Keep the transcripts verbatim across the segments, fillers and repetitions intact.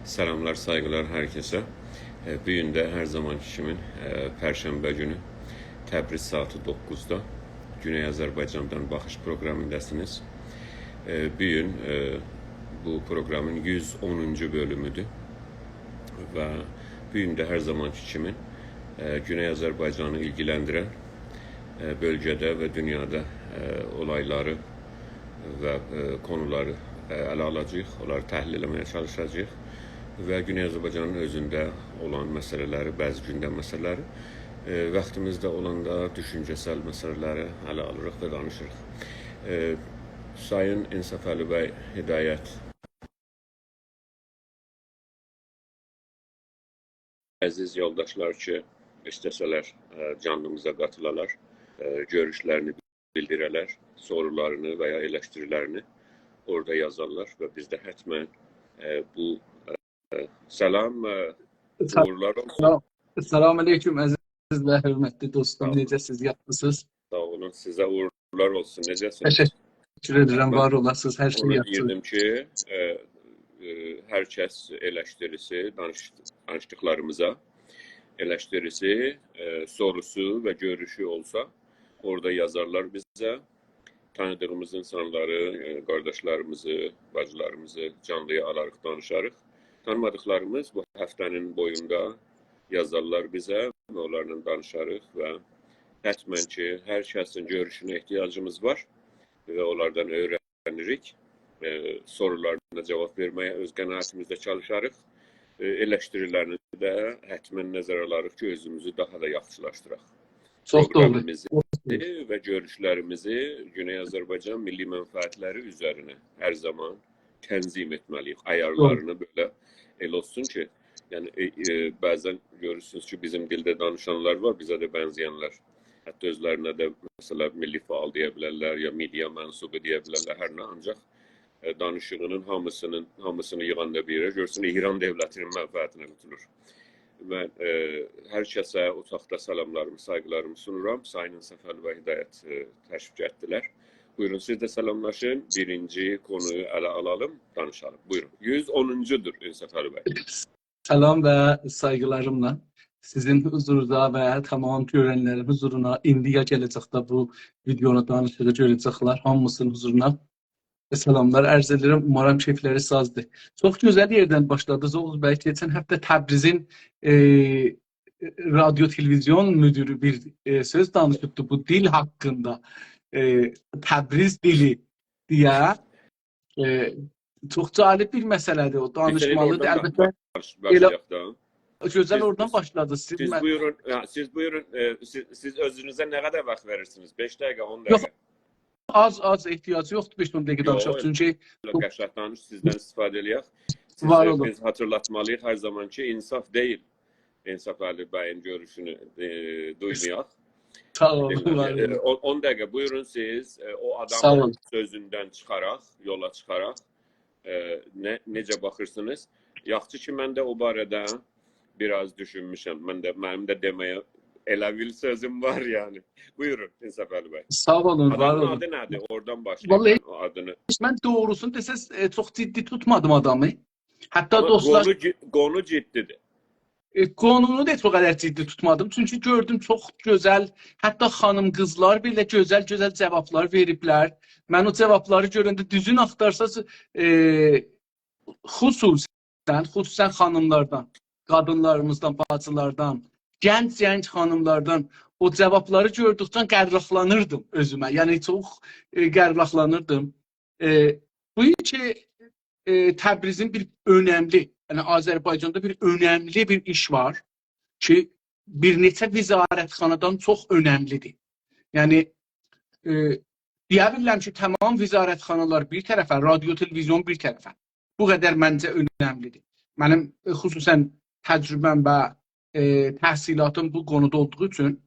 سلاملار، سایغیلار هر کسه. ائ، بو گون ده هر زامانکی کیمی، ائ، پرشنبه گونو تبریز ساعاتی دوققوزدا گونئی آذربایجاندان باخیش پروقرامینداسینیز. ائ، بو گون، ائ، بو پروقرامین یوز اونونجو بؤلومودور و بو گون ده هر زامانکی کیمی، ائ، گونئی آذربایجانی ایلگیلندیرن، ائ، بؤلگه‌ده و دونیادا، ائ، اولایلاری و، ائ، کونولاری، ائ، اله آلاجاغیق، اونلاری تحلیل ائتمه‌یه چالیشاجاغیق و گونئی آذربایجانین اؤزونده اولان مسئله‌لری، بعضی گوندم مسئله‌لری، ائ، واختیمیز دا اولاندا دوشونجه‌سل مسئله‌لری اله آلیریق و دانیشیریق. ائ، سایین انصافعلی بی هدایت، عزیز یولداشلار کی، ایسته‌سه‌لر، ائ، جانلیمیزا قاتیلالار، ائ، گؤروشلرینی بیلدیره‌لر، سورولارینی و یا ائلشتیریلرینی اورادا یازارلار و بیز ده حتماً، ائ، بو، ائ، سلام، ائ، سلام. اوغورلار اولسون. سلام. سلام علیکم، عزیز و حؤرمتلی دوستوم. ساغ اولون. نئجه‌سیز، یاخشیسینیز؟ ساغ اولون، سیزه اوغورلار اولسون. نئجه‌سینیز؟ تشکر ائدیرم، من وار اولاسینیز، هر شئی اونو یاخشی. دئییردیم کی، ائ، ائ، هر کس ائلشتیریسی، دانیش-، دانیشدیقلاریمیزا ائلشتیریسی، ائ، سوروسو و گؤروشو اولسا، اورادا یازارلار بیزه. تانیدیغیمیز اینسانلاری، ائ، قارداشلاریمیزی، باجیلاریمیزی جانلییا آلاریق، دانیشاریق. تانیمادیقلاریمیز بو هفته‌نین بویوندا یازارلار بیزه و اونلارلا دانیشاریق و حتماً کی، هر کسین گؤروشونه احتیاجیمیز وار و اونلاردان اؤیره‌نیریک. ائ، سورولارینا جاواب وئرمه‌یه اؤز قناعتیمیزده چالیشاریق. ائ، ائلشتیریلرینی ده حتماً نظره آلاریق کی، اؤزوموزو داها دا یاخشیلاشدیراق. چوخ دوغرو. پروقرامیمیزی و گؤروشلریمیزی گونئی آذربایجان میللی منفعتلری اوزرینه هر زامان تنظیم ائتمه‌لی‌ییک. دوغرو. آیارلارینی بئله ائله اولسون کی، یعنی، ائ، ائ، بعضاً گؤرورسونوز کی، بیزیم دیلده دانیشانلار وار، بیزه ده بنزه‌ینلر. حتی اؤزلرینه ده، مثلاً، میللی فعال دئیه بیلرلر، یا مئدیا منسوبو دئیه بیلرلر، هر نه، آنجاق، ائ، دانیشیغینین هامیسینین، هامیسینی ییغاندا بیر یئره گؤرورسن، ایران دؤولتینین منفعتینه گؤتورور. من، ائ، هر کسه اوتاقدا سلاملاریمی، سایغیلاریمی سونورام. سایین انصافعلی بی هدایت، ائ، تشریف گتیردیلر. بویورون، سیز ده سلاملاشین. بیرینجی کونویو اله آلالیم، دانیشالیم. بویورون. یوز اونونجودور انصافعلی بی. سلام و سایغیلاریملا سیزین حضورونوزا و تمام گؤرنلرین حضورونا، ایندی یا گله‌جکده بو ویدئونو، دانیشیغی گؤره‌جکلر، هامیسینین حضورونا سلاملار عرض ائدیرم. اومارام کئیفلری سازدیر. چوخ گؤزل یئردن باشلادینیز، اوغوز بی. کئچن هفته تبریزین، ائ، رادیو تلویزیون مدیری بیر، ائ، سؤز دانیشیبدی بو دیل حاقیندا. ائ، تبریز دیلی دئیه. ائ، چوخ جالب بیر مسئله‌دیر او، بیر کره ده دانیشمالیدیر. اوردان البته، باش-، ائله باشلایاق دا. گؤزل، سیز، اوردان سیز، باشلادینیز. سیز، سیز من بویورون، هه، سیز، سیز اؤزونوزه نه قدر واخت وئریرسینیز؟ بئش دقیقه، اون دقیقه؟ یوخ، آز، آز، احتیاجی یوخدور بئش-اون دقیقه دانیشاق، چونکی ائله قشنگ دانیش، سیزدن استفاده ائله‌یک. سیزی، وار اولون، بیز خاطیرلاتمالی‌ییق هر زامان کی، انصاف دئییل انصافعلی بیین گؤروشونو، ائ، دویمایاق. ساغ اولون، دینله‌مه‌یه. وار اولون. ائ، اون، اون دقیقه، بویورون سیز، ائ، او آدامین، ساغ اولون، سؤزوندن چیخاراق، یولا چیخاراق، ائ، نه، نئجه باخیرسینیز؟ یاخشی کی، من ده او باره‌ده بیر آز دوشونموشم. من ده، منیم ده دئمه‌یه ائله بیر سؤزوم وار، یعنی. بویورون، انصافعلی بی. ساغ اولون، وار اولون. آدامین آدی نه‌دیر؟ اوردان باشلاییم، باشلاییم، من او آدینی. من دوغروسونو دئسز، ائ، چوخ جدی توتمادیم آدامی. حتی، آمما دوستلار، قونو جی-، قونو جدی‌دیر. ائ، قونونو دا هئچ او قدر جدی توتمادیم. چونکی گؤردوم چوخ گؤزل، حتی خانیم قیزلار بئله گؤزل-گؤزل جاوابلار وئریبلر. من او جاوابلاری گؤرنده، دوزون آختارساز، ائ، خصوصاً، خصوصاً خانیملاردان، قادینلاریمیزدان، باجیلاردان، گنج-گنج خانیملاردان او جاوابلاری گؤردوکجه قرقاقلانیردیم اؤزومه. یعنی چوخ، ائ، قرقاقلانیردیم. ائ، بو کی، ائ، تبریزین بیر اؤنملی، یعنی آذربایجاندا بیر اؤنملی بیر ایش وار کی، بیر نئچه وزارتخانادان چوخ اؤنملی‌دیر. یعنی، ائ، دئیه بیلرم کی، تمام وزارتخانالار بیر طرفه، رادیو، تلویزیون بیر طرفه. بو قدر منجه اؤنملی‌دیر. منیم، ائ، خصوصاً تجربه‌م و، ائ، تحصیلاتیم بو قونودا اولدوغو اوچون،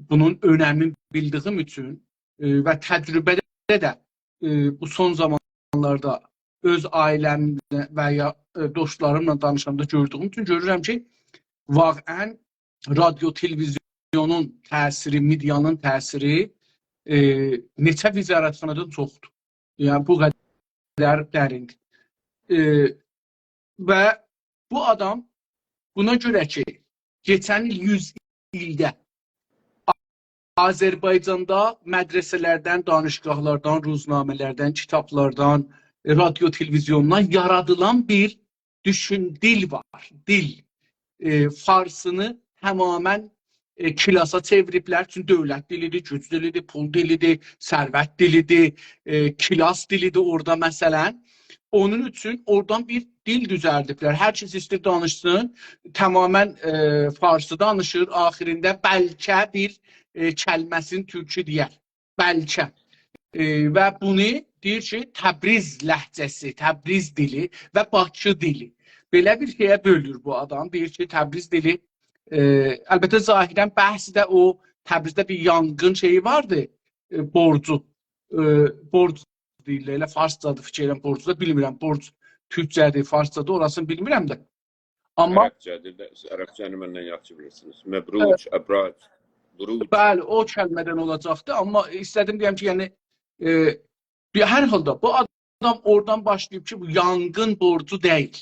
بونون اؤنمینی بیلدیگیم اوچون، ائ، و تجربه‌ده ده، ائ، بو سون زامانلاردا اؤز عائله‌مله و یا، ائ، دوستلاریملا دانیشاندا گؤردویوم اوچون گؤرورم کی، واقعاً رادیو، تلویزیونون تأثیری، مئدیانین تأثیری، ائ، نئچه وزارتخانادان چوخدور. یعنی، بو قدر دریندیر. ائ، و بو آدام بونا گؤره کی، کئچن ایل یوز ایلده آذربایجاندا مدرسه‌لردن، دانشگاهلاردان، روزنامه‌لردن، کیتابلاردان، ائ، رادیو، تلویزیوندان یارادیلان بیر دوشون، دیل وار، دیل. ائ، فارسینی تمامیله، ائ، کلاسا چئویریبلر. چونکی دؤولت دیلیدیر، گوج دیلیدیر، پول دیلیدیر، ثروت دیلیدیر، ائ، کلاس دیلیدیر اورادا، مثلا. اونون اوچون اورادان بیر دیل دوزلدیبلر. هر کس ایسته‌ییر دانیشسین، تمامیله، ائ، فارسی دانیشیر. آخیرینده بلکه بیر، ائ، کلمه‌سینی تورکو دئیر. بلکه. ائ، و بونو دئییر کی، تبریز لهجه‌سی، تبریز دیلی و باکی دیلی. بئله بیر شئیه بؤلور بو آدام. دئییر کی، تبریز دیلی، ائ، البته ظاهرا بحث ده او تبریزده بیر یانغین شئیی واردی، ائ، بورجو، ائ، بورج دئییرلر، ائله فارسجادیر، فیکیر ائلیرم، بورجو دا بیلمیرم، بورج تورکجه‌دیر، فارسجادیر، اوراسینی بیلمیرم ده. آمما عربجه‌دیر ده، سیز عربجه‌نی مندن یاخشی بیلیرسینیز. مبروک، ابراج، بروج. بلی، او کلمه‌دن اولاجاقدی، آمما ایسته‌دیم دئیم کی، یعنی، ائ، بیر، هر حالدا بو آدام اورادان باشلاییب کی، بو یانغین بورجو دئییل.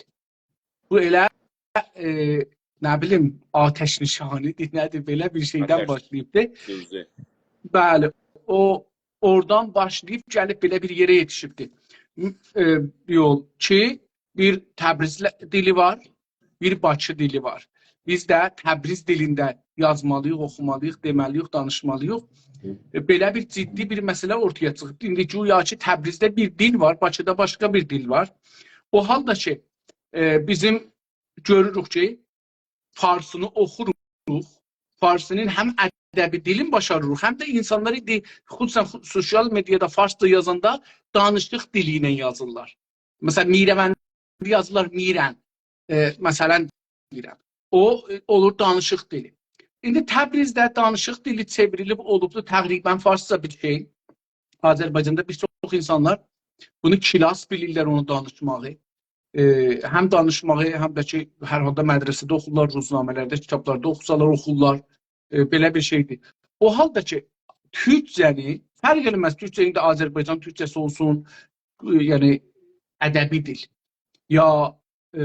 بو ائله، ائ، نه بیلیم، آتش‌نشانی‌دیر، نه‌دیر، بئله بیر شئیدن آتش، باشلاییبدی. دوزدور. بلی، او اورادان باشلاییب گلیب بئله بیر یئره یئتیشیبدی. م-، ائ، یول کی، بیر تبریز ل-، دیلی وار، بیر باکی دیلی وار. بیز ده تبریز دیلینده یازمالی‌ییق، اوخومالی‌ییق، دئمه‌لی‌ییک، دانیشمالی‌ییق. ائ، بئله بیر جدی بیر مسئله اورتایا چیخیبدی. ایندی گویا کی، تبریزده بیر دیل وار، باکیدا باشقا بیر دیل وار. او حالدا کی، ائ، بیزیم گؤروروک کی، فارسینی اوخوروق، فارسینین هم ادبی دیلین باشاریریق، هم ده اینسانلار ایندی خصوصا خو-، سوسیال مئدیادا فارسجا یازاندا دانیشیق دیلی ایله یازیرلار. مثلا، میره‌وندی یازیرلار، میرن. ائ، مثلا، دئییرم. او، ائ، اولور دانیشیق دیلی. ایندی تبریزده دانیشیق دیلی چئوریلیب اولوبدو تقریبا فارسجا بیر شئی. آذربایجاندا بیر چوخ اینسانلار بونو کلاس بیلیرلر، اونو دانیشماغی. ائ، هم دانیشماغی، هم ده کی، هر حالدا مدرسه‌ده اوخورلار، روزنامه‌لرده، کیتابلاردا اوخوسالار، اوخورلار. ائ، بئله بیر شئیدیر. او حالدا کی، تورکجه‌نی، فرق ائله‌مز، تورکجه ایندی آذربایجان تورکجه‌سی اولسون، ائ، یعنی ادبی دیل، یا، ائ،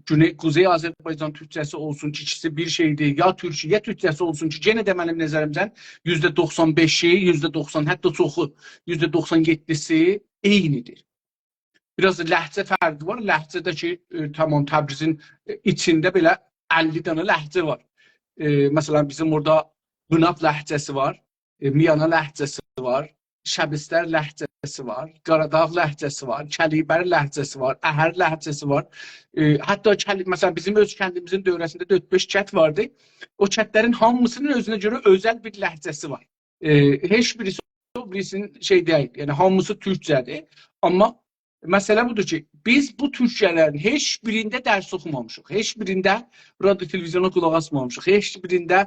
گونئی، قوزئی آذربایجان تورکجه‌سی اولسون کی، ایکیسی بیر شئیدیر، یا تورکیه تورکجه‌سی اولسون کی، یئنه ده منیم نظریمجه یوزده دوخسان بئشی، یوزده دوخسان، حتی چوخو، یوزده دوخسان یئددیسی عینی‌دیر. بیر آز دا لهجه فرقی وار. لهجه‌ده کی، ائ، تمام تبریزین، ائ، ایچینده بئله اللی دنه لهجه وار. ائ، مثلا، بیزیم اورادا قوناق لهجه‌سی وار، ائ، میانا لهجه‌سی وار، شبستر لهجه‌سی وار، قاراداغ لهجه‌سی وار، کلیبر لهجه‌سی وار، اهر لهجه‌سی وار. ائ، حتی کلی-، مثلا، بیزیم اؤز کندیمیزین دؤوره‌سینده دؤرد-بئش کند واردی. او کندلرین هامیسینین اؤزونه گؤره اؤزل بیر لهجه‌سی وار. ائ، هئچ بیریسی او بیریسینین شئی دئییل. یعنی، هامیسی تورکجه‌دیر. آمما مسئله بودور کی، بیز بو تورکجه‌لرین هئچ بیرینده درس اوخومامیشیق. هئچ بیرینده رادیو، تلویزیونا قولاق آسمامیشیق. هئچ بیرینده،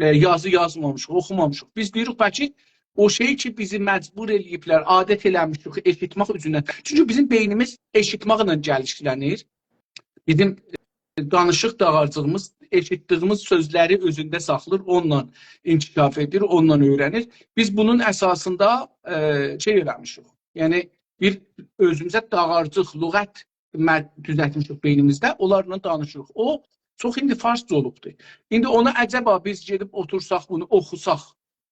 ائ، یازی یازمامیشیق، اوخومامیشیق. بیز دئییریک، بلکه او شئی کی، بیزی مجبور ائله‌ییبلر، عادت ائله‌میشیک ائشیتمک اوزوندن. چونکی بیزیم بئینیمیز ائشیتمکله گلیشکیلنیر. بیزیم دانیشیق داغارجیغیمیز، ائشیتدیگیمیز سؤزلری اؤزونده ساخلاییر، اونونلا انکشاف ائدیر، اونونلا اؤیرنیر. بیز بونون اساسیندا، ائ، شئی اؤیرنمیشیک. یعنی، بیر اؤزوموزه داغارجیق، لغت مد-، دوزلتمیشیک بئینیمیزده، اونلارلا دانیشیریق. او، چوخ ایندی فارسجا اولوبدور. ایندی اونا عجبا بیز گئدیب اوتورساق، بونو اوخوساق،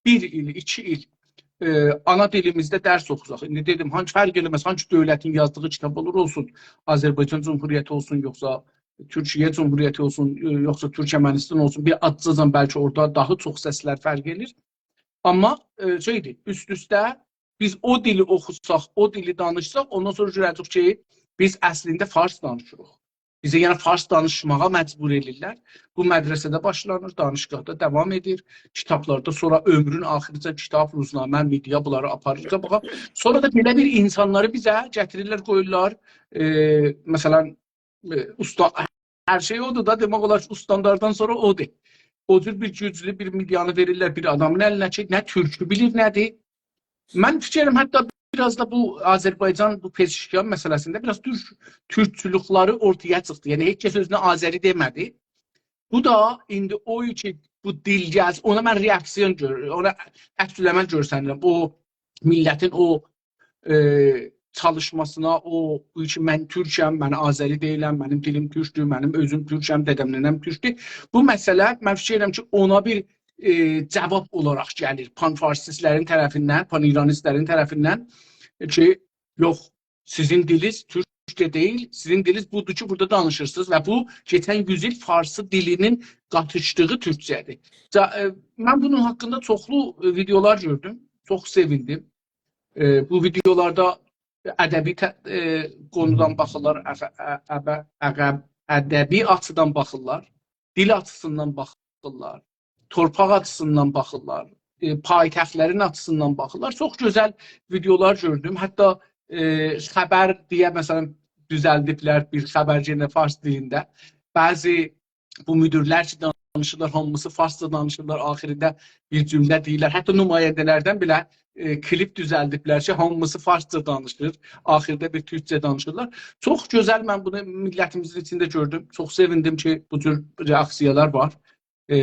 بیر ایل، ایکی ایل، ائ، آنا دیلیمیزده درس اوخوساق. ایندی دئدیم، هانسی فرق ائله‌مز، هانسی دؤولتین یازدیغی کیتاب اولور اولسون، آذربایجان جمهوریتی اولسون، یوخسا تورکیه جمهوریتی اولسون، ائ، یوخسا تورکمنیستان اولسون، بیر آزجاجان بلکه اورادا داها چوخ سسلر فرق ائله‌ییر. آمما، ائ، شئیدیر، اوست-اوسته بیز او دیلی اوخوساق، او دیلی دانیشساق، اوندان سونرا گؤره‌جه‌ییک کی، بیز اصلینده فارس دانیشیریق. بیزی، یعنی، فارس دانیشماغا مجبور ائدیرلر. بو مدرسه‌ده باشلانیر، دانشگاهدا داوام ائدیر، کیتابلاردا، سونرا عؤمرون آخیریجه کیتاب، روزنامه، مئدیا بونلاری آپاریر قاباغا. سونرا دا بئله بیر اینسانلاری بیزه گتیریرلر، قویورلار. ائ، مثلا، ائ، اوستا-، هر شئی اودور دا، دئمک اولار کی، استانداردان سونرا اودور. او جور بیر گوجلو بیر مئدیانی وئریرلر بیر آدامین الینه کی، نه تورکو بیلیر، نه‌دیر. من فیکریم، حتی بیر آز دا بو آذربایجان، بو پزشکیان مسئله‌سینده بیر آز تورک، تورکچولوکلری اورتایا چیخدی. یعنی، هئچ کس اؤزونه آذری دئمه‌دی. بو دا ایندی او کی، بو دیل گلسین، اونا من رئاکسیون گؤر-، اونا عکس‌العمل گؤرسنیرم. او میللتین او، ائ، چالیشماسینا، او، بو کی، «من تورکم، من آذری دئییلم، منیم دیلیم تورکدور، منیم اؤزوم تورکم، دده‌م، ننه‌م تورکدور.» بو مسئله، من فیکیر ائدیرم کی، اونا بیر، ائ، جاواب اولاراق گلیر پان‌فارسیستلرین طرفیندن، پان‌ایرانیستلرین طرفیندن، ائ، کی، یوخ، سیزین دیلینیز تورکجه دئییل، سیزین دیلینیز بودور کی، بورادا دانیشیرسینیز و بو کئچن یوز ایل فارسی دیلینین قاتیشدیغی تورکجه‌دیر. جا-، ائ، من بونون حاقیندا چوخلو، ائ، ویدئولار گؤردوم. چوخ سئویندیم. ائ، بو ویدئولاردا ادبی ته-، ائ، قونودان باخیرلار، افه-، ا-، ابه-، اغه-، ادبی آچیدان باخیرلار، دیل آچیسیندان باخیرلار، تورپاق آچیسیندان باخیرلار، ائ، پایتختلرین آچیسیندان باخیرلار. چوخ گؤزل ویدئولار گؤردوم. حتی، ائ، خبر دئیه، مثلا، دوزلدیبلر بیر خبر یئنه فارس دیلینده. بعضی بو مدیرلر کی، دانیشیرلار، هامیسی فارسجا دانیشیرلار، آخیریندا بیر جمله دئییرلر. حتی نماینده‌لردن بئله، ائ، کلیپ دوزلدیبلر کی، هامیسی فارسجا دانیشیر، آخیردا بیر تورکجه دانیشیرلار. چوخ گؤزل، من بونو میللتیمیزین ایچینده گؤردوم. چوخ سئویندیم کی، بو جور رئاکسییالار وار. ائ،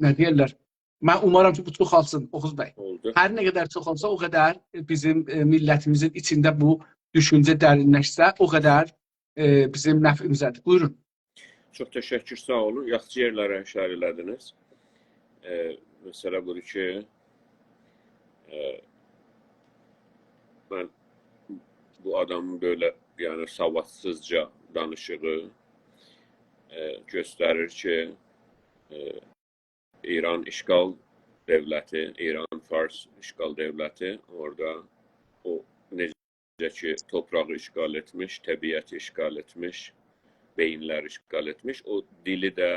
نه دئیرلر؟ من اومارام کی، بو چوخالسین، اوغوز بی. اولدو. هر نه قدر چوخالسا، او قدر بیزیم، ائ، میللتیمیزین ایچینده بو دوشونجه درینلشسه، او قدر، ائ، بیزیم نفعیمیزه‌دیر. بویورون. چوخ تشکر، ساغ اولون. یاخشی یئرلره اشاره ائله‌دینیز. ائ، مسئله بودور کی، ائ، من بو آدامین بئله، یعنی، سوادسیزجا دانیشیغی، ائ، گؤستریر کی، ائ، ایران اشغال دؤولتی، ایران فارس اشغال دؤولتی اورادا او نئجه کی، توپراغی اشغال ائتمیش، طبیعتی اشغال ائتمیش، بئیینلری اشغال ائتمیش، او دیلی ده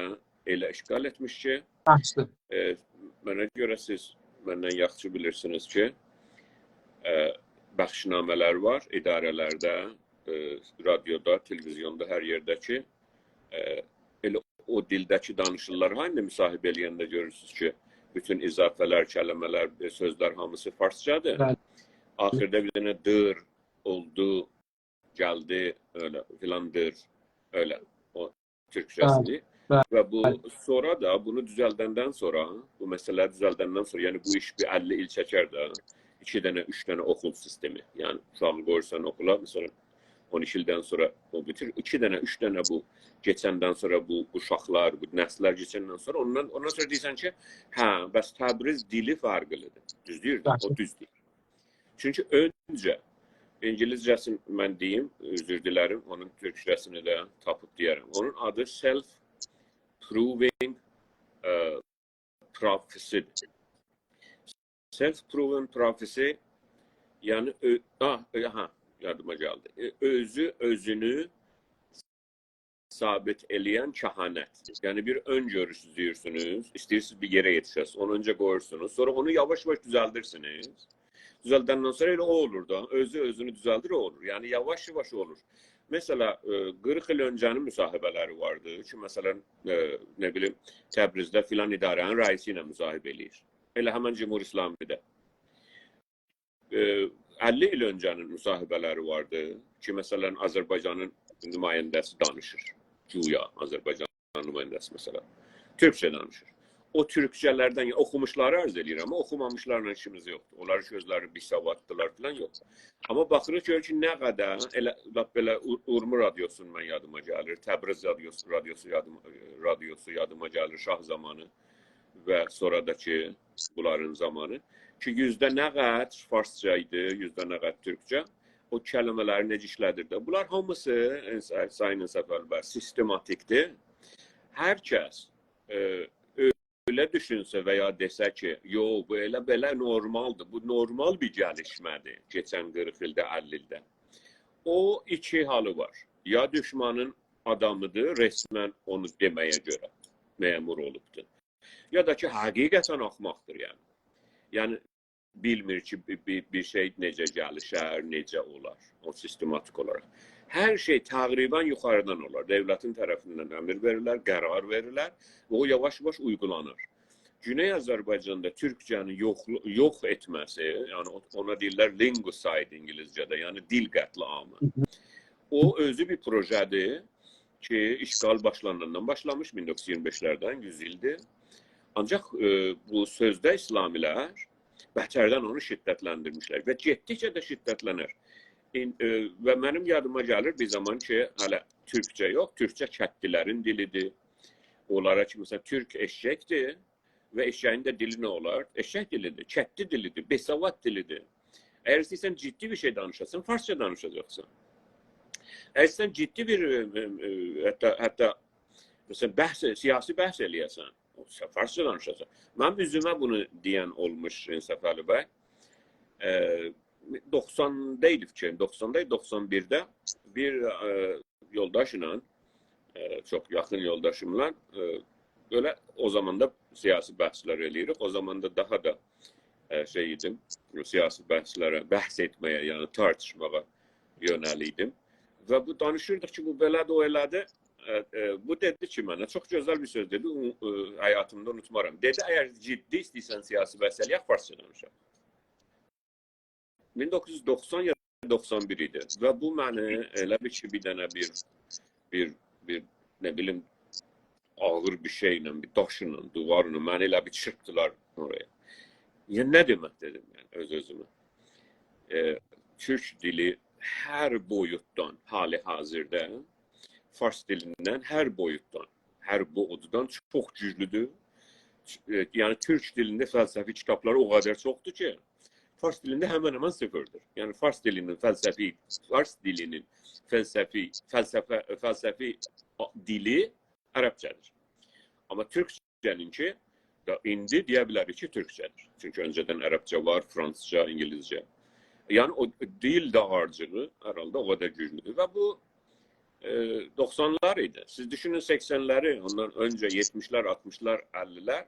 ائله اشغال ائتمیش کی، بحثدیر. ائ، منه گؤره سیز مندن یاخشی بیلیرسینیز کی، ائ، بخشنامه‌لر وار اداره‌لرده، ائ، رادیودا، تلویزیوندا، هر یئرده کی، ائ، ائله او دیلده کی دانیشیرلار. ها، ایندی مصاحبه ائله‌ینده گؤرورسونوز کی، بوتون اضافه‌لر، کلمه‌لر، ائ، سؤزلر هامیسی فارسجادیر. بلی. آخیردا بیر دنه «دیر» اولدو، گلدی، ائله فیلاندیر، ائله او تورکجه‌سیدیر. بلی، بلی، بلی. و بو سونرا دا، بونو دوزلدندن سونرا، بو مسئله دوزلدندن سونرا، یعنی بو ایش بیر اللی ایل چکر ده، ایکی دنه، اوچ دنه اوخول سیستمی. یعنی اوشاغی قویورسان اوخولا، مثلا، اون ایکی ایلدن سونرا او بیتیر. ایکی دنه، اوچ دنه بو کئچندن سونرا، بو اوشاقلار، بو نسل‌لر کئچندن سونرا، اوندان، اوندان سونرا دئییرسن کی، هه، بس تبریز دیلی فرقلی‌دیر. دوز دئییر ده، او، بلی، دوز دئییر. چونکی اؤنجه، اینگیلیسجه‌سینی من دئییم، عذر دیلریم، اونون تورکجه‌سینی ده تاپیب دئیه‌رم. اونون آدی self-proving، ائ، prophecy-دیر. Self-proving prophecy، یعنی، اؤ-، آه، اؤ-، ها، یادیما گلدی. ائ، اؤزو اؤزونو ثابت ائله‌ین کهانت. یعنی، بیر اؤن‌گؤروش دوزلدیرسینیز، ایسته‌ییرسینیز بیر یئره یئتیشه‌سینیز، اونو اؤنجه قویورسونوز، سونرا اونو یاواش-یاواش دوزلدیرسینیز. دوزلدندن سونرا ائله او اولور دا، اؤزو اؤزونو دوزلدیر، او اولور. یعنی، یاواش-یاواش اولور. مثلا، ائ، قیرخ ایل اؤنجه‌نین مصاحبه‌لری واردی کی، مثلا، ائ، نه بیلیم، تبریزده فلان اداره‌نین رئیسی ایله مصاحبه ائله‌ییر. ائله همین جمهوری اسلامی‌ده. ائ، اللی ایل اؤنجه‌نین مصاحبه‌لری واردی کی، مثلا، آذربایجانین نماینده‌سی دانیشیر. گویا آذربایجانین نماینده‌سی، مثلا، تورکجه دانیشیر. او تورکجه‌لردن، یعنی، اوخوموشلاری عرض ائله‌ییرم، آمما اوخومامیشلارلا ایشیمیز یوخدور. اونلار کی، اؤزلری بی‌سواددیلار فلان، یوخ. آمما باخیریق، گؤرور کی، نه قدر، ائله، لاپ بئله اور-، اورمو رادیوسونو من یادیما گلیر، تبریز رادیوسو، رادیوسو یادیما، رادیوسو یادیما گلیر، شاه زامانی و سونرا دا کی، بونلارین زامانی کی، یوزده نه قدر فارسجا ایدی، یوزده نه قدر تورکجه، او کلمه‌لری نئجه ایشله‌دیردی. بونلار هامیسی، انس-، سایین انصافعلی بی، سیستماتیک‌دیر. هر کس، ائ، ائله دوشونسه و یا دئسه کی، یوخ، بو ائله بئله نورمالدیر، بو نورمال بیر گلیشمه‌دیر کئچن قیرخ ایلده، اللی ایلده. او ایکی حالی وار. یا دوشمانین آدامیدیر، رسما اونو دئمه‌یه گؤره مأمور اولوبدور. یا دا کی، حقیقتا آخماقدیر، یعنی. یعنی، بیلمیر کی، بی-، بی-، بیر شئی نئجه گلیشر، نئجه اولار، او سیستماتیک اولاراق. هر شئی تقریبا یوخاریدان اولار. دؤولتین طرفیندن امر وئریلر، قرار وئریلر و او یاواش-یاواش اویغولانیر. گونئی آذربایجاندا تورکجه‌نین یوخ، یوخ ائتمه‌سی، یعنی او-، اونا دئییرلر lingucide اینگیلیسجه‌ده، یعنی دیل قتل‌عامی. هی هی. او اؤزو بیر پروژه‌دیر کی، اشغال باشلاناندان باشلامیش، مین دوققوز یوز اییرمی بئشلردن، یوز ایلدیر. آنجاق، ائ، بو سؤزده اسلامی‌لر بتردن اونو شدتلندیرمیشلر و گئتدیکجه ده شدتلنر. این، ائ، و منیم یادیما گلیر بیر زامان کی، هله تورکجه یوخ، تورکجه کتلی‌لرین دیلی‌دیر. اونلارا کی، مثلا، تورک ائششکدیر و ائششه‌یین ده دیلی نه اولار؟ ائششک دیلی‌دیر، کتلی دیلی‌دیر، بی‌سواد دیلی‌دیر. اگر ایسته‌ییرسن جدی بیر شئی دانیشاسان، فارسجا دانیشاجاقسان. اگر ایسته‌ییرسن جدی بیر، ائ، ائ، حتی، حتی، مثلا، بحث، سیاسی بحث ائله‌یه‌سن، فارسجا دانیشاسان. منیم اوزومه بونو دئین اولموش، ائ، صفالی بی. ائ، دوخساندا ایدی فیکریم، دوخساندا، دوخسان بیرده بیر، ائ، یولداشلا، ائ، چوخ یاخین یولداشیملا، ائ، بئله او زامان دا سیاسی بحثلر ائله‌ییریک. او زامان دا داها دا، ائ، شئی ایدیم، سیاسی بحثلره، بحث ائتمه‌یه، یعنی تارتیشماغا یؤنه‌لیکدیم. و بو دانیشیردیق کی، بو بئله‌دیر، او ائله‌دیر. ائ، ائ، بو دئدی کی، منه چوخ گؤزل بیر سؤز دئدی، اونو، ائ، حیاتیمدا اونوتمارام. دئدی، اگر جدی ایسته‌ییرسن سیاسی بحث ائله‌یک، فارسجا دانیشاق. مین دوققوز یوز دوخسان یا دوخسان بیر ایدی. و بو منی ائله بیل کی، بیر دنه بیر، بیر، بیر، نه بیلیم، آغیر بیر شئیله، بیر داشلا، دیوارلا منی ائله بیل چیرپدیلار اورایا. یا نه دئمک دئدیم، یعنی، اؤز-اؤزومه. ائ، تورک دیلی هر بویوتدان، حال حاضرده فارس دیلیندن هر بویوتدان، هر بویوتدان چوخ گوجلودور. ائ، یعنی، تورک دیلینده فلسفی کیتابلار او قدر چوخدور کی، فارس دیلینده همن-همن صفردیر. یعنی، فارس دیلینین فلسفی، فارس دیلینین فلسفی، فلسفه، فلسفی دیلی عربجه‌دیر. آمما تورکجه‌نینکی ده ایندی دئیه بیلریک کی، تورکجه‌دیر. چونکی اؤنجه‌دن عربجه وار، فرانسیزجا، اینگیلیزجه. یعنی، او دیل داغارجیغی هر حالدا او قدر گوجلودور. و بو ائ، دوخسانلار ایدی. سیز دوشونون سکسنلری، اوندان اؤنجه یئتمیشلر، آلتمیشلار، اللی‌لر.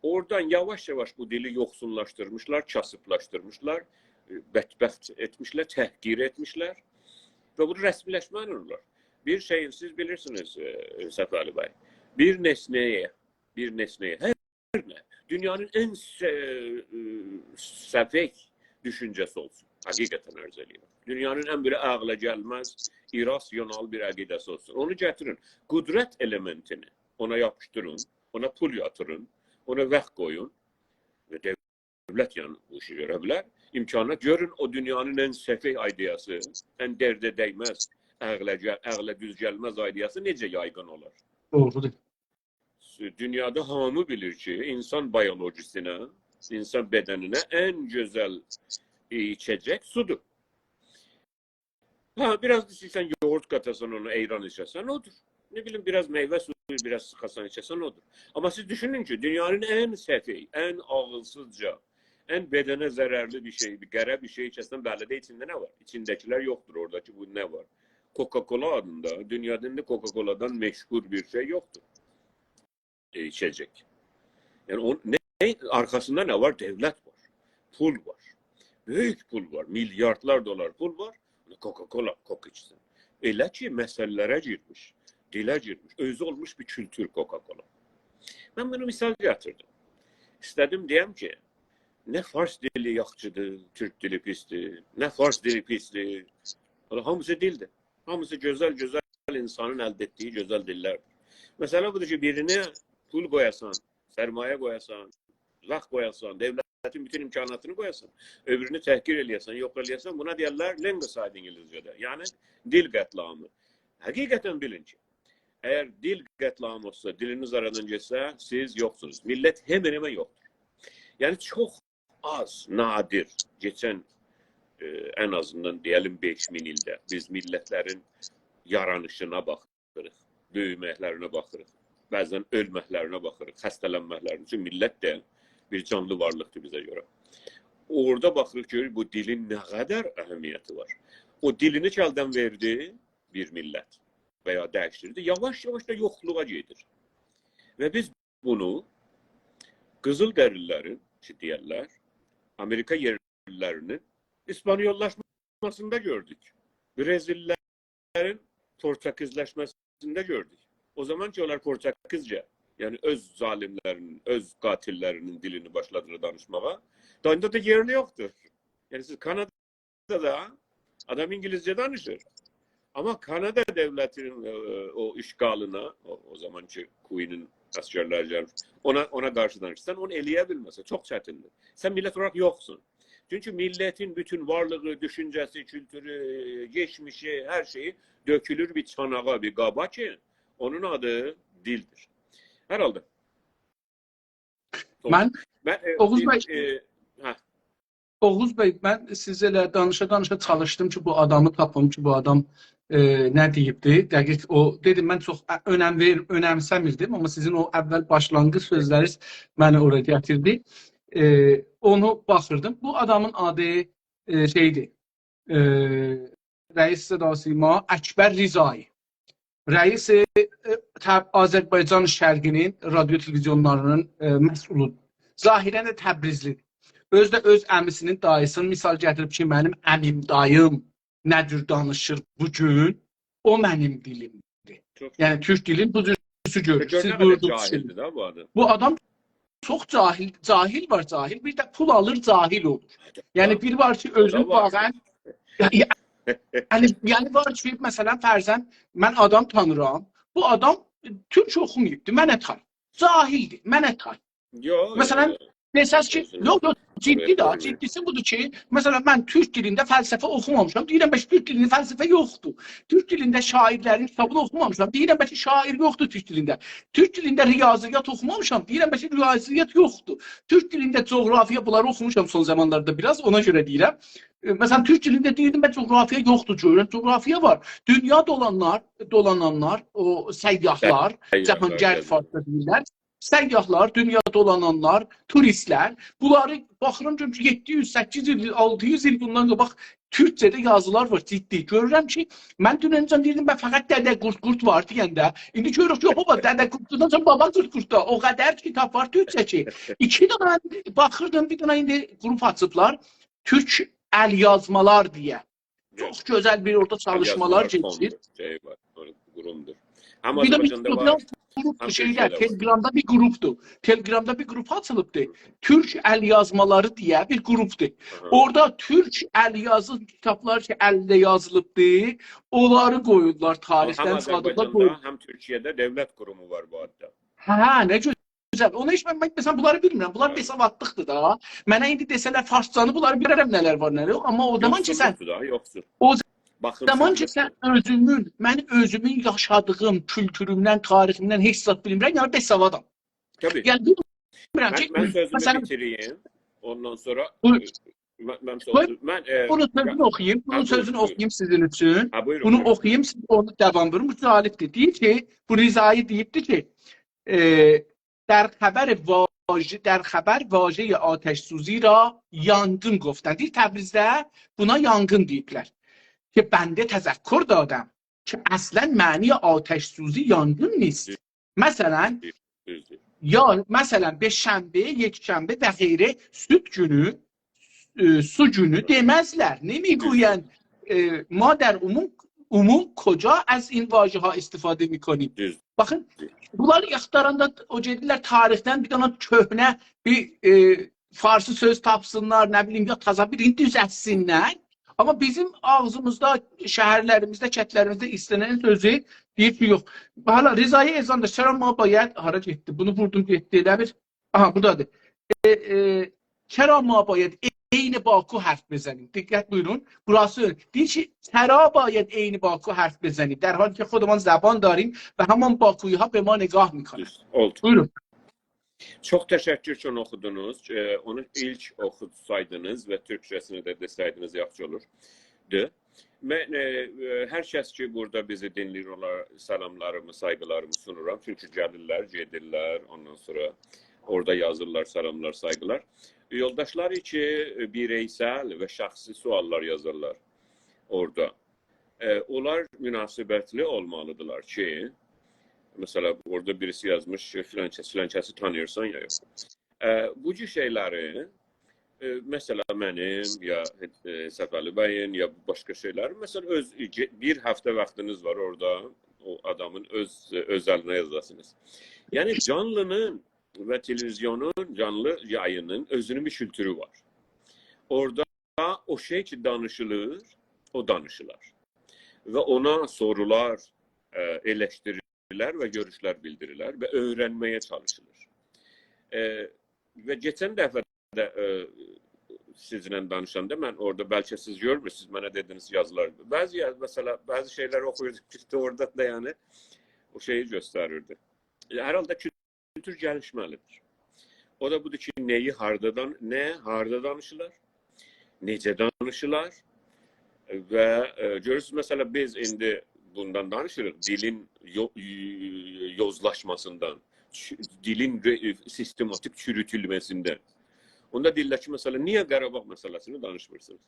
اورادان یاواش-یاواش بو دیلی یوخسوللاشدیرمیشلار، کاسیبلاشدیرمیشلار، ائ، بدبخت ائتمیشلر، تحقیر ائتمیشلر. و بونو رسمی‌لشمه‌لی اولورلار. بیر شئیین، سیز بیلیرسینیز، ائ، صفالی بی، بیر نسنه‌یه، بیر نسنه‌یه، هر نه، دونیانین ان س-، ائ، سفئه دوشونجه‌سی اولسون. حقیقتاً عرض ائدیرم. دونیانین ان بئله عقله گلمز، ایراسیونال بیر عقیده‌سی اولسون. اونو گتیرین. قدرت ائلئمنتینی اونا یاپیشدیرین، اونا پول یاتیرین، اونا واخت قویون. و دؤولت، یعنی، بو ایشی گؤره بیلر. امکانات گؤرون، او دونیانین ان سفئه ایده‌یاسی، ان درده دیمز، عقله گل-، عقله دوز گلمز ایده‌یاسی نئجه یایغین اولار؟ دوغرودور. دونیادا هامی بیلیر کی، اینسان بیولوژیسینه، اینسان بدنینه ان گؤزل ایچه‌جک سودور. هه، بیر آز دا ایسته‌ییرسن یوغورت قاتاسان اونا، آیران ایچه‌سن، اودور. نه بیلیم، بیر آز میوه سویو، بیر آز سیخاسان ایچه‌سن، اودور. آمما سیز دوشونون کی، دونیانین ان سفئه، ان عاغیلسیزجا، ان بدنه ضررلی بیر شئی، بیر قره بیر شئی ایچه‌سن، بلی ده ایچینده نه وار؟ ایچینده‌کیلر یوخدور اورادا کی، بو نه وار؟ کوکاکولا آدیندا، دونیادا ایندی کوکاکولادان مشهور بیر شئی یوخدور. ائ، ایچه‌جک. یعنی، اونون نه، نه، آرخاسیندا نه وار؟ دؤولت وار، پول وار. بؤیوک پول وار، میلیاردلار دلار پول وار. کوکاکولا، کوکا ایچسین. ائله کی، مثللره گیرمیش، دیله گیرمیش، اؤزو اولموش بیر کولتور کوکاکولا. من بونو مثال گتیردیم. ایسته‌دیم دئیم کی، نه فارس دیلی یاخشیدیر، تورک دیلی پیسدیر، نه فارس دیلی پیسدیر. والله هامیسی دیلدیر. هامیسی گؤزل، گؤزل اینسانین الده ائتدیگی گؤزل دیللردیر. مسئله بودور کی، بیرینه پول قویاسان، سرمایه قویاسان، واخت قویاسان، دؤولتین بوتون امکاناتینی قویاسان، اؤبورونو تحقیر ائله‌یه‌سن، یوخ ائله‌یه‌سن، بونا دئیرلر لنگوساید اینگیلیسجه‌ده. یعنی، دیل قتل‌عامی. حقیقتاً بیلین کی، اگر دیل قتل‌عامی اولسا، دیلینیز آرادان گئتسه، سیز یوخسونوز. میللت همن-همن یوخدور. یعنی، چوخ آز، نادر، کئچن، ائ، ان آزیندان دئیه‌لیم بئش مین ایلده بیز میللتلرین یارانیشینا باخیریق، بؤیومکلرینه باخیریق، بعضاً اؤلمکلرینه باخیریق، خسته‌لنمکلرینه. چونکی میللت ده بیر جانلی وارلیقدیر بیزه گؤره. اورادا باخیریق، گؤروروک بو دیلین نه قدر اهمیتی وار. او دیلینی کی الدن وئردی بیر میللت و یا دییشدیردی، یاواش-یاواش دا یوخلوغا گئدیر. و بیز بونو قیزیل‌دریلی‌لرین، کی دئیرلر، آمریکا یئرلی‌لرینین ایسپانیوللاشماسیندا گؤردوک. برزیللی‌لرین پورتوگیزلشمه‌سینده گؤردوک. او زامان کی، اونلار پورتوگیزجه، یعنی اؤز ظالیم‌لرینین، اؤز قاتیل‌لرینین دیلینی باشلادیلار دانیشماغا، دا ایندی ده یئرلی یوخدور. یعنی سیز کانادا دا آدام اینگیلیسجه دانیشیر. آمما کانادا دؤولتینین، ائ، او اشغالینا، او، او زامان کی، کوئینین عسکرلری گلمیش، اونا، اونا قارشی دانیشیرسان، اونو ائله‌یه بیلمه‌سن، چوخ چتیندیر. سن میللت اولاراق یوخسون. چونکی میللتین بوتون وارلیغی، دوشونجه‌سی، کولتورو، کئچمیشی، هر شئیی دؤکولور بیر چاناغا، بیر قابا کی، اونون آدی دیلدیر. هر حالدا. من، من، ائ، اوغوز بی، ائ، هه. اوغوز بی، من سیزله دانیشا-دانیشا چالیشدیم کی، بو آدامی تاپیم کی، بو آدام، ائ، نه دئییبدی. دقیق او، دئدیم، من چوخ ا-، اؤنم وئر-، اؤنمسه‌میردیم، آمما سیزین او اول باشلانغیج سؤزلرینیز منی اورا گتیردی. ائ، اونو باخیردیم. بو آدامین آدی، ائ، شئیدیر، ائ، رئیس صدا و سیما اکبر رضایی. رئیس، ائ، تب-، آذربایجان شرقی‌نین رادیو تلویزیونلاری‌نین، ائ، مسئولودور. ظاهراً ده تبریزلی‌دیر. اؤزو ده اؤز عمی‌سی‌نین داییسینی مثال گتیریب کی، منیم عمیم، داییم نه جور دانیشیر بو گون، او منیم دیلیمدیر. چوخ یعنی، تورک دیلین بو جور گؤرور. گؤر سیز نه قدر بویوردونوز جاهیلدیر کی، ده بو آدام. بو آدام چوخ جاهیل، جاهیل وار جاهیل، بیر ده پول آلیر، جاهیل اولور. یعنی، بیر وار کی، او دا اؤزون وار. واقعاً، یا-، یا-، یعنی، یعنی وار کی، مثلاً، فرضاً، من آدام تانیرام، بو آدام، ائ، تورک اوخوماییبدی، منه تای. جاهیلدیر، منه تای. یوخ، مثلاً، یوخ. دئسز کی، اؤزونو یوخ، یوخ، جدی ده، قبول ائتمیرم. جدی‌سی بودور کی، مثلاً، من تورک دیلینده فلسفه اوخومامیشام، دئییرم، بس تورک دیلینده فلسفه یوخدور. تورک دیلینده شاعیرلرین کیتابینی اوخومامیشام، دئییرم، بلکه شاعیر یوخدور تورک دیلینده. تورک دیلینده ریاضیات اوخومامیشام، دئییرم، بلکه ریاضیات یوخدور. تورک دیلینده جغرافیا، بونلاری اوخوموشام سون زامانلاردا بیر آز، اونا گؤره دئییرم. ائ، مثلاً، تورک دیلینده دئییردیم، بلکه جغرافیا یوخدور، گؤرورم، جغرافیا وار. دونیا دولانلار، دولانانلار، او سیاحلار، سیاحلار، جهانگرد گزمه. فارسدا دئییرلر. سیاحلار، دونیا دولانانلار، توریستلر، بونلاری باخیرام، گؤرورم کی، یئددی یوز، سککیز یوز ایل، آلتی یوز ایل بوندان قاباق تورکجه‌ده یازیلار وار، جدی. گؤرورم کی، من دوننجن دئییردیم، «به، فقط دده قورد قورد وار» دئینده، ایندی گؤروروک، یوخ، بابا، دده قورددان سونرا بابا قورد قورد دا، او قدر کیتاب وار تورکجه کی. ایکی دنه باخیردیم، بیر دنه ایندی گروپ آچیبلار، تورک ال یازمالار دئیه. چوخ گؤزل بیر اورادا چالیشمالار ال یازمالار گئدیر. فوندو، شئی وار، قورومدور. هم بیر ده بیر آذربایجاندا وار، گروپ، هم شئیده، تورکیه‌ده وار. تلگرامدا بیر گروپدور. تلگرامدا بیر گروپ آچیلیبدیر. تورک ال یازمالاری دئیه بیر گروپدور. آها. اورادا تورک ال یازی کیتابلار کی، الده یازیلیبدیر، اونلاری قویورلار، هم تاریخدن چیخاردیبلار، آذربایجاندا، قویورلار. هم تورکیه‌ده دولت قورومو وار بو آددا. هه، نه گؤزل. اونو هئچ من، من، مثلاً، بونلاری بیلمیرم. بونلار، هه، بئساوادلیقدیر دا. منه ایندی دئسه‌لر فارسجانی، بونلاری بیلرم نه‌لر وار، نه یوخ. آمما او زامان کی، سن، یوخسولدور دا، یوخسول. او باخیمسیزلیق. زامان کی، سن اؤزومون، من اؤزومون یاشادیغیم کولتورومدن، تاریخیمدن هئچ زاد بیلمیرم، یعنی بئساوادام. طبیعی. یعنی، بیلمیرم من، کی، من سؤزومو مثلاً، بیتیریم، اوندان سونرا، بویور. ائ، من، من قوی، سؤزو-، من، ائ، بونون سؤزونو یا-، اوخویوم، بونون هه، بویورون، سؤزونو بویورون. اوخویوم سیزین اوچون. هه، بویورون، بونو بویورون. اوخویوم، سیز اونو داوام وورون. بو جالبدیر. دئییر کی، بو رضایی دئییبدی کی، ائ، «در خبر واژه، در خبر واژهٔ آتش‌سوزی را یانگین گفتند.» دئییر، تبریزده بونا یانگین دئییبلر. «که بنده تذکر دادم که اصلاً معنی آتش‌سوزی یانگین نیست.» مثلاً، دوزدور. یا مثلاً، به‌شنبه، یکشنبه و غیره، سود گونو، ائ، سو گونو دئمزلر. نمی‌گویند، ائ، ما در عموم، عموم کجا از این واژه‌ها استفاده می‌کنیم؟ دوز. باخین، دوز. بونلاری آختاراندا او گئدیرلر تاریخدن بیر دنه کؤهنه بیر، ائ، فارسی سؤز تاپسینلار، نه بیلیم، یا تازا بیرینی دوزلتسینلر. آمما بیزیم آغزیمیزدا، شهرلریمیزده، کندلریمیزده ایسته‌نن سؤزو دئییر کی، یوخ. حالا رضایی احسان دا، «چرا ما باید»، هارا گئتدی؟ بونو ووردوم، گئتدی. ائله بیل، آها، بورادادیر. ائ، ائ، «چرا ما باید عین باکو حرف بزنیم؟» دقت بویورون. بوراسی دئییر کی، «چرا باید عین باکو حرف بزنیم، در حالی که خودمان زبان داریم و همان باکویی‌ها به ما نگاه می‌کنند؟» دوز، اولدو. بویورون. چوخ تشکر کی، اونو اوخودونوز. ائ، اونو ایلک اوخوسایدینیز و تورکجه‌سینی ده دئسه‌یدینیز، یاخشی اولوردو. من، ائ، ائ، هر کس کی، بورادا بیزی دینله‌ییر، اونلارا سلاملاریمی، سایغیلاریمی سونورام. چونکی گلیرلر، گئدیرلر، اوندان سونرا اورادا یازیرلار، سلاملار، سایغیلار. یولداشلار کی، بیرئیسل و شخصی سؤاللار یازیرلار اورادا. ائ، اونلار مناسبتلی اولمالیدیرلار کی، مثلا، اورادا بیریسی یازمیش کی، فلان کس، فلان کسی تانیییرسان یا یوخ. ائ، بو جور شئیلری، ائ، مثلا، منیم، یا، ائ، صفعلی بیین، یا باشقا شئیلر، مثلا، اؤز، بیر هفته واختینیز وار اورادا، او آدامین اؤز، اؤزلینه یازاسینیز. یعنی، جانلی‌نین و تلویزیونون، جانلی یایینین اؤزونون بیر کولتورو وار. اورادا او شئی کی دانیشیلیر، او دانیشیلار. و اونا سورولار، ائ، ائلشتیریلر و گؤروشلر بیلدیریلر و اؤیرنمه‌یه چالیشیلیر. ائ، و کئچن دفعه ده، ائ، سیزینله دانیشاندا من اورادا، بلکه سیز گؤرمورسونوز، منه دئدینیز یازیلار. بعضی یاز-، مثلا، بعضی شئیلر اوخویوردوم کی، اورادا دا، یعنی، او شئیی گؤستریردی. هر حالدا کولتور گلیشمه‌لیدیر. او دا بودور کی، نه‌یی هاردا دان-، نه، هاردا دانیشیلار، نئجه دانیشیلار و، ائ، گؤرورسونوز، مثلا، بیز ایندی بوندان دانیشیریق، دیلین یو-، یوزلاشماسیندان، چو-، دیلین رئ-، سیستماتیک چوروتولمه‌سیندن. اوندا دئییرلر کی، مثلا، نییه قاراباغ مسئله‌سینی دانیشمیرسینیز؟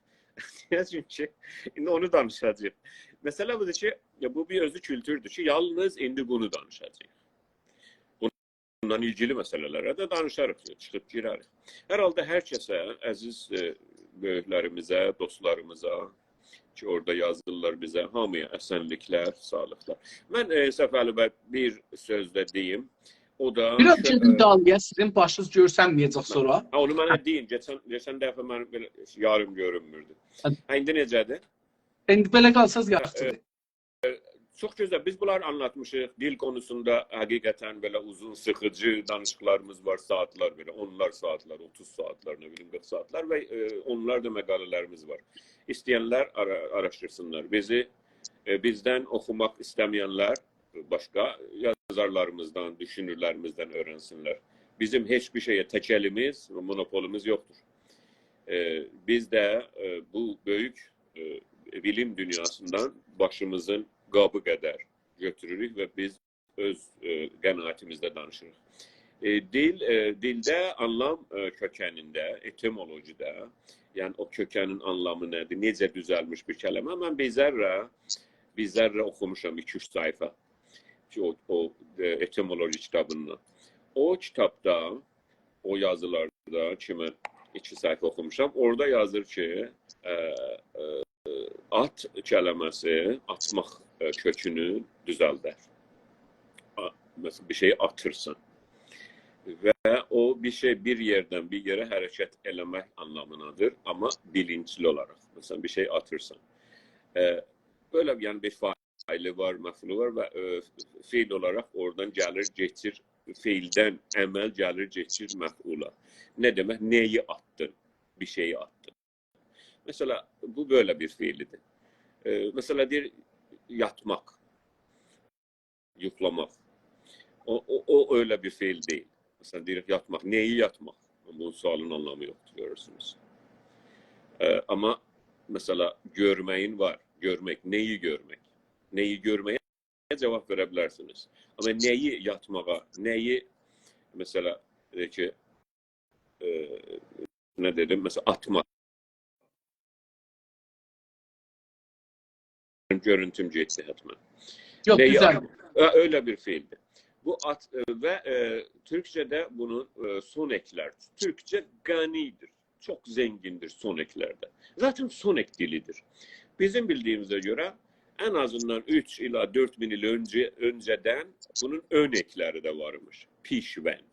نییه؟ چونکی ایندی اونو دانیشاجاغیق. مسئله بودور کی، یا، بو بیر اؤزو کولتوردور کی، یالنیز ایندی بونو دانیشاجاغیق. بونونلا ایلگیلی مسئله‌لره ده دانیشاریق، چیخیب گیرریک. هر حالدا هر کسه، عزیز، ائ، بؤیوکلریمیزه، دوستلاریمیزا کی، اورادا یازیرلار بیزه، هامییا اسن‌لیکلر، ساغلیقلار. من، ائ، صفعلی بی، بیر سؤز ده دئییم. او دا بیر آز شؤ-، گئدین دالییا، سیزین باشینیز گؤرسنمه‌یه‌جک سونرا. هه، اونو منه دئیین. کئچن، کئچن دفعه منیم بئله یاریم گؤرونموردو. هه. هه، ایندی نئجه‌دیر؟ ایندی بئله قالساز یاخشیدیر. چوخ گؤزل. بیز بونلاری آنلاتمیشیق. دیل قونوسوندا حقیقتا بئله اوزون، سیخیجی دانیشیقلاریمیز وار، ساعاتلار بئله، اونلار ساعاتلار، اوتوز ساعاتلار، نه بیلیم، قیرخ ساعاتلار و، ائ، اونلارلا مقاله‌لریمیز وار. ایسته‌ینلر آرا-، آراشدیرسینلار. بیزی، ائ، بیزدن اوخوماق ایسته‌مه‌ینلر باشقا یازارلاریمیزدان، دوشونورلریمیزدن اؤیرنسینلر. بیزیم هئچ بیر شئیه تکلیمیز و مونوپولوموز یوخدور. ائ، بیز ده، ائ، بو بؤیوک، ائ، بیلیم دونیاسیندان باشیمیزین قابی قدر گؤتوروروک و بیز اؤز، ائ، قناعتیمیزده دانیشیریق. ائ، دیل، ائ، دیلده آنلام، ائ، کؤکنینده، ائتیمولوژیده، یعنی او کؤکنین آنلامی نه‌دیر، نئجه دوزلمیش بیر کلمه، من بیر ذره، بیر ذره اوخوموشام، ایکی-اوچ صفحه کی، او، او، ائ، ائتیمولوژی کیتابیندان. او کیتابدا، او یازیلاردا کی، من ایکی صفحه اوخوموشام، اورادا یازیر کی، ائ، ائ، آت کلمه‌سی آتماق، ائ، کؤکونو دوزلدر. آ، مثلا، بیر شئیی آتیرسان. و او بیر شئی بیر یئردن بیر یئره حرکت ائله‌مک آنلامینادیر، آمما بیلینجلی اولاراق. مثلا، بیر شئی آتیرسان. ائ، بئله، یعنی، بیر فاعلی وار، مفعولو وار و، ائ، فعل اولاراق اورادان گلیر، کئچیر، فعلدن عمل گلیر، کئچیر مفعولا. نه دئمک؟ نه‌یی آتدین؟ بیر شئیی آتدین. مثلا، بو بئله بیر فعلدیر. ائ، مثلا، دئییر، یاتماق، یوخلاماق. او، او، او ائله بیر فعل دئییل. مثلا، دئییریک یاتماق. نه‌یی یاتماق؟ بونون سؤالین آنلامی یوخدور، گؤرورسونوز. ائ، آمما، مثلا، گؤرمه‌یین وار. گؤرمک. نه‌یی گؤرمک؟ نه‌یی گؤرمه‌یه جاواب وئره بیلرسینیز. آمما نه‌یی یاتماغا، نه‌یی، مثلا، دئیک کی، ائ، نه دئدیم؟ مثلا، آتماق. گؤرونتوم گئتدی حتما. یوخ، نه‌یی دوزلدی. آتماق؟ ائ، ائله بیر فعلدیر. بو آت، ائ، و، ائ، تورکجه‌ده بونون، ائ، سون اکلر. تورکجه غنی‌دیر. چوخ زنگین‌دیر سون اکلرده. ذاتاً سون اک دیلی‌دیر. بیزیم بیلدیییمیزه گؤره ان آزیندان اوچ ایله دؤرد مین ایل اؤنجه، اؤنجه‌دن بونون اؤن اکلری ده وارمیش. پیشوند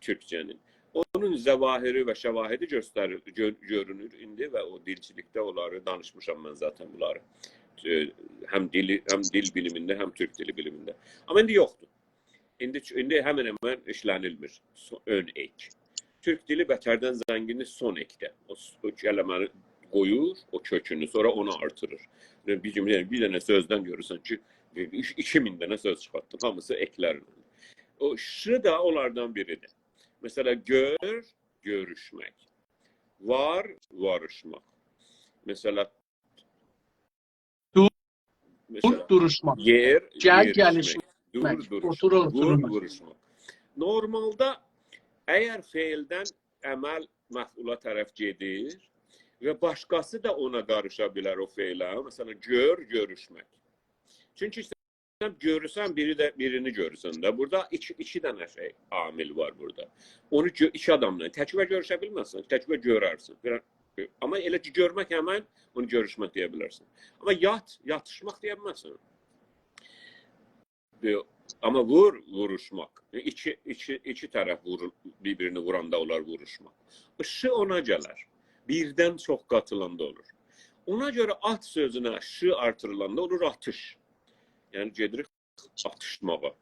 تورکجه‌نین. اونون ظواهری و شواهدی گؤستریر، گؤ-، گؤرونور ایندی و او دیلچیلیکده اونلاری دانیشمیشام من ذاتاً بونلاری. ائ، هم دیلی، هم دیل بیلیمینده، هم تورک دیلی بیلیمینده. آمما ایندی یوخدور. ایندی، ایندی همن-همن ایشله‌نیلمیر. سو-، اؤن اک. تورک دیلی بتردن زنگین‌دیر سون اکده. او، او کلمه‌نی قویور، او کؤکونو، سونرا اونو آرتیریر. یعنی، بیر گون، یعنی، بیر دنه سؤزدن گؤرورسن کی، ایکی، ایکی مین دنه سؤز چیخارتدین. هامیسی اکلرله. او «ش» دا اونلاردان بیری‌دیر. مثلا، گؤر، گؤروشمک. وار، واریشماق. مثلا، دور، مثلا، دوروشماق. یئر، گل، یئریشمک. گلیشمک. دور، دوروشماق. اوتور، وور، اوتورماق. ووروشماق. نورمالدا، اگر فعلدن عمل مفعولا طرف گئدیر و باشقاسی دا اونا قاریشا بیلر او فعله، مثلا، گؤر، گؤروشمک. چونکی سن گؤرورسن، بیری ده، بیرینی گؤرورسن ده. بورادا ایکی، ایکی دنه شئی، عامل وار بورادا. اونو گؤ-، ایکی آداملا، تکبه گؤروشه بیلمزسن، تکبه گؤررسن. بیر-، آمما ائله کی، گؤرمک همن، اونو گؤروشمک دئیه بیلرسن. آمما یات، یاتیشماق دئیه بیلمزسن. ائ، آمما وور، ووروشماق. ایکی، ایکی، ایکی طرف وورور، بیر-بیرینی ووراندا اولار ووروشماق. «ش» اونا گلر. بیردن چوخ قاتیلاندا اولور. اونا گؤره «آت» سؤزونه «ش» آرتیریلاندا اولور «آتیش». یعنی گئدیریک آتیشماغا.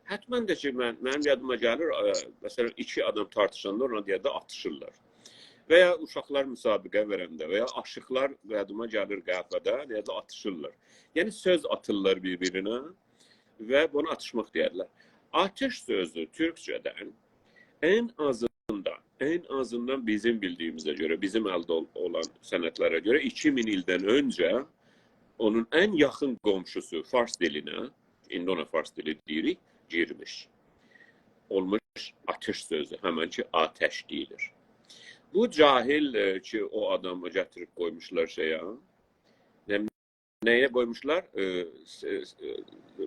حتماً ده کی، من، منیم یادیما گلیر، ائ، مثلا، ایکی آدام تارتیشاندا اونا دئیرلر آتیشیرلار. و یا اوشاقلار مسابقه وئرنده و یا آشیقلار، یادیما گلیر، قهوه‌ده نئجه آتیشیرلار. یعنی سؤز آتیرلار بیر-بیرینه و بونا آتیشماق دئیرلر. آتیش سؤزو تورکجه‌دن ان آزیندان، ان آزیندان بیزیم بیلدیییمیزه گؤره، بیزیم الده اول-، اولان سندلره گؤره ایکی مین ایلدن اؤنجه اونون ان یاخین قونشوسو فارس دیلینه، ایندی اونا فارس دیلی دئییریک، گیرمیش. اولموش آتیش سؤزو، همن کی آتش دئییلیر. بو جاهل، ائ، کی او آدامی گتیریب قویموشلار شئیه، نه، نه‌یه قویموشلار؟ ائ، س-، س-،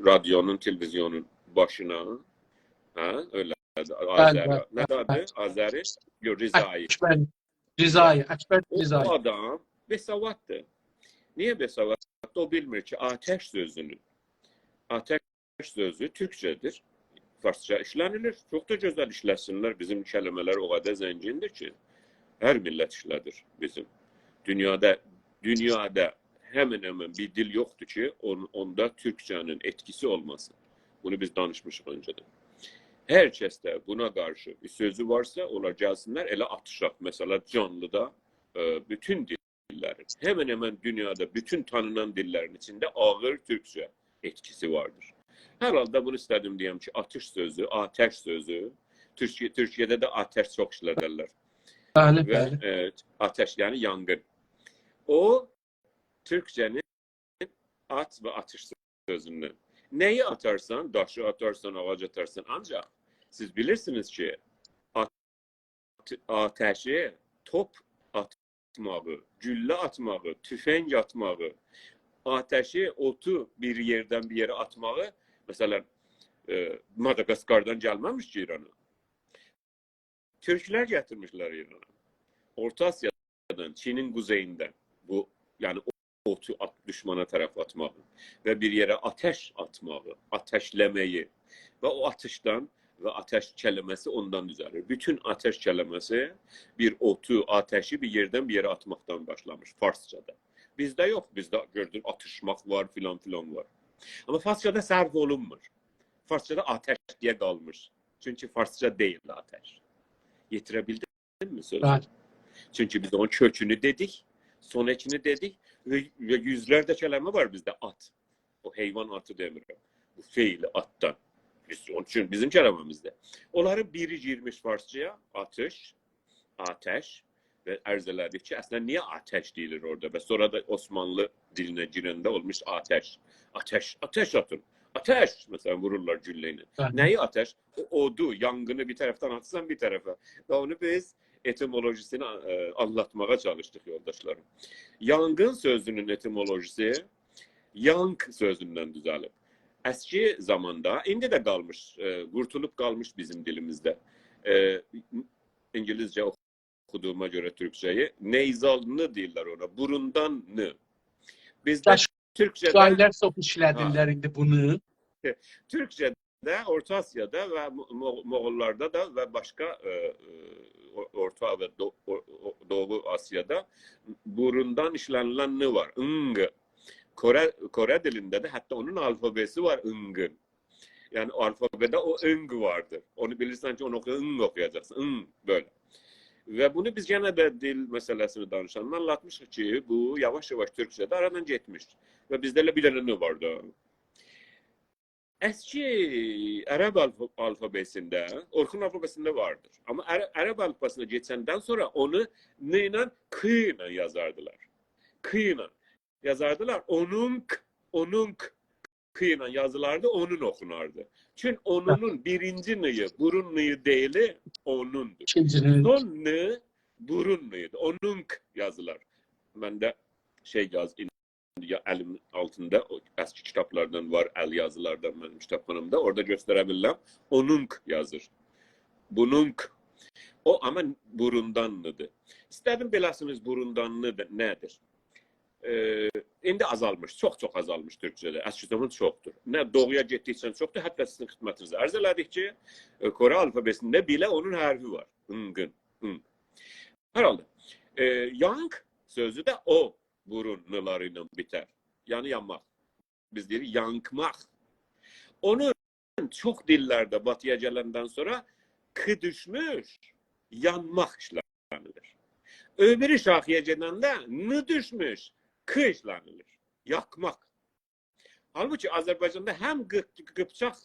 رادیونون، تلویزیونون باشینا. هه، ائله. بلی، آذری. بلی، نه بلی، آدی؟ بلی. آذری؟ یوخ، رضایی. اکبر رضایی، اکبر او، او رضایی. آدام بی‌سواددیر. نییه بی‌سواددیر؟ او بیلمیر کی آتش سؤزونو، آتش سؤزو تورکجه‌دیر. فارسجا ایشله‌نیلیر. چوخ دا گؤزل ایشله‌سینلر. بیزیم کلمه‌لر او قدر زنگیندیر کی، هر میللت ایشله‌دیر بیزیم. دونیادا، دونیادا همن-همن بیر دیل یوخدور کی اون-، اوندا تورکجه‌نین ائتکیسی اولماسین. بونو بیز دانیشمیشیق اؤنجه‌دن. هر کسده بونا قارشی بیر سؤزو وارسا، اونلار گلسینلر، ائله آتیشاق. مثلا، جانلیدا، ائ، بوتون دیللرین، همن-همن دونیادا بوتون تانینان دیللرین ایچینده آغیر تورکجه ائتکیسی واردیر. هر حالدا بونو ایسته‌دیم دئیم کی آتیش سؤزو، آتش سؤزو، تورکیه، تورکیه‌ده ده آتش چوخ ایشلدرلر. بلی، و، بلی. ائ، آتش، یعنی یانغین. او تورکجه‌نین آت و آتیش سؤزوندن. نه‌یی آتارسان؟ داشی آتارسان، آغاج آتارسان. آنجاق سیز بیلیرسینیز کی آت-، آتشی، توپ آتماغی، گولله آتماغی، توفنگ آتماغی، آتشی، اوتو بیر یئردن بیر یئره آتماغی، مثلا، ائ، ماداگاسکاردان گلمه‌میش کی ایرانا. تورکلر گتیرمیشلر ایرانا. اورتا آسیادان، چینین قوزئییندن بو، یعنی او اوتو آت-، دوشمانا طرف آتماغی و بیر یئره آتش آتماغی، آتشله‌مه‌یی و او آتیشدان و آتش کلمه‌سی اوندان دوزه‌لیر. بوتون آتش کلمه‌سی بیر اوتو، آتشی بیر یئردن بیر یئره آتماقدان باشلامیش فارسجادا. بیزده یوخ، بیزده گؤردون آتیشماق وار، فلان فلان وار. آمما فارسجادا صرف اولونمور. فارسجادا آتش دئیه قالمیش. چونکی فارسجا دئییل آتش. یئتیره بیلدیم‌می سؤزو؟ بلی. چونکی بیز اونون کؤکونو دئدیک، سونکینی دئدیک و، و یوزلرجه کلمه وار بیزده آت. او حیوان آتی دئمیرم. بو فعل آتدان. بیز، اونون اوچون بیزیم کلمه‌میزده. اونلارین بیری گیرمیش فارسجایا، آتیش، آتش. و عرض ائله‌دیک کی اصلا نییه آتش دئییلیر اورادا؟ و سونرا دا عثمانلی دیلینه گیرنده اولموش آتش. آتش، آتش آتین. آتش! مثلا، وورورلار گولله ایله. بلی. نه‌یی آتش؟ او اودو، یانغینی بیر طرفدن آتیرسان بیر طرفه. و اونو بیز ائتیمولوژی‌سینی، ائ، آنلاتماغا چالیشدیق، یولداشلاریم. یانغین سؤزونون ائتیمولوژی‌سی یانک سؤزوندن دوزه‌لیب. اسکی زاماندا، ایندی ده قالمیش، ائ، قورتولوب قالمیش بیزیم دیلیمیزده. ائ، اینگیلیسجه اوخودوغوما گؤره تورکجه‌یی، nasal N دئییرلر اونا، بوروندان N. بیزده تورکجه‌ده شاعیرلر چوخ ایشله‌دیرلر، هه، ایندی بونو. تورکجه‌ده، اورتا آسیادا و مو-، مو-، موغوللاردا دا و باشقا، ائ، ائ، او-، اورتا و دو-، او-، او-، دوغو آسیادا بوروندان ایشله‌نیلن N وار، ing. کره، کره دیلینده ده حتی اونون آلفابه‌سی وار، ingین. یعنی آلفابه‌ده او ing واردیر. اونو بیلیرسن کی اونو اوخویا، ing اوخویاجاقسان. Ing، بئله. و بونو بیز یئنه ده دیل مسئله‌سینی دانیشاندا آنلاتمیشیق کی بو یاواش-یاواش تورکجه‌ده آرادان گئتمیش. و بیزده ائله بیر دنه N وار دا. اسکی عرب آلفا-، آلفابه‌سینده، اورخون آلفابه‌سینده واردیر. آمما عر-، عرب آلفابه‌سینه کئچندن سونرا اونو N ایله، K ایله یازاردیلار. K ایله یازاردیلار. اونونک، اونونک K ایله یازیلاردی، اونون اوخوناردی. چون اونونون بیرینجی N-یی، بورون N-یی دئییلی، اونوندور. ایکینجی N. سون N بورون N-ییدیر. اونونک یازیلار. منده شئی یاز-، ایندی یا الیم آلتیندا، او اسکی کیتابلاردان وار، ال یازیلاردان منیم کیتابخانامدا، اورادا گؤستره بیلرم. اونونک یازیر. بونونک. او، آمما بوروندان N-دیر. ایسته‌دیم بیله‌سینیز بوروندان N-دیر، نه‌دیر؟ ائ، ایندی آزالمیش، چوخ-چوخ آزالمیش تورکجه‌ده. اسکی زامان چوخدور. نه، دوغویا گئتدیکجه چوخدور، حتی سیزین خدمتینیزه عرض ائله‌دیک کی، ائ، کره آلفابه‌سینده بئله اونون حرفی وار. Ingین، ing. هر حالدا، ائ، یانک سؤزو ده او بورون N-لاری ایله بیتر. یعنی یانماق. بیز دئییریک یانکماق. اونو چوخ دیللرده باتییا گلندن سونرا K دوشموش، یانماق ایشله‌نیلیر. او بیری شاخه‌یه گئدنده ن دوشموش، ک ایشله‌نیلیر. یاخماق. حالبوکی آذربایجاندا هم قی-، قیپچاق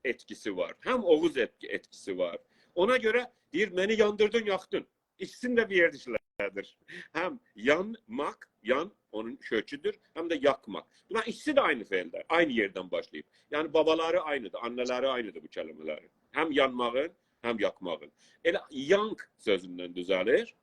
ائتکیسی وار، هم اوغوز ائتکی-، ائتکیسی وار. اونا گؤره دئییر، «منی یاندیردین، یاخدین.» ایکیسینی ده بیر یئرده ایشله‌دیر. هم یانماق، یان اونون کؤکودور، هم ده یاخماق. بونلار ایکیسی ده عینی فعلدیر، عینی یئردن باشلاییب. یعنی بابالاری عینیدیر، آننه‌لری عینیدیر بو کلمه‌لرین. هم یانماغین، هم یاخماغین. ائله یانگ سؤزوندن دوزه‌لیر.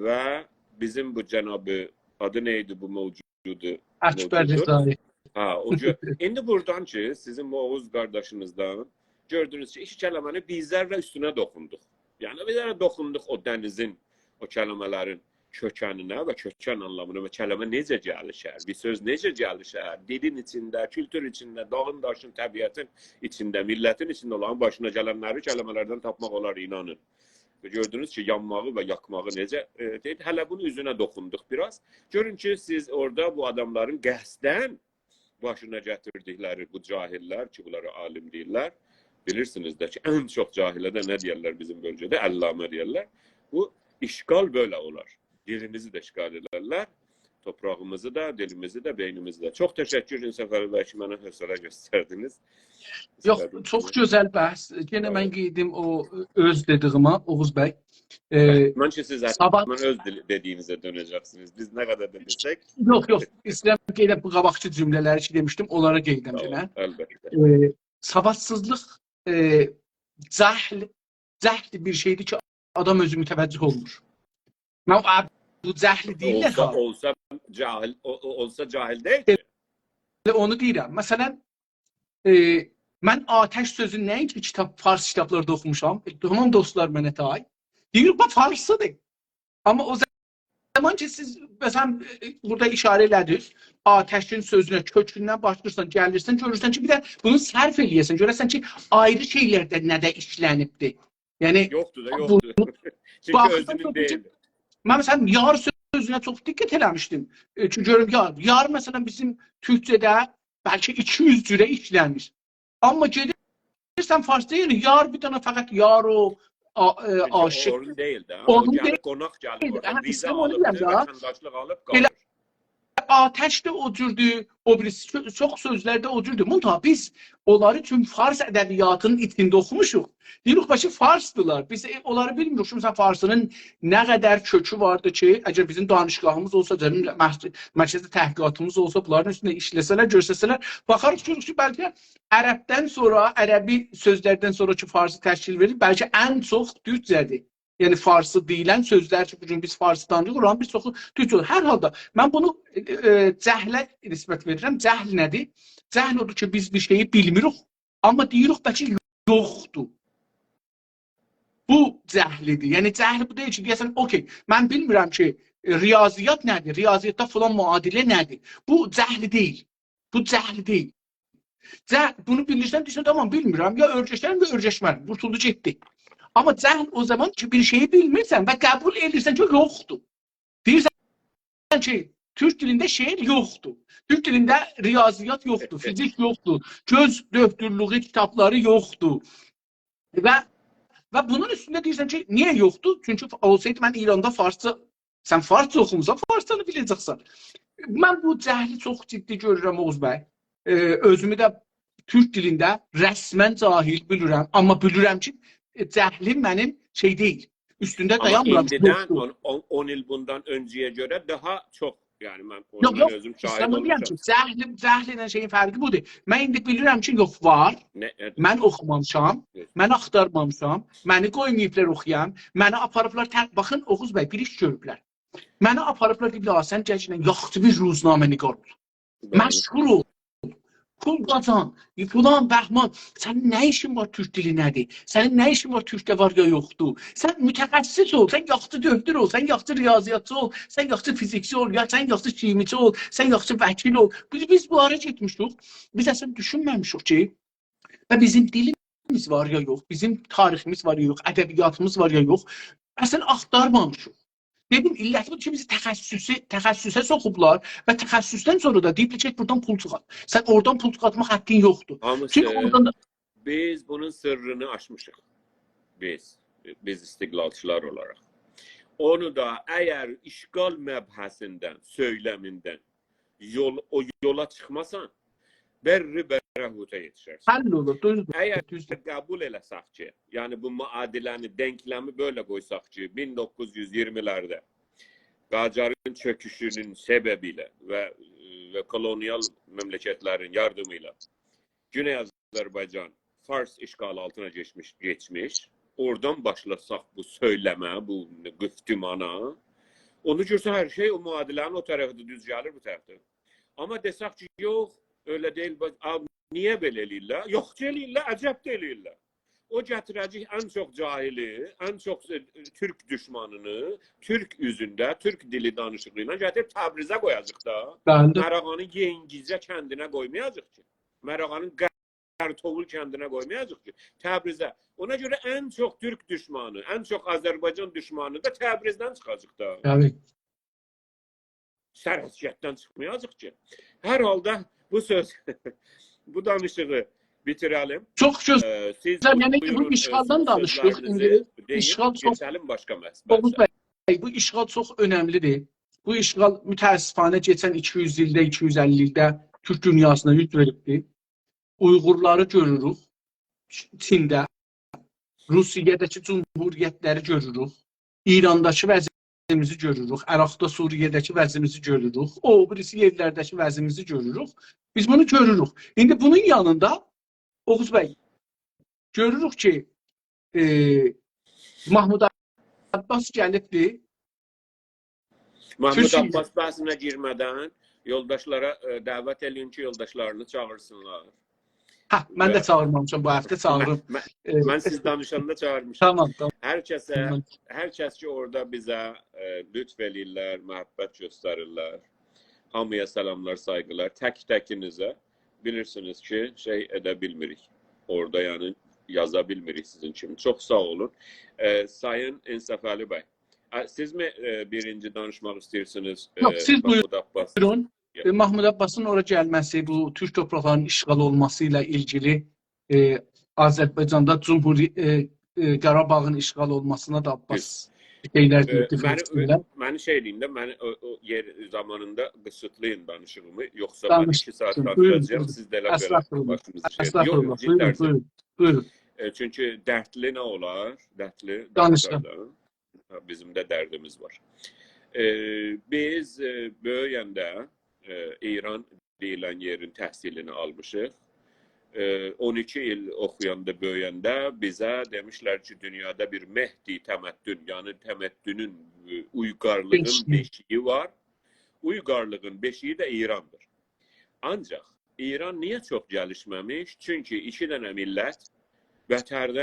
و بیزیم بو جنابی، آدی نه ایدی بو موجودو؟ اکبر موجودو. رضایی. هه، او گؤ-، ایندی بورادان کی، سیزین بو اوغوز قارداشینیزدان گؤردونوز کی، ایکی کلمه‌نی بیزلر ده اوستونه دوخوندوق. یعنی، بیزلر ده دوخوندوق او دنیزین، او کلمه‌لرین کؤکنینه و کؤکن آنلامینا و کلمه نئجه گلیشر، بیر سؤز نئجه گلیشر، دیلین ایچینده، کولتور ایچینده، داغین داشین، طبیعتین ایچینده، میللتین ایچینده اولارین باشینا گلنلری کلمه‌لردن تاپماق اولار، اینانین. و گؤردونوز کی، یانماغی و یاخماغی نئجه، ائ، دئییر. هله بونون اوزونه دوخوندوق بیر آز. گؤرون کی، سیز اورادا بو آداملارین قصداً باشینا گتیردیکلری، بو جاهل‌لر کی، بونلارا عالیم دئییرلر، بیلیرسینیز ده کی، ان چوخ جاهله ده نه دئیرلر بیزیم بؤلگه‌ده؟ علامه دئیرلر. بو اشغال بئله اولار. دیلیمیزی ده اشغال ائدرلر، توپراغیمیزی دا، دیلیمیزی ده، بئینیمیزی ده. چوخ تشکر، سفر بی، کی، منه حوصله گؤستردینیز. یوخ، ایسته‌دینیز چوخ کی، گؤزل بحث. یئنه ساغ من اولون. قاییدیم او اؤز دئدیگیمه، اوغوز بی. ائ، من کی، سیز صاباح من اؤز دیل-، دئدیگینیزه دؤنه‌جکسینیز. بیز نه قدر ده دئسک. یوخ، یوخ. ایسته‌ییرم قاییدیم بو قاباقکی جمله‌لری کی دئمیشدیم، اونلارا قاییدیم تامام، یئنه. البته. ائ، سوادسیزلیق، ائ، جهل، جهل بیر شئیدیر کی، آدام اؤزو متوجه اولمور. من او، بو جهل دئییل اولسا، ها. اولسا جاهل، او، او، اولسا جاهل دئییل کی. ائله اونو دئییرم. مثلاً، ائ، من آتش سؤزونو نه‌اینکی کیتاب، فارس کیتابلاردا اوخوموشام. ائ، تامام دوستلار منه تای. دئییر، بو فارسیدیر. آمما او زامان کی، سیز، مثلاً، ائ، بورادا ایشاره ائله‌دینیز، آتشین سؤزونه کؤکوندن باشلاییرسان، گلیرسن، گؤرورسن کی، بیر ده بونو صرف ائله‌یه‌سن، گؤره‌سن کی، آیری شئیلرده نه ده ایشله‌نیبدیر. یعنی، یوخدور دا، بو، یوخدور. چونکی باخیرسان، اؤزونون چوخ دئییل. من، مثلاً، یار سؤزونه چوخ دقت ائله‌میشدیم. ائ، چونکی گؤرورم، یار، یار، مثلاً، بیزیم تورکجه‌ده بلکه ایکی یوز جوره ایشله‌نیر. آمما گئدیرسن فارسدا، یعنی، یار بیر دنه فقط یار او، آ-، ائ، چونکی عاشیق. اونون دئییل ده. او اونون گلیر، دئییل. قوناق گلیر دئییل، اورادا. هه، ویزا ایسته‌ییرم اونو آلیب، دئیم ده. وطنداشلیق آلیب ائله قالیر. آتش ده او جوردور، او بیریسی چو-، چوخ سؤزلر ده او جوردور. منتها بیز اونلاری توم فارس ادبیاتینین ایچینده اوخوموشوق. دئییریک، بلکه فارسدیلار. بیز، ائ، اونلاری بیلمیریک. مثلاً، فارسی‌نین نه قدر کؤکو واردیر کی، اگر بیزیم دانشگاهیمیز اولسا، جنین مح-، مرکز تحقیقاتیمیز اولسا، بونلارین اوستونده ایشله‌سه‌لر، گؤرسه‌سه‌لر، باخاریق، گؤروروک کی، بلکه عربدن سونرا، عربی سؤزلردن سونرا کی، فارسی تشکیل وئریر، بلکه ان چوخ تورکجه‌دیر. یعنی، فارسی دئییلن سؤزلر کی، بو گون بیز فارسی تانییریق، اونلارین بیر چوخو تورکجه اولور. هر حالدا، من بونو، ائ، ائ، جهله نسبت وئریرم. جهل نه‌دیر؟ جهل اودور کی، بیز بیر شئیی بیلمیریک، آمما دئییریک، بلکه یوخدور. بو جهلیدیر. یعنی، جهل بو دئییل کی، دئیه‌سن، «اوکی، من بیلمیرم کی، ائ، ریاضیات نه‌دیر؟ ریاضیاتدا فلان معادله نه‌دیر؟» بو جهل دئییل. بو جهل دئییل. جه-، بونو بیلیرسن، دئییرسن، «تامام، بیلمیرم، یا اؤیرشرم، یا اؤیرشمرم.» قورتولدو، گئتدی. آمما جهل او زامان کی، بیر شئیی بیلمیرسن و قبول ائدیرسن کی، یوخدور. دئییرسن کی، تورک دیلینده شعر یوخدور. تورک دیلینده ریاضیات یوخدور، فیزیک یوخدور، گؤز دؤکتورلویو کیتابلاری یوخدور. و، و بونون اوستونده دئییرسن کی، نییه یوخدور؟ چونکی اولسایدی من ایراندا فارسجا، سن فارسجا اوخوموسان، فارسجانی بیله‌جکسن. من بو جهلی چوخ جدی گؤرورم، اوغوز بی. ائ، اؤزومو ده تورک دیلینده رسماً جاهل بیلیرم، آمما بیلیرم کی، ائ، جهلیم منیم شئی دئییل. اوستونده آمما دایانمیرام، ایندیدن یوخدور. اون، اون، اون ایل بوندان اؤنجه‌یه گؤره داها چوخ، یعنی من یوخ، اونا یوخ، اؤزوم شاهید ایسته‌میرم اولموشام. کی، جهل، جهل ایله شئیین فرقی بودور. من ایندی بیلیرم کی، یوخ، وار. نه، نه؟ من اوخومامیشام، یوخ. منی آختارمامیشام، منی قویماییبلار اوخویام، منی آپاریبلار، تق-، باخین، اوغوز بی، بیر ایش گؤروبلر. منی آپاریبلار، دئییبلر، «آ، سن گل کی، یاخشی بیر روزنامه‌نگار اول.» دوغرو. مشغول اول. پول قازان، فلان، بهمان. سنین نه ایشین وار تورک دیلی نه‌دیر؟ سنین نه ایشین وار تورکده وار یا یوخدور؟ سن متخصص اول، سن یاخشی دؤکتور اول، سن یاخشی ریاضیاتچی اول، سن یاخشی فیزیکچی اول، یا سن یاخشی شیمیچی اول، سن یاخشی وکیل اول. بیز، بیز بونلارا گئتمیشیک. بیز اصلاً دوشونمه‌میشیک کی، و بیزیم دیلیمیز وار یا یوخ، بیزیم تاریخیمیز وار یا یوخ، ادبیاتیمیز وار یا یوخ، اصلاً آختارمامیشیق. دئدیم، علتی بودور کی، بیزی تخصصی، تخصصه سوخوبلار و تخصصدن سونرا دا دئییبلر کی، بورادان پول چیخارت. سن اورادان پول چیخارتماق حاققین یوخدور. هامیسی، چونکی اورادان دا بیز بونون سرّینی آچمیشیق. بیز، بیز استقلالچیلار اولاراق. اونو دا اگر اشغال مبحثیندن، سؤیلمیندن یول، او یولا چیخماسان، بری برهوته یئتیشرسن. حل اولور، دوزدور، اگر دوزدور. قبول ائله‌سک کی، یعنی بو معادله‌نی، دنکلمی بئله قویساق کی، مین دوققوز یوز اییرمی‌لرده قاجارین چؤکوشونون سببی ایله و، و کولونیال مملکت‌لرین یاردیمی ایله گونئی آذربایجان فارس اشغالی آلتینا کئچمیش، کئچمیش. اورادان باشلاساق بو سؤیلمه، بو گفتمانا، اوندا گؤرسن هر شئی او معادله‌نین او طرفده دوز گلیر، بو طرفده. آمما دئسک کی، یوخ، ائله دئییل، باخ، آ، نییه بئله ائله‌ییرلر؟ یوخ کی، ائله‌ییرلر، عجب ده ائله‌ییرلر. او گتیره‌جک ان چوخ جاهلی، ان چوخ، ائ، تورک دوشمانینی، تورک اوزونده، تورک دیلی دانیشیغی ایله گتیریب تبریزه قویاجاق دا. بلی. مراغانین ینگیجه کندینه قویمایاجاق کی. مراغانین قرتوول کندینه قویمایاجاق کی. تبریزه. اونا گؤره ان چوخ تورک دوشمانی، ان چوخ آذربایجان دوشمانی دا تبریزدن چیخاجاق دا. بلی. سرحددن چیخمایاجاق کی. هر حالدا بو سؤز، بو دانیشیغی بیتیره‌لیم. چوخ گؤز-، ائ، سیز گؤزل، یعنی کی، بو بویورون، ائ، اشغالدان سؤز-، دانیشیریق، سؤزلرینیزی ایندی دئیین، اشغال چوخ، کئچه‌لیم باشقا مس-، اوغوز بحثه. بی، بو اشغال چوخ اؤنملی‌دیر. بو اشغال متأسفانه کئچن ایکی یوز ایلده، ایکی یوز اللی ایلده تورک دونیاسینا یوز وئریبدیر. اویغورلاری گؤروروک چینده، روسیه‌ده‌کی جمهوریت‌لری گؤروروک، ایرانداکی وضعیتیمیزی گؤروروک، عراقدا، سوریه‌ده‌کی وضعیتیمیزی گؤروروک، او بیریسی یئرلرده‌کی وضعیتیمیزی گؤروروک. بیز بونو گؤروروک. ایندی بونون یانیندا، اوغوز بی، گؤروروک کی، ائ، محمود عباس گلیبدی. محمود تورکیه. عباس بحثینه گیرمه‌دن یولداشلارا، ائ، دعوت ائله‌یین کی، یولداشلارینی چاغیرسینلار. هه، من ده و چاغیرمامیشام بو هفته، چاغیریم. من، ائ، من سیز دانیشاندا چاغیرمیشام. تامام، تامام. هر کسه، تامام. هر کس کی، اورادا بیزه، ائ، لطف ائله‌ییرلر، محبت گؤستریرلر. هامییا سلاملار، سایغیلار. تک-تکینیزه. بیلیرسینیز کی، شئی ائده بیلمیریک. اورادا، یعنی، یازا بیلمیریک سیزین کیمی. چوخ ساغ اولون. ائ، سایین انصافعلی بی، ائ، سیز می، ائ، بیرینجی دانیشماق ایسته‌ییرسینیز، یوخ، ائ، سیز بویورون. محمود عباس؟ بویورون. ائ، محمود عباسین اورا گلمه‌سی، بو تورک تورپاقلاری‌نین اشغال اولماسی ایله ایلگیلی، ائ، آذربایجاندا جمهوری، ائ، ائ، قاراباغین اشغال اولماسینا دا عباس شئیلر ائ، دئییر، منی، فیکیرلر. منی شئی دئیین ده، منی او، او یئر زامانیندا قیسیتلایین دانیشیغیمی، یوخسا من دانیش. ایکی ساعت بویورون، دانیشاجاغام، بویورون. سیز ده ائله بئله استغفرالله، باشینیزی شئی. یوخ، استغفرالله. جدی بویورون، عرض ائدیرم. بویورون، بویورون. ائ، چونکی دردلی نه اولار؟ دردلی دانیشان. دانیشار دا. هه، بیزیم ده دردیمیز وار. ائ، بیز، ائ، بؤیوینده، ائ، ایران دئییلن یئرین تحصیلینی آلمیشیق. ائ، اون ایکی ایل اوخویاندا، بؤیوینده بیزه دئمیشلر کی، دونیادا بیر مهدی تمدن، یعنی تمدنون، ائ، اویغارلیغین بئشیگی. بئشیگی وار. اویغارلیغین بئشیگی ده ایراندیر. آنجاق ایران نییه چوخ گلیشمه‌میش؟ چونکی ایکی دنه میللت بتردن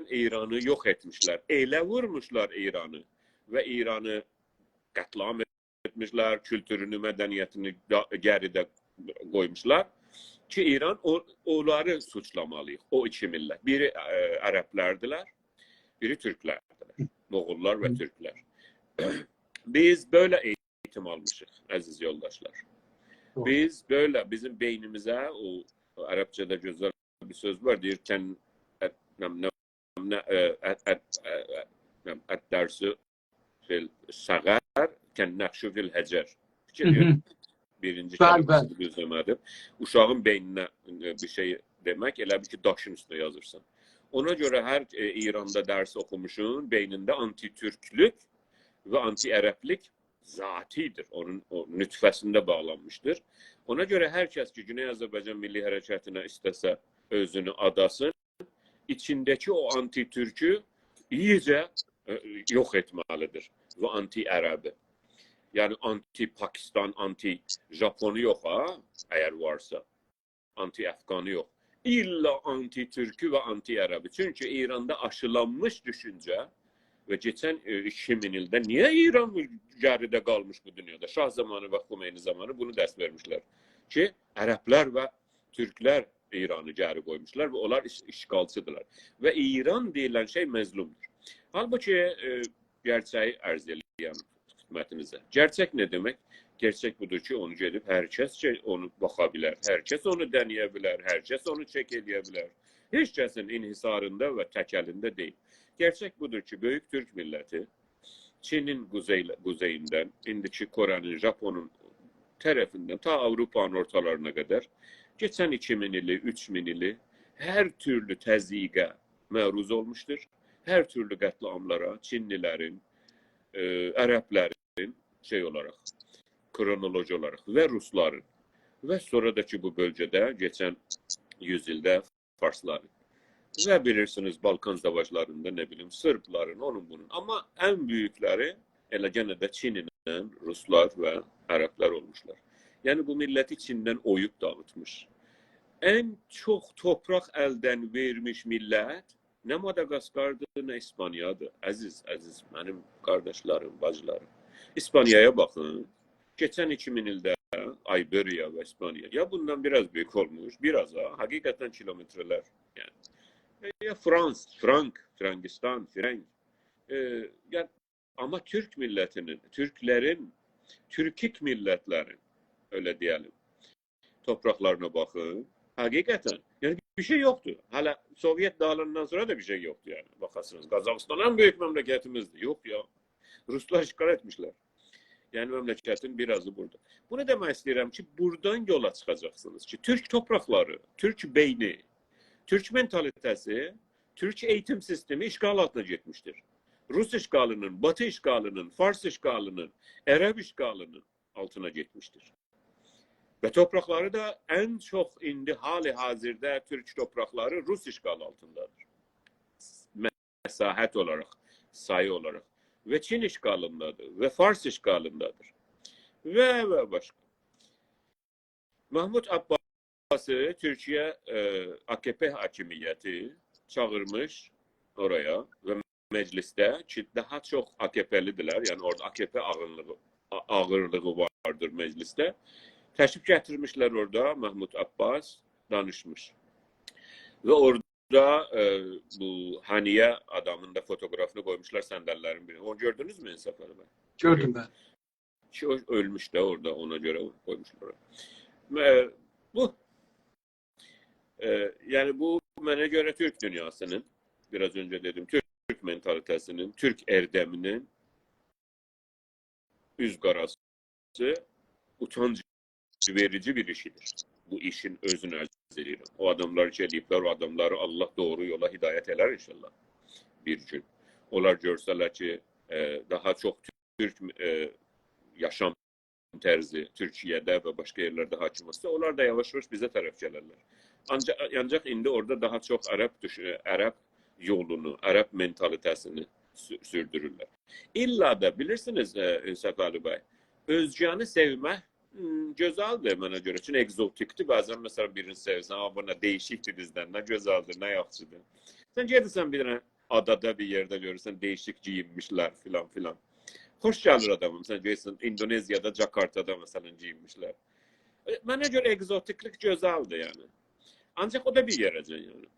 ایرانی یوخ ائتمیشلر. ائله وورموشلار ایرانی و ایرانی قتل‌عام ائتمیشلر، کولتورونو، مدنیتینی دا، گریده قویموشلار کی، ایران او، اونلاری سوچلامالی‌ییق، او ایکی میللت. بیری، ائ، عربلردیلر، بیری تورکلردیلر. موغوللار و تورکلر. بیز بئله ائییتیم آلمیشیق، عزیز یولداشلار. دوغرو. بیز بئله، بیزیم بئینیمیزه، او، او عربجه‌ده گؤزل بیر سؤز وار، دئییر، کن، ات، نه، نه، نه، ائ، ات، ات، ائ، ائ، نه، الدرس فی الصغر کالنقش فی الحجر. فیکیر ائدیرم، هی هی. بیرینجی، بلی، کلمه‌سینی، بلی، دوزله‌مه‌دیم. اوشاغین بئینینه، ائ، بیر شئی دئمک، ائله بیل کی، داشین اوستونه یازیرسان. اونا گؤره هر، ائ، ایراندا درس اوخوموشون بئینینده آنتی‌تورکلوک و آنتی‌عربلیک ذاتی‌دیر. اونون او نطفه‌سینده باغلانمیشدیر. اونا گؤره هر کس کی، گونئی آذربایجان میللی حرکتینه ایسته‌سه اؤزونو آداسین، ایچینده‌کی او آنتی‌تورکو ایییجه، ائ، یوخ ائتمه‌لی‌دیر. و آنتی‌عربی. یعنی آنتی‌پاکیستان، آنتی‌ژاپونو یوخ ها، اگر وارسا. آنتی‌افغانی یوخ. ایللا آنتی‌تورکو و آنتی‌عربی. چونکی ایراندا آشیلانمیش دوشونجه و کئچن، ائ، ایکی مین ایلده نییه ایران گریده قالمیش بو دونیادا؟ شاه زامانی و خمینی زامانی بونو درس وئرمیشلر کی، عربلر و تورکلر ایرانی گری قویموشلار و اونلار ایش-، اشغالچی‌دیرلار. و ایران دئییلن شئی مظلومدور. حالبوکی، ائ، گئرچه‌یی عرض ائله‌یم خدمتینیزه. گئرچک نه دئمک؟ گئرچک بودور کی، اونو گئدیب هر کس کی، اونو باخا بیلر، هر کس اونو دنه‌یه بیلر، هر کس اونو چک ائله‌یه بیلر. هئچ کسین انحصاریندا و تک‌الینده دئییل. گئرچک بودور کی، بؤیوک تورک میللتی چینین قوزئی-، قوزئییندن، ایندیکی کره‌نین، ژاپونون طرفیندن تا آوروپانین اورتالارینا قدر کئچن ایکی مین ایلی، اوچ مین ایلی هر تورلو تضییقه معروض اولموشدور. هر تورلو قتل‌عاملارا، چینلی‌لرین، ائ، عرب‌لرین، شئی اولاراق، کرونولوژی اولاراق و روسلارین و سونرا دا کی، بو بؤلگه‌ده کئچن یوز ایلده فارسلارین و بیلیرسینیز، بالکان ساواشلاریندا، نه بیلیم، صربلارین، اونون بونون. آمما ان بؤیوکلری ائله گئنه ده چین ایله روسلار و عرب‌لر اولموشلار. یعنی بو میللتی چیندن اویوب داغیتمیش. ان چوخ تورپاق الدن وئرمیش میللت نه ماداگاسکاردیر، نه ایسپانیادیر. عزیز، عزیز، منیم قارداشلاریم، باجیلاریم. ایسپانیایا باخین. کئچن ایکی مین ایلده آیبریا و ایسپانیا، یا بوندان بیر آز بؤیوک اولموش، بیر آز ها، حقیقتاً کیلومترلر، یعنی. ائ، یا فرانس، فرانک، فرانگیستان، فرنگ. ائ، یا، آمما تورک میللتینین، تورکلرین، تورکیک میللتلرین، ائله دئیه‌لیم، تورپاقلارینا باخین. حقیقتاً، یعنی بیر شئی یوخدور. هله سووئت داغیلاندان سونرا دا بیر شئی یوخدور، یعنی. باخاسینیز، قازاخیستان ان بؤیوک مملکتیمیزدیر. یوخ یا. روسلار اشغال ائتمیشلر. یعنی مملکتین بیر آزی بورادا. بونو دئمک ایسته‌ییرم کی، بورادان یولا چیخاجاقسینیز کی، تورک تورپاقلاری، تورک بئینی، تورک مئنتالیته‌سی، تورک ائییتیم سیستمی اشغال آلتینا گئتمیشدیر. روس اشغالینین، باتی اشغالینین، فارس اشغالینین، عرب اشغالینین آلتینا گئتمیشدیر. و تورپاقلاری دا ان چوخ ایندی حال حاضرده تورک تورپاقلاری روس اشغالی آلتیندادیر. مساحت اولاراق، سایی اولاراق. و چین اشغالیندادیر، و فارس اشغالیندادیر. و، و باشقا. محمود عباسی تورکیه، ائ، AKP حاکمیتی چاغیرمیش اورایا و مجلسده کی، داها چوخ AKPلی‌دیرلر، یعنی اورادا AKP آغیرلیغی، آ-، آغیرلیغی واردیر مجلسده. تشریف گتیرمیشلر اورادا، محمود عباس دانیشمیش. و اورادا، ائ، بو هانیه آدامین دا فوتوگرافینی قویموشلار صندلی‌لرین بیرینه. اونو گؤردونوزمو، انصافعلی بی؟ گؤردوم، بلی. کی، او اؤلموش ده اورادا، اونا گؤره قویموشلار اورا. ائ، بو، ائ، یعنی بو منه گؤره تورک دونیاسینین، بیر آز اؤنجه دئدیم، تورک مئنتالیته‌سینین، تورک اردمینین اوز قاراسی، اوتانج وئریجی بیر ایشیدیر. بو ایشین اؤزونو عرض ائدیرم. او آداملار کی ائله‌ییبلر، او آداملاری آللاه دوغرو یولا هدایت ائلر انشاءالله بیر گون. اونلار گؤرسه‌لر کی، ائ، داها چوخ تورک، ائ، یاشام طرزی تورکیه‌ده و باشقا یئرلرده حاکم اولسا، اونلار دا یاواش-یاواش بیزه طرف گلرلر. آنجاق، آنجاق ایندی اورادا داها چوخ عرب دوش-، عرب یولونو، عرب مئنتالیته‌سینی سو-، سوردورورلر. الّا دا بیلیرسینیز، ائ، انصافعلی بی، اؤزگه‌نی سئومک، هوم، گؤزلدیر منه گؤره. چونکی اگزوتیکدیر. بعضاً، مثلاً، بیرینی سئویرسن، «آ، بو نه دییشیکدیر بیزدن، نه گؤزلدیر، نه یاخشیدیر.» سن گئدیرسن بیر دنه آدادا، بیر یئرده گؤرورسن، دییشیک گئیینمیشلر فلان فلان. خوش گلیر آداما. مثلاً، گئدیرسن ایندونزیادا، جاکارتادا، مثلاً، گئیینمیشلر. ائ، منه گؤره اگزوتیکلیک گؤزلدیر، یعنی. آنجاق او دا بیر یئره‌جن، یعنی.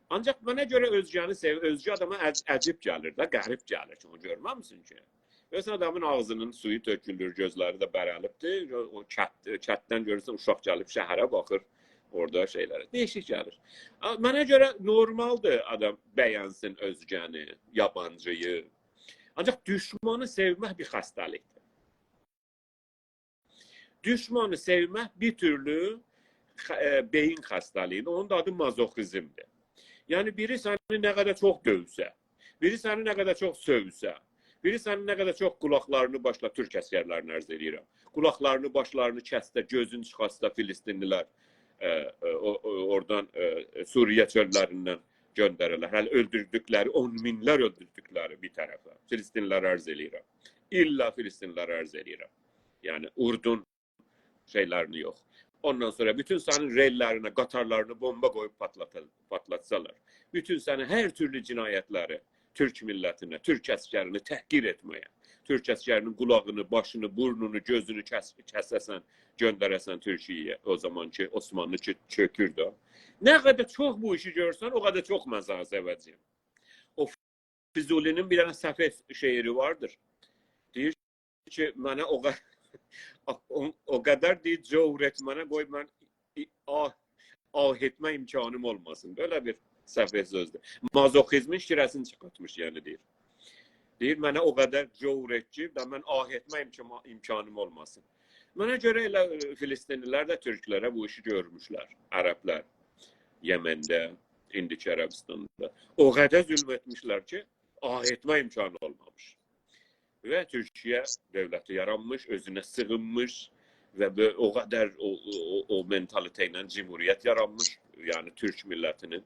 آنجاق منه گؤره اؤزگه‌نی سئو-، اؤزگه آداما عج-، عجیب گلیر ده، غریب گلیر کی، اونو گؤرمه‌میسین کی. گؤرورسن، آدامین آغزینین سویو تؤکولور، گؤزلری ده بره‌لیبدیر. او، او کت-، کتدن گؤرورسن، اوشاق گلیب شهره باخیر، اورادا شئیلره. دییشیک گلیر. آ، منه گؤره نورمالدیر آدام بینسین اؤزگه‌نی، یابانجینی. آنجاق دوشمانی سئومک بیر خسته‌لیکدیر. دوشمانی سئومک بیر تورلو خ-، ائ، بئیین خسته‌لیگیدیر. اونون دا آدی مازوخیزمدیر. یعنی، بیری سنی نه قدر چوخ دؤوسه، بیری سنی نه قدر چوخ سؤوسه، بیری سنی نه قدر چوخ قولاقلارینی باشلا-، تورک عسگرلرینی عرض ائدیرم، قولاقلارینی، باشلارینی کسسه، گؤزون چیخارتسا، فلسطینلی‌لر، ائ، ائ، او، او، اورادان، ائ، سوریه چؤللریندن گؤندره‌لر. هله اؤلدوردوکلری، اون مینلر اؤلدوردوکلری بیر طرفه. فلسطینلی‌لری عرض ائله‌ییرم. الّا فلسطینلی‌لری عرض ائله‌ییرم. یعنی، اردن شئیلرینی یوخ. اوندان سونرا بوتون سنین رئللرینه، قطارلارینا بومبا قویوب پاتلاتیل-، پاتلاتسالار، بوتون سنین هر تورلو جنایتلری، تورک میللتینه، تورک عسگرینی تحقیر ائتمه‌یه، تورک عسگرینین قولاغینی، باشینی، بورنونو، گؤزونو کس-، کسه‌سن، گؤندره‌سن تورکیه‌یه، او زامان کی، عثمانلی چؤ-، چؤکور ده. نه قدر چوخ بو ایشی گؤرسن، او قدر چوخ من سنی سئوه‌جه‌یم. او فضولی‌نین بیر دنه سفه شعری واردیر. دئییر کی، منه او ق-، او، او قدر، دئییر، جور ائتمه‌نه، قوی من آه، آه ائتمه امکانیم اولماسین. بئله بیر سفه سؤزدور. مازوخیزمین شیره‌سینی چیخارتمیش، یعنی، دئییر. دئییر، منه او قدر جور ائت کی، دا من آه ائتمه امکان-، امکانیم اولماسین. منه گؤره ائله، ائ، فلسطینلی‌لر ده تورکلره بو ایشی گؤرموشلر. عربلر یمنده، ایندیکی عربستاندا او قدر ظلم ائتمیشلر کی، آه ائتمه امکانی اولمامیش. و تورکیه دؤولتی یارانمیش، اؤزونه سیغینمیش و بؤ-، او قدر او، او، او، او منتالیته ایله جمهوریت یارانمیش، یعنی تورک میللتینین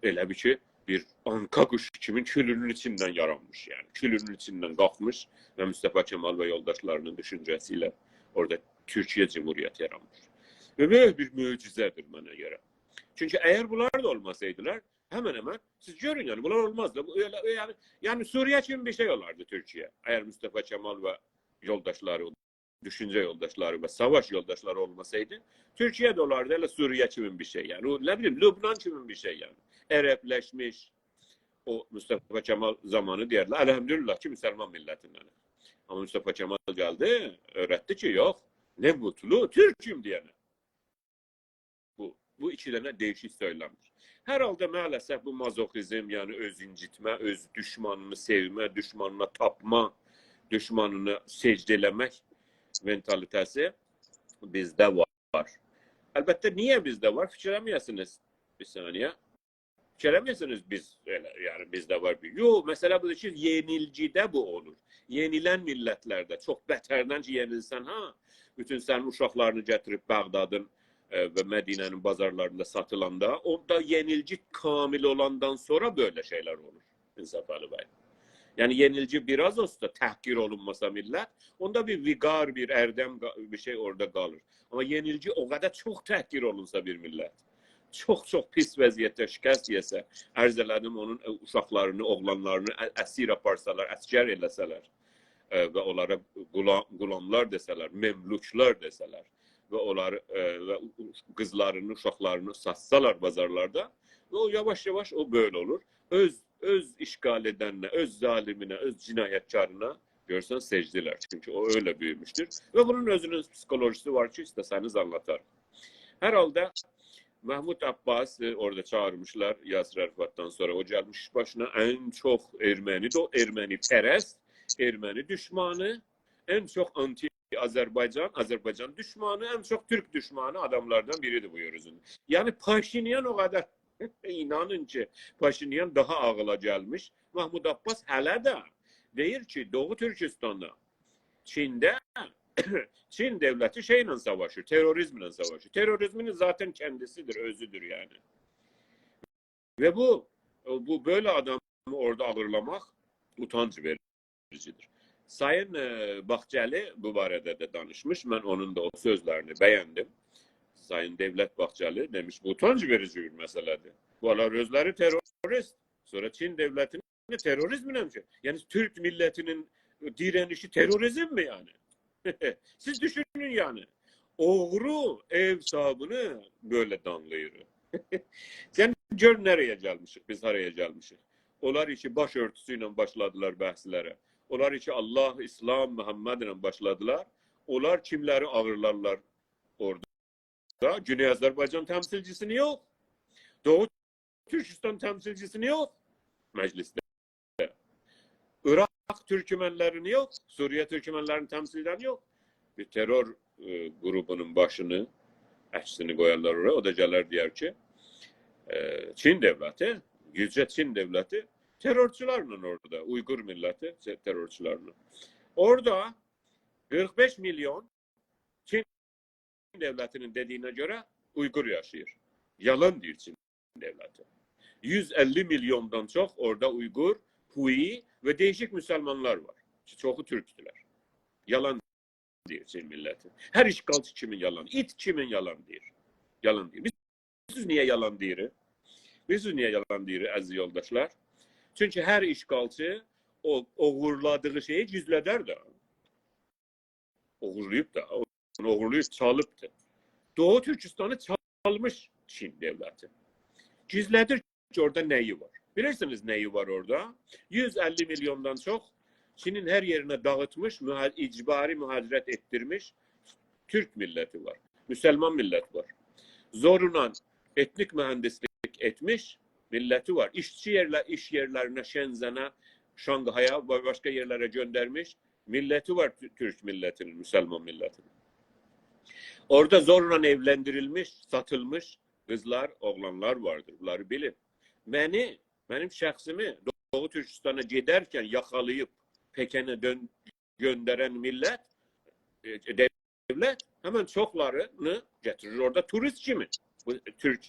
ائله بیل کی، بیر آنکا قوشو کیمی کولونون ایچیندن یارانمیش، یعنی کولونون ایچیندن قالخمیش و مصطفی کمال و یولداشلاری‌نین دوشونجه‌سی ایله اورادا تورکیه جمهوریتی یارانمیش. و بؤیوک بیر معجزه‌دیر منه گؤره. چونکی اگر بونلار دا اولماسایدیلار، همن همن، سیز گؤرون، یعنی بونلار اولمازدی. بو، ائله، یعنی، یعنی سوریه کیمی بیر شئی اولاردی تورکیه، اگر مصطفی کمال و یولداشلاری، دوشونجه یولداشلاری و ساواش یولداشلاری اولماسایدی، تورکیه ده اولاردی ائله سوریه کیمی بیر شئی، یعنی، او، نه بیلیم، لبنان کیمی بیر شئی، یعنی. عربلشمیش، او مصطفی کمال زامانی دئیردیلر، «الحمدلله کی، مسلمان میللتیندنیک.» آمما مصطفی کمال گلدی، اؤیرتدی کی، یوخ، «نه موتلو تورکوم» دئینه. بو، بو ایکی دنه دییشیک سؤیلمدیر. هر حالدا مع‌الاسف بو مازوخیزم، یعنی اؤز اینجیتمه، اؤز دوشمانینی سئومه، دوشمانینا تاپما، دوشمانینا سجده ائله‌مک منتالیته‌سی بیزده وار. البته، نییه بیزده وار؟ فیکیر ائله‌مه‌یه‌سینیز. بیر ثانیه. فیکیر ائله‌مه‌یه‌سینیز بیز ائله، یعنی بیزده وار بیر. یوخ، مسئله بودور کی، یئنیلگیده بو اولور. یئنیلن میللتلرده چوخ بتردن کی، یئنیلسن، ها، بوتون سنین اوشاقلارینی گتیریب بغدادین، ائ، و مدینه‌نین بازارلاریندا ساتیلاندا، اوندا یئنیلگی کامل اولاندان سونرا بئله شئیلر اولور. انصافعلی بی. یعنی یئنیلگی بیر آز اولسا، تحقیر اولونماسا میللت، اوندا بیر وقار، بیر اردم قا-، بیر شئی اورادا قالیر. آمما یئنیلگی او قدر چوخ تحقیر اولونسا بیر میللت، چوخ-چوخ پیس وضعیتده شکست یئسه، عرض ائله‌دیم، اونون، ائ، اوشاقلارینی، اوغلانلارینی ا-، اسیر آپارسالار، عسگر ائله‌سه‌لر، ائ، و اونلارا غولا-، غلاملار دئسه‌لر، مملوکلار دئسه‌لر و اونلاری، ائ، و او-، او-، قیزلارینی، اوشاقلارینی ساتسالار بازارلاردا، و او یاواش-یاواش او بئله اولور. اؤز، اؤز اشغال ائدنینه، اؤز ظالیمینه، اؤز جنایتکارینا گؤرورسن، سجده ائلر. چونکی او ائله بؤیوموشدور. و بونون اؤزونون پسیخولوژیسی وار کی، ایسته‌سه‌نیز آنلاتارام. هر حالدا محمود عباس، ائ، اورادا چاغیرمیشلار یاسر عرفاتدان سونرا. او گلمیش باشینا ان چوخ ارمنی ده، او ارمنی‌پرست، ارمنی دوشمانی، ان چوخ آنتی آذربایجان، آذربایجان دوشمانی، ان چوخ تورک دوشمانی آداملاردان بیریدیر بو یئر اوزونده. یعنی پاشینیان او قدر، اینانین کی، پاشینیان داها عاغیلا گلمیش. محمود عباس هله ده دئییر کی، دوغو تورکوستاندا، چینده، چین دؤولتی شئیله ساواشیر، تروریزمله ساواشیر. تروریزمین ذاتاً کندیسیدیر، اؤزودور یعنی. و بو، بو بئله آدامی اورادا آغیرلاماق اوتانج وئریجیدیر. سایین، ائ، باغچه‌لی بو باره‌ده ده دانیشمیش. من اونون دا او سؤزلرینی بَیندیم. سایین دؤولت باغچه‌لی دئمیش، بو اوتانج وئریجی بیر مسئله‌دیر. بونلار اؤزلری تروریست. سونرا چین دؤولتینی تروریزمله کی، یعنی تورک میللتینین دیرنیشی تروریزم‌می یعنی؟ سیز دوشونون یعنی. اوغرو ائو صاحیبینی بئله دانلاییر. سن گؤر نه‌ره‌یه گلمیشیک، بیز هارایا گلمیشیک. اونلار کی باش اؤرتوسو ایله باشلادیلار بحثلره. اونلار کی الله، ایسلام، محمد ایله باشلادیلار. اونلار کیملری آغیرلارلار اورادا؟ گونئی آذربایجان تمثیلچی‌سینی یوخ. دوغو تورکوستان تمثیلچی‌سینی یوخ مجلسده. عراق تورکمنلرینی یوخ، سوریه تورکمنلرینی تمثیل ائدن یوخ. بیر ترور، ائ، قروپونون باشینی، عکسینی قویارلار اورایا، او دا گلر دئیر کی، ائ، چین دؤولتی، گوجه چین دؤولتی ترورچولارلا اورادا، اویغور میللتی ته-، ترورچولارلا. اورادا قیرخ بئش میلیون چین دؤولتینین دئدیگینه گؤره اویغور یاشاییر. یالان دئییر چین دؤولتی. یوز اللی میلیوندان چوخ اورادا اویغور، هویی و دییشیک مسلمانلار وار کی، چوخو تورکدولر. یالان دئییر چین میللتی. هر اشغالچی کیمی یالان، ایت کیمی یالان دئییر. یالان دئییر. بیلیرسینیز نییه یالان دئییر؟ بیلیرسینیز نییه یالان دئییر، عزیز یولداشلار؟ چونکی هر اشغالچی او اوغورلادیغی شئیی گیزله‌در ده. اوغورلاییب دا، اونو اوغورلاییب، چالیبدی. دوغو تورکوستانی چالمیش چین دؤولتی. گیزله‌دیر کی، اورادا نه‌یی وار. بیلیرسینیز نه‌یی وار اورادا؟ یوز اللی میلیوندان چوخ چینین هر یئرینه داغیتمیش، مها-، اجباری مهاجرت ائتدیرمیش تورک میللتی وار. مسلمان میللت وار. زورونان ائتنیک مهندسلیک ائتمیش میللتی وار. ایشچی یئرله-، ایش یئرلرینه، شنزنه، شانگهایا و باشقا یئرلره گؤندرمیش میللتی وار، تو-، تورک میللتینین، مسلمان میللتینین. اورادا زورلا ائولندیریلمیش، ساتیلمیش قیزلار، اوغلانلار واردیر. بونلاری بیلین. منی، منیم شخصیمی دوغو تورکوستانا گئدرکن یاخالاییب پکنه دؤن-، گؤندرن میللت، ائ، دؤولت همن چوخلارینی گتیریر اورادا توریست کیمی. بو تورک،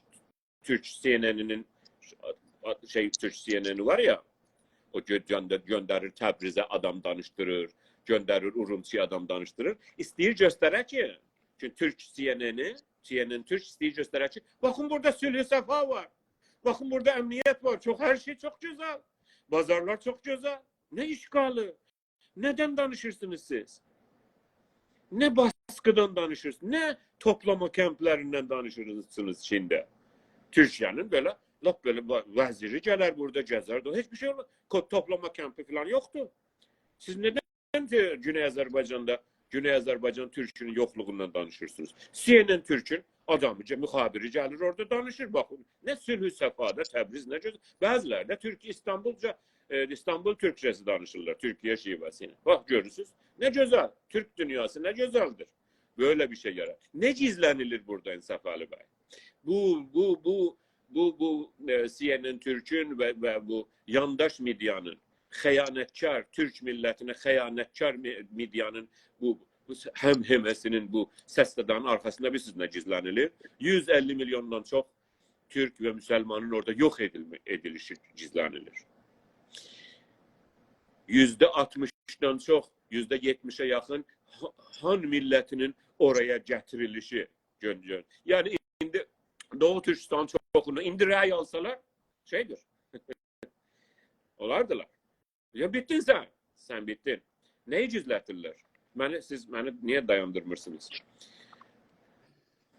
تورک سی ان ان-ین، شئی، تورک سی ان ان-ی وار یا، او گؤ-، گؤنده-، گؤندریر تبریزه آدام دانیشدیریر، گؤندریر اورمچی‌یه آدام دانیشدیریر. ایسته‌ییر گؤستره کی، چونکی تورک سی ان ان-ی، سی ان ان تورک ایسته‌ییر گؤستره کی، باخین بورادا صلح و صفا وار. باخین بورادا امنیت وار. چوخ، هر شئی چوخ گؤزل. بازارلار چوخ گؤزل. نه اشکالی؟ ندن دانیشیرسینیز سیز؟ نه باسقیدان دانیشیرسینیز؟ نه توپلاما کمپلریندن دانیشیرسینیز چینده؟ تورکیه‌نین بئله، لاپ بئله وا-، وزیری گلر بورادا گزر ده، هئچ بیر شئی اولماز. کو-، توپلاما کمپی فلان یوخدور. سیز ندن گونئی آذربایجاندا، گونئی آذربایجان تورکونون یوخلوغوندان دانیشیرسینیز؟ سی ان ان تورکون آدامی، مخابری گلیر اورادا دانیشیر. باخین، نه صلح و صفادا تبریز، نه گؤزل. بعضی‌لری ده تورک، ایستانبولجا، ائ، ایستانبول تورکجه‌سی دانیشیرلار، تورکیه شیوه‌سی ایله. باخ، گؤرورسونوز، نه گؤزل. تورک دونیاسی نه گؤزلدیر. بئله بیر شئی یارار. نه گیزله‌نیلیر بورادا، انصافعلی بی؟ بو، بو، بو، بو، بو، ائ، سی ان ان تورکون و، و بو یانداش مئدیانین، خیانتکار، تورک میللتینه خیانتکار مئ-، مئدیانین بو، بو همهمه‌سینین، بو سس‌صدانین آرخاسیندا بیلیرسینیز نه گیزله‌نیلیر؟ یوز اللی میلیوندان چوخ تورک و مسلمانین اورادا یوخ ائدیلمه-، ائدیلیشی گیزله‌نیلیر. یوزده آلتمیشدان چوخ، یوزده یئتمیشه یاخین ها-، هان میللتینین اورایا گتیریلیشی گؤن-، گؤن-، یعنی، ایندی دوغو تورکوستانین چوخوندا ایندی رأی آلسالار، شئیدیر. اولاردیلار. یا بیتدین سن. سن بیتدین. نه‌یی گیزلتیرلر؟ منی، سیز منی نییه دایاندیرمیرسینیز؟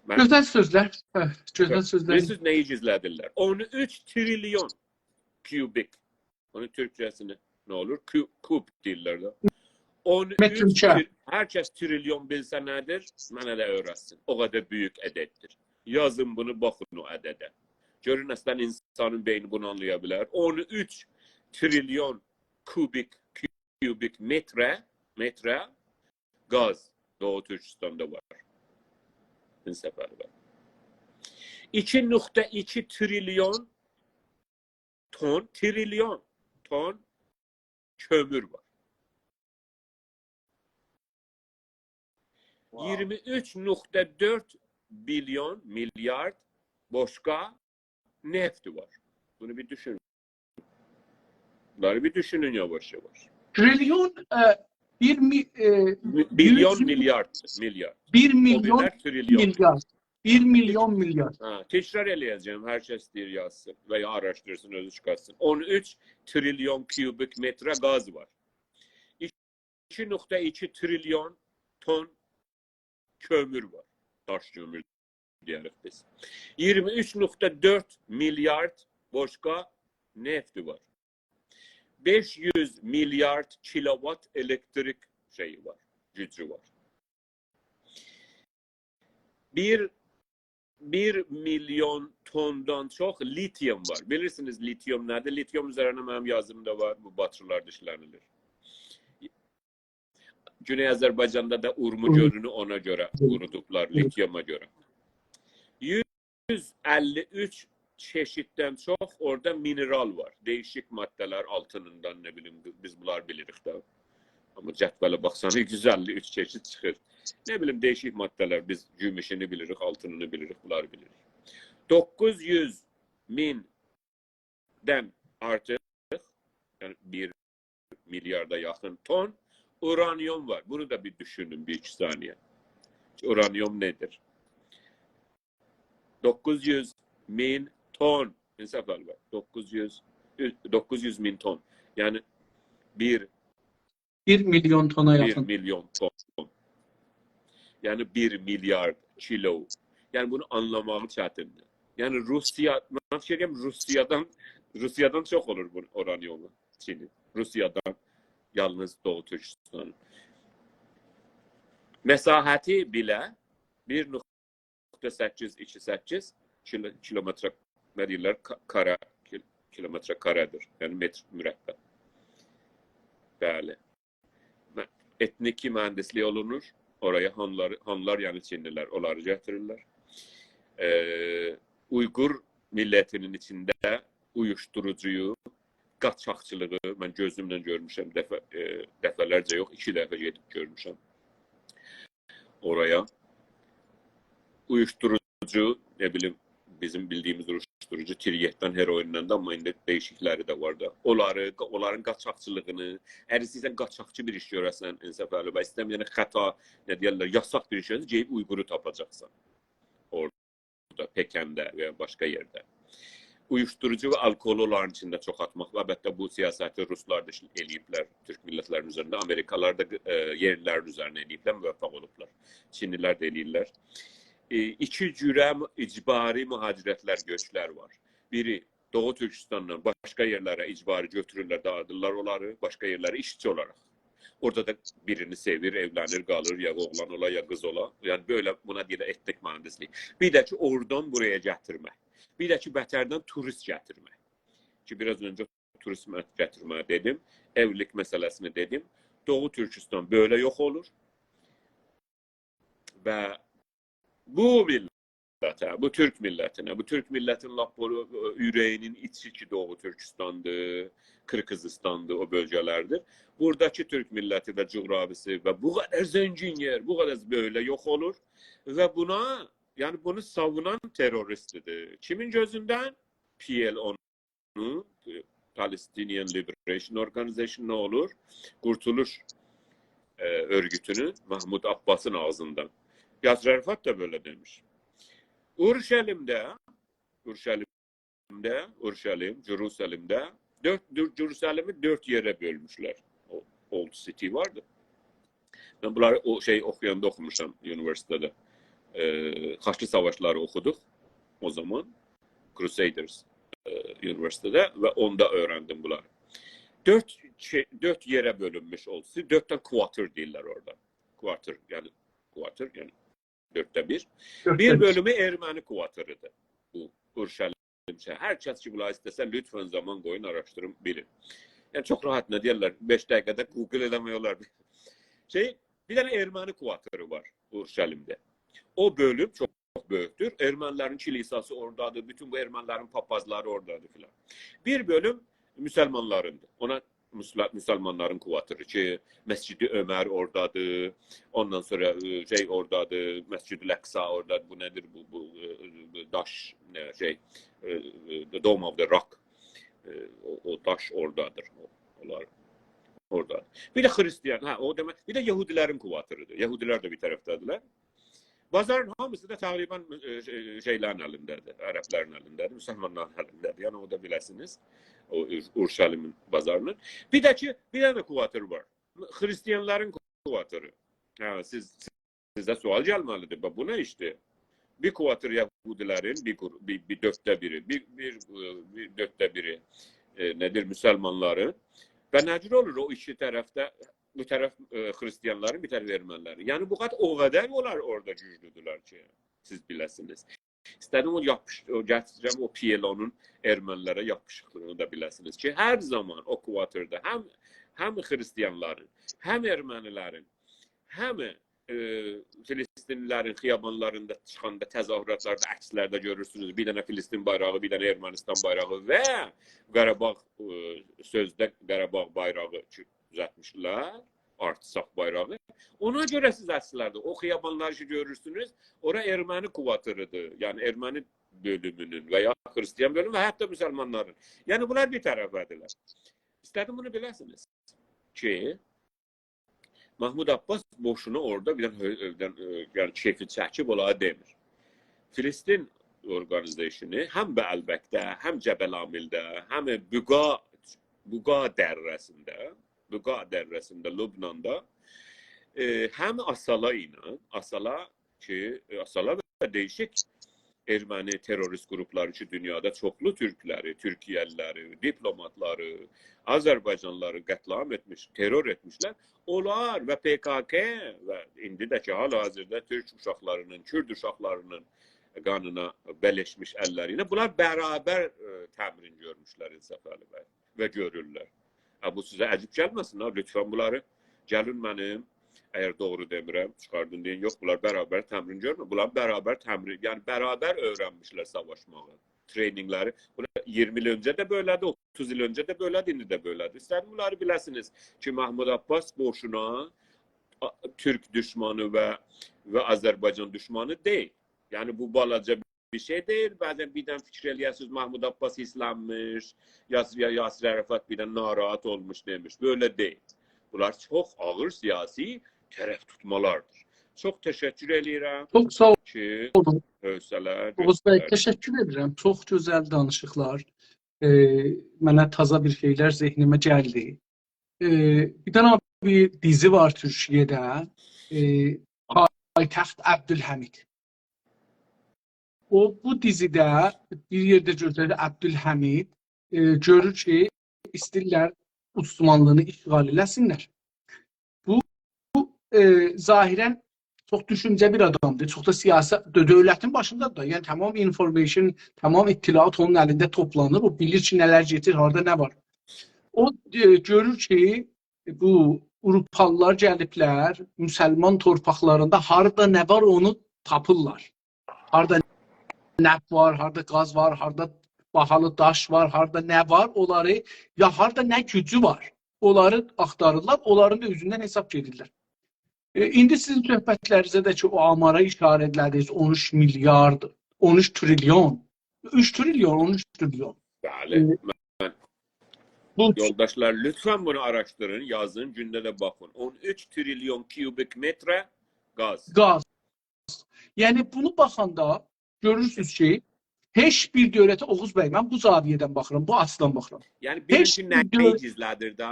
من گؤزل سؤزلر. هه، گؤزل گؤر-، سؤزلر. بیلیرسینیز نه‌یی گیزلدیرلر؟ اون اوچ تریلیون کوبیک. اونون تورکجه‌سینی نه اولور؟ کو-، کوب دئییرلر ده. اون اوچ متر مکعب. تر-، هر کس تریلیون بیلسه نه‌دیر؟ منه ده اؤیرتسین. او قدر بؤیوک عدددیر. یازین بونو، باخین او عدده. گؤرون، اصلاً اینسانین بئینی بونو آنلایا بیلر. اون اوچ تریلیون کوبیک، کوبیک متره، متره گاز دوغو تورکوستاندا وار. این سفری وار. ایکی نقطه ایکی تریلیون تون، تریلیون تون کؤمور وار. واو. ایگیرمی اوچ نقطه دؤرد بیلیون، میلیارد بوشقا نفت وار. بونو بیر دوشونون. بونلاری بیر دوشونون یاواش-یاواش. تریلیون، ائ، بیر می-، ائ، می-، بیلیون، یوز میلیارد، میلیارد. بیر او بیریلر میلیون تریلیون. میلیارد. بیر میلیون میلیارد. هه، تکرار ائله‌یه‌جم، هر کس ایسته‌ییر یازسین و یا آراشدیرسین، اؤزو چیخارتسین. اون اوچ تریلیون کوبیک متره گاز وار. ایکی نقطه ایکی تریلیون تون کؤمور وار. داش کؤمور دئیه‌ریک بیز. ایگیرمی اوچ نقطه دؤرد میلیارد بوشقا نفت وار. بئش یوز میلیارد کیلووات الکتریک شئیی وار، گوجو وار. بیر، بیر میلیون توندان چوخ لیتیوم وار. بیلیرسینیز لیتیوم نه‌دیر؟ لیتیوم اوزرینه منیم یازیم دا وار. بو باتری‌لرده ایشله‌نیلیر. گونئی آذربایجاندا دا اورمو، اورمو گؤلونو اونا گؤره، اورمو، قورودوبلار، اورمو، لیتیوما گؤره. یوز اللی اوچ چئشیددن چوخ اورادا مینرال وار. دییشیک ماده‌لر، آلتینیندان، نه بیلیم، بیز بونلاری بیلیریک ده. آمما جدوله باخسان، یوز اللی اوچ چئشید چیخیر. نه بیلیم، دییشیک ماده‌لر، بیز گوموشونو بیلیریک، آلتینینی بیلیریک، بونلاری بیلیریک. دوققوز یوز میندن آرتیق، یعنی بیر میلیاردا یاخین تون اورانیوم وار. بونو دا بیر دوشونون، بیر ایکی ثانیه. اورانیوم نه‌دیر؟ دوققوز یوز مین تون. انصافعلی بی. دوققوز یوز، دوققوز یوز مین تون. یعنی بیر، بیر میلیون تونا بیر یاخین. میلیون تون. یعنی بیر میلیارد کیلو. یعنی بونو آنلاماغی چتیندیر. یعنی روسیه، من فیکیر ائدیرم روسیه‌دن، روسیه‌دن چوخ اولور بو اورانیومون چینی. روسیه‌دن یالنیز دوغو تورکوستانین. مساحتی بئله بیر نقطه سککیز ایکی سککیز کیلو-، کیلومتر، نه دئییرلر، کا-، کاره، کیل-، کیلومتر کاره‌دیر. یعنی متر مربع. بلی. مه-، ائتنیک مهندیسلیک اولونور. اورایا هانلار، هانلار، یعنی چینلی‌لر، اونلاری گتیریرلر. ائ، اویغور میللتی‌نین ایچینده اویوشدوروجویو، قاچاقچیلیغی من گؤزومله گؤرموشم، دفعه، ائ، دفعه‌لرجه یوخ، ایکی دفعه گئدیب گؤرموشم اورایا. اویوشدوروجو، نه بیلیم، بیزیم بیلدیگیمیز اویوشدوروجو تریاکدان، هروئیندن ده، آمما ایندی دییشیکلری ده وار دا. اونلاری، اونلارین قاچاقچیلیغینی، اگر ایسته‌ییرسن قاچاقچی بیر ایش گؤره‌سن، انصافعلی، و ایسته‌میرسن خطا، نه دئیرلر، یاساق بیر ایش گؤره‌سن، گئدیب اویغورو تاپاجاقسان. اورادا، پکنده و یا باشقا یئرده. اویوشدوروجو و آلکولی اونلارین ایچینده چوخ آتماق. البته، بو سیاستی روسلار دا ائله‌ییبلر تورک میللتلرینین اوزرینده، آمریکالیلار دا، ائ، یئرلی‌لرین اوزرینده ائله‌ییبلر، موفق اولوبلار. چینلی‌لر ده ائله‌ییرلر. ائ، ایکی جوره م-، اجباری مهاجرتلر، گؤچلر وار. بیری دوغو تورکوستاندان باشقا یئرلره اجباری گؤتورورلر، داغیدیرلار اونلاری، باشقا یئرلره ایشچی اولاراق. اورادا دا بیرینی سئویر، ائولنیر، قالیر، یا اوغلان اولا، یا قیز اولا. یعنی، بئله، بونا دئییرلر ائتنیک مهندیسلیک. بیر ده کی، اورادان بورایا گتیرمک. بیر ده کی، بتردن توریست گتیرمک. کی، بیر آز اؤنجه توریست گتیرمک دئدیم، ائولیک مسئله‌سینی دئدیم. دوغو تورکوستان بئله یوخ اولور. و بو میللته، بو تورک میللتینه، بو تورک میللتین لاپ بو، اوره‌یی‌نین ایچی کی، دوغو تورکوستاندیر، قیرغیزیستاندیر، او بؤلگه‌لردیر. بوراداکی تورک میللتی و جغرافیاسی و بو قدر زنگین یئر، بو قدر بئله یوخ اولور. و بونا، یعنی بونو ساوونان تروریستدیر. کیمین گؤزوندن؟ پی ال اونون، ائ، Palestinian Liberation Organization نه اولور؟ قورتولوش، ائ، اؤرگوتونون محمود عباسین آغزیندان. یاسر عرفات دا بئله دئمیش. اورشلیمده، اورشلیمده، اورشلیم، جروسلیمده، دؤرد، دؤرد، جروسلیمی دؤرد یئره بؤلموشلر. او، Old City واردی. من بونلاری او شئی اوخویاندا اوخوموشام اونیوئرسیتئتده. ائ، خاچلی ساواشلاری اوخودوق او زامان. Crusaders، ائ، اونیوئرسیتئتده و اوندا اؤیرندیم بونلاری. دؤرد شئی، دؤرد یئره بؤلونموش اولسا، دؤرد دنه quarter دئییرلر اورادا. Quarter، یعنی quarter، یعنی دؤردده بیر. دؤردده بیر. بیر بؤلومو ارمنی کوارتری‌دیر. بو، اورشلیم شهری. هر کس کی، بونلاری ایسته‌سه، لطفاً زامان قویون، آراشدیرین، بیلین. یعنی، چوخ راحت، نه دئیرلر، بئش دقیقه‌ده گوگل ائله‌مک اولار. شئی، بیر دنه ارمنی کوارتری وار اورشلیمده. او بؤلوم چوخ بؤیوکدور. ارمنی‌لرین کلیساسی اورادادیر، بوتون بو ارمنی‌لرین پاپازلاری اورادادیر فلان. بیر بؤلوم مسلمانلاریندیر. اونا مسل-، مسلمانلارین کوارتری کی، مسجد عمر اورادادیر، اوندان سونرا، ائ، شئی اورادادیر، مسجد الاقصی اورادادیر. بو نه‌دیر؟ بو، بو، ائ، بو داش، نه، شئی، ائ، ائ، The Dome of the Rock. ائ، او، او داش اورادادیر. او، اونلار اورادادیر. بیر ده خریستیان، هه، او دئمک، بیر ده یهودی‌لرین کوارتری‌دیر. یهودی‌لر ده بیر طرفده‌دیرلر. بازارین هامیسی دا تقریباً، ائ، شئی-، شئی‌لرین الینده‌دیر، عرب‌لرین الینده‌دیر، مسلمانلارین الینده‌دیر. یعنی، او دا بیله‌سینیز، او اور-، اورشلیمین بازارینین. بیر ده کی، بیر دنه کوارتر وار. خریستیانلارین کوارتری. هه، سیز، سیزه سؤال گلمه‌لیدیر. باخ، بو نه ایشدیر؟ بیر کوارتر یهودی‌لرین، بیر گرو-، بیر، بیر دؤردده بیری، بیر، بیر، ائ، بیر دؤردده بیری، ائ، نه‌دیر، مسلمانلارین. و نه جور اولور او ایکی طرفده بیر طرف، ائ، خریستیانلارین، بیر طرف ارمنی‌لرین. یعنی، بو قدر، او قدر اونلار اورادا گوجلودورلر کی، سیز بیله‌سینیز. ایسته‌دیم او یاپیش-، او گتیرم او پی ال اونون ارمنی‌لره یاپیشیقلیغینی دا بیله‌سینیز کی، هر زامان او کوارترده هم، هم خریستیانلارین، هم ارمنی‌لرین، هم، ائ، فلسطینلی‌لرین خیابانلاریندا چیخاندا، تظاهراتلاردا، عکسلرده گؤرورسونوز، بیر دنه فلسطین بایراغی، بیر دنه ارمنیستان بایراغی و قاراباغ، ائ، سؤزده قاراباغ بایراغی کی، دوزلتمیشلر، آرتساخ بایراغی. اونا گؤره سیز عکسلرده، او خیابانلاری کی گؤرورسونوز، اورا ارمنی کوارتری‌دیر، یعنی ارمنی بؤلومونون و یا خریستیان بؤلومو و حتی مسلمانلارین. یعنی بونلار بیر طرفده‌دیرلر. ایسته‌دیم بونو بیله‌سینیز کی، محمود عباس بوشونا اورادا بیر دنه، بیر دنه، ائ، یعنی کئفی چکیب اونلارا دئمیر. فلسطین اورقانیزاسیونو هم به البکده، هم جبل عامیلده، هم بقاع، بقاع دره‌سینده، بقاع دره‌سینده، لبناندا، ائ، هم آسالا ایله، آسالا کی، ائ، آسالا و دییشیک ارمنی تروریست قروپلاری کی، دونیادا چوخلو تورکلری، تورکیه‌لی‌لری، دیپلوماتلاری، آذربایجانلی‌لاری قتل‌عام ائتمیش، ترور ائتمیشلر. اونلار و پ ک ک و ایندی ده کی، حال-حاضردا تورک اوشاقلارینین، کورد اوشاقلارینین قانینا بلیشمیش اللری ایله بونلار برابر، ائ، تمرین گؤرموشلر، انصافعلی بی، و گؤرورلر. هه، بو سیزه عجیب گلمه‌سین ها، لطفاً بونلاری گلین منیم، اگر دوغرو دئمیرم، چیخاردین دئیین، یوخ، بونلار برابر تمرین گؤرمور. بونلار برابر تمرین، یعنی برابر اؤیرنمیشلر ساواشماغی، ترینینگلری. بونلار اییرمی ایل اؤنجه ده بئله‌دیر، اوتوز ایل اؤنجه ده بئله‌دیر، ایندی ده بئله‌دیر. ایسته‌دیم بونلاری بیله‌سینیز کی، محمود عباس بوشونا آ، تورک دوشمانی و، و آذربایجان دوشمانی دئییل. یعنی، بو بالاجا بیر شئی دئییل. بعضاً بیردن فیکیر ائله‌یه‌سینیز، محمود عباس حیرصلنمیش، یاسر، یا یاسر عرفات بیردن ناراحت اولموش دئمیش. بئله دئییل. بونلار چوخ آغیر سیاسی طرف توتمالاردیر. چوخ تشکر ائله‌ییرم چوخ ساغ اولون کی، حوصله اوغوز بی، گؤستردینیز. تشکر ائدیرم. چوخ گؤزل دانیشیقلار. ائ، منه تازا بیر شئیلر ذهنیمه گلدی. ائ، بیر دنه بیر دیزی وار تورکیه‌ده. ائ، پایتخت عبدالحمید. او، بو دیزیده بیر یئرده گؤرسه‌دیر عبدالحمید، ائ، گؤرور کی، ایسته‌ییرلر عثمانلی‌نی اشغال ائله‌سینلر. بو، بو، ائ، ظاهراً چوخ دوشونجه بیر آدامدیر. چوخ دا سیاسی، دؤ-، دؤولتین باشیندادیر دا. یعنی، تمام information، تمام اطلاعات اونون الینده توپلانیر. او بیلیر کی، نه‌لر گئدیر، هاردا نه وار. او، ائ، گؤرور کی، بو آوروپالیلار گلیبلر، مسلمان تورپاقلاریندا هاردا نه وار، اونو تاپیرلار. هاردا نفت وار، هاردا گاز وار، هاردا باهالی داش وار، هاردا نه وار، اونلاری، یا هاردا نه گوجو وار، اونلاری آختاریرلار، اونلارین دا اوزوندن حساب گئدیرلر. ائ، ایندی سیزین صحبتلرینیزده ده کی، او آمارا اشاره ائله‌دینیز، اون اوچ میلیارد، اون اوچ تریلیون، اوچ تریلیون، اون اوچ تریلیون. بلی، ائ، من بو یولداشلار، لطفاً بونو آراشدیرین، یازین، گونده ده باخین. اون اوچ تریلیون کوبیک متر گاز. گاز. یعنی، بونو باخاندا گؤرورسونوز کی، هئچ بیر دؤولته، اوغوز بی، من بو زاویه‌دن باخیرام، بو آچیدان باخیرام. یعنی، بیرینجی هئچ بیر نه‌یی دؤولت گیزله‌دیر ده؟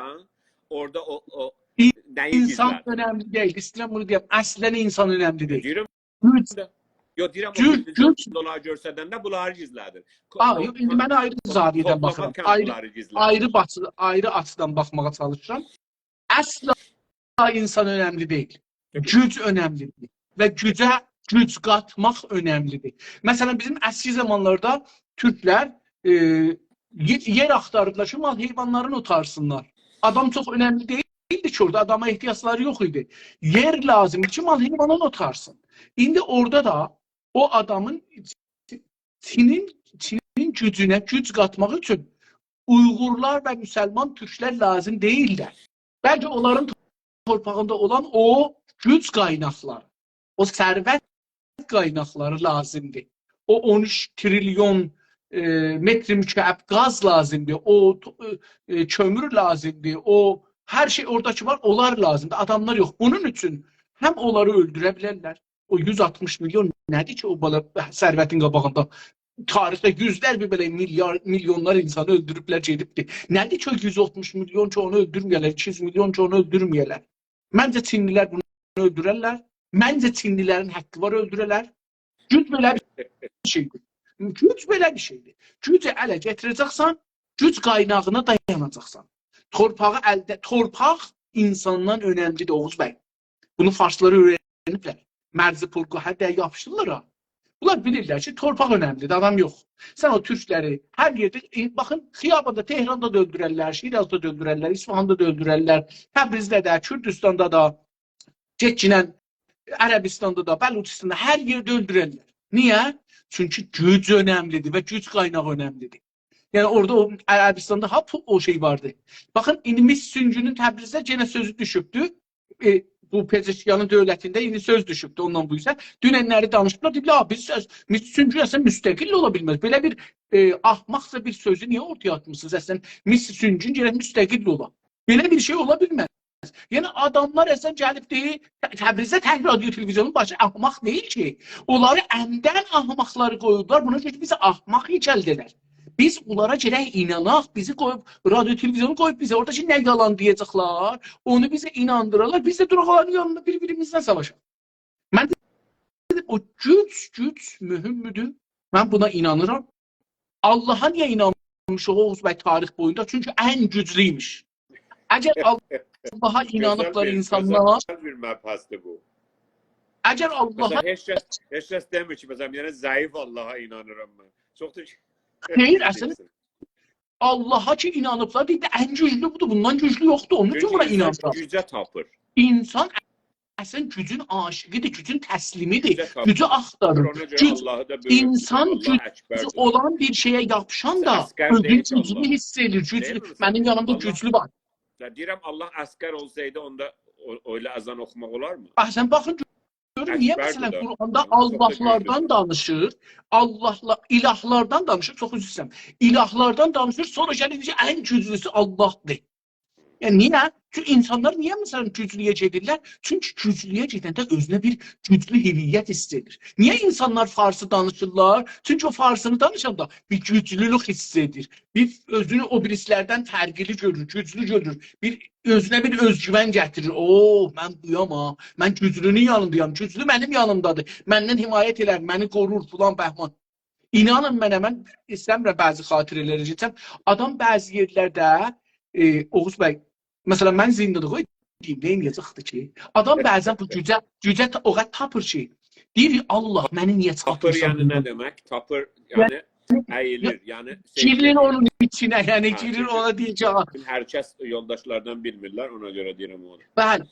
اورادا او، او ای-، نه‌یی اینسان گیزله‌دیر؟ اؤنملی دئییل، ایسته‌ییرم بونو دئیم. اصلاً اینسان اؤنملی دئییل. دئییرم گوج، ده. یوخ، دئییرم، او گوج، گوج، گوج دولار گؤسترنده بونلاری گیزله‌دیر. آ، یوخ، ایندی من آیری زاویه‌دن باخیرام. آیری، آیری باخی-، آیری آچیدان باخماغا چالیشیرام. اصلاً اینسان اؤنملی دئییل. گوج اؤنملیدیر. و گوجه گوج قاتماق اؤنملیدیر. مثلاً، بیزیم اسکی زامانلاردا تورکلر، ائ، یئ-، یئر آختاریردیلار کی، مال حیوانلارین اوتارسینلار. آدام چوخ اؤنملی دئییلدی کی، اورادا آداما احتیاجلاری یوخ ایدی. یئر لازیمدیر کی، مال حیوانین اوتارسین. ایندی اورادا دا او آدامین چینین، چینین گوجونه گوج قاتماق اوچون اویغورلار و مسلمان تورکلر لازیم دئییللر. بلکه اونلارین تورپاغیندا اولان او گوج قایناقلاری، او ثروت قایناقلاری لازیمدیر. او اون اوچ تریلیون، ائ، متر مکعب گاز لازیمدیر، او تو-، ائ، کؤمور لازیمدیر، او هر شئی اورادا کی وار، اونلار لازیمدیر، آداملار یوخ. بونون اوچون هم اونلاری اؤلدوره بیلرلر، او یوز آلتمیش میلیون نه‌دیر کی، او بالا ثروتین قاباغیندا؟ تاریخده یوزلر بیر بئله میلیارد، میلیونلار اینسانی اؤلدوروبلر، گئدیبدیر. نه‌دیر کی، او یوز آلتمیش میلیون کی، اونو اؤلدورمه‌یه‌لر، ایکی یوز میلیون کی، اونو اؤلدورمه‌یه‌لر؟ منجه، چینلیلر بونو اؤلدوررلر. منجه، چینلیلرین حقی وار اؤلدوره‌لر. گوج بئله بیر شئیدیر. گوج بئله بیر شئیدیر. گوجو اله گتیره‌جکسن، گوج قایناغینا دایاناجاقسان. تورپاغی الده، تورپاق اینساندان اؤنملیدیر، اوغوز بی. بونو فارسلار اؤیرنیبلر. مرز پولگو هر ده یاپیشیرلار ها. بونلار بیلیرلر کی، تورپاق اؤنملیدیر، آدام یوخ. سن او تورکلری هر یئرده، ائ، باخین، خیاباندا، تهراندا دا اؤلدوررلر، شیرازدا دا اؤلدوررلر، اصفهاندا دا اؤلدوررلر، تبریزده ده، کوردوستاندا دا، گئتگینن عربیستاندا دا، بلوچیستاندا، هر یئرده اؤلدوررلر. نییه؟ چونکی گوج اؤنملیدیر و گوج قایناغی اؤنملیدیر. یعنی اورادا او عربیستاندا ها پو-، او شئی واردی. باخین، ایندی مس سونگونون تبریزده یئنه سؤزو دوشوبدو. ائ، بو پزشکیانین دؤولتینده ایندی سؤز دوشوبدو اوندان بو ایسه. دوننلری دانیشیبلار، دئییبلر، «آ، بیز، مس سونگو اصلاً مستقل اولا بیلمز.» بئله بیر، ائ، احمقجا بیر سؤزو نییه اورتایا آتمیسینیز؟ اصلاً مس سونگون گرک مستقل اولا. بئله بیر شئی اولا بیلمز. یعنی آداملار اصلاً گلیب دئییر، ت-، تبریزده تک رادیو تلویزیونون باشی احمق دئییل کی. اونلاری اندن احمقلاری قویوبلار، بونا گؤره بیزی احمق یئکلدیرلر. بیز اونلارا گرک ایناناق، بیزی قویوب، رادیو تلویزیونو قویوب بیزه اورادا کی نه یالان دئیه‌جکلر، اونو بیزه ایناندیرالار، بیز ده دوراق اونلارین یانیندا بیر-بیریمیزله ساواشاق. من دئدیم، او گوج، گوج مهمدور. من بونا اینانیرام. آللاها نییه اینانمیشیق، اوغوز بی، تاریخ بویوندا؟ چونکی ان گوجلویموش. اگر آللاها اینانیبلار اینسانلار، گؤزل، گؤزل بیر مبحثدیر بو. اگر آللاها... مثلاً، هئچ کس، هئچ کس دئمیر کی، مثلاً، بیر دنه ضعیف آللاها اینانیرام من. چوخ دا... خئیر، اصلینده آللاها کی اینانیبلار، دئییر ده، ان گوجلو بودور، بوندان گوجلو یوخدور. اونون اوچون بونا اینانیرام. گوجه تاپیر. اینسان اصلا گوجون عاشقی‌دیر، گوجون تسلیمی‌دیر. گوجه تاپیر. گوجو آختاریر. اونا گؤره گوج، آللاهی دا بؤیوک، اینسان آللاه اکبردیر. اولان بیر شئیه یاپیشاندا عسگر اؤزون دئییل گوجلو آللاه. حیس ائدیر. گوج، دئییل میسن؟ منیم یانیمدا آللاه. گوجلو وار. یا دئییرم، آللاه عسگر اولسایدی، اوندا او، ائله اذان اوخوماق اولارمی؟ اصلا باخین، گؤرون نییه اکبردیر مثلا ده. قرآندا چوخ دا آللاهلاردان گوجلودور. دانیشیر، آللاهلا، اله‌لردن دانیشیر، چوخ عذر ایسته‌ییرم. اله‌لردن دانیشیر، سونرا گلیر دئییر کی، ان گوجلوسو آللاهدیر. یعنی نییه؟ چونکی اینسانلار نییه مثلا گوجلویه گئدیرلر؟ چونکی گوجلویه گئدنده اؤزونه بیر گوجلو هویت حیس ائدیر. نییه اینسانلار فارسی دانیشیرلار؟ چونکی او فارسینی دانیشاندا بیر گوجلولوک حیس ائدیر. بیر اؤزونو او بیریسی‌لردن فرقلی گؤرور، گوجلو گؤرور. بیر اؤزونه بیر اؤزگوون گتیریر. او، من بویام ها. من گوجلونون یانیندایام. گوجلو منیم یانیمدادیر. مندن حمایت ائلر، منی قورور، فلان بهمان. اینانین منه، من ایسته‌میرم بعضی خاطره‌لره کئچم. آدام بعضی یئرلرده، ائ، اوغوز بی، مثلا من زیندادا قوی دئییم، نئینیه‌جکدی کی؟ آدام بعضا بو گوجه، گوجه تا، او قدر تاپیر کی، دئییر، «آللاه، منی نییه تاپیر چیخارتمیسان یعنی نه بوردان؟» دئمک؟ تاپیر یعنی ائییلیر، یعنی شئی گیریر ائدیر. اونون ایچینه، یعنی هه، گیریر گیریر. اونا دئییر کی، «آ.» هر کس یولداشلاردان بیلمیرلر، اونا گؤره دئییرم اونو. بلی.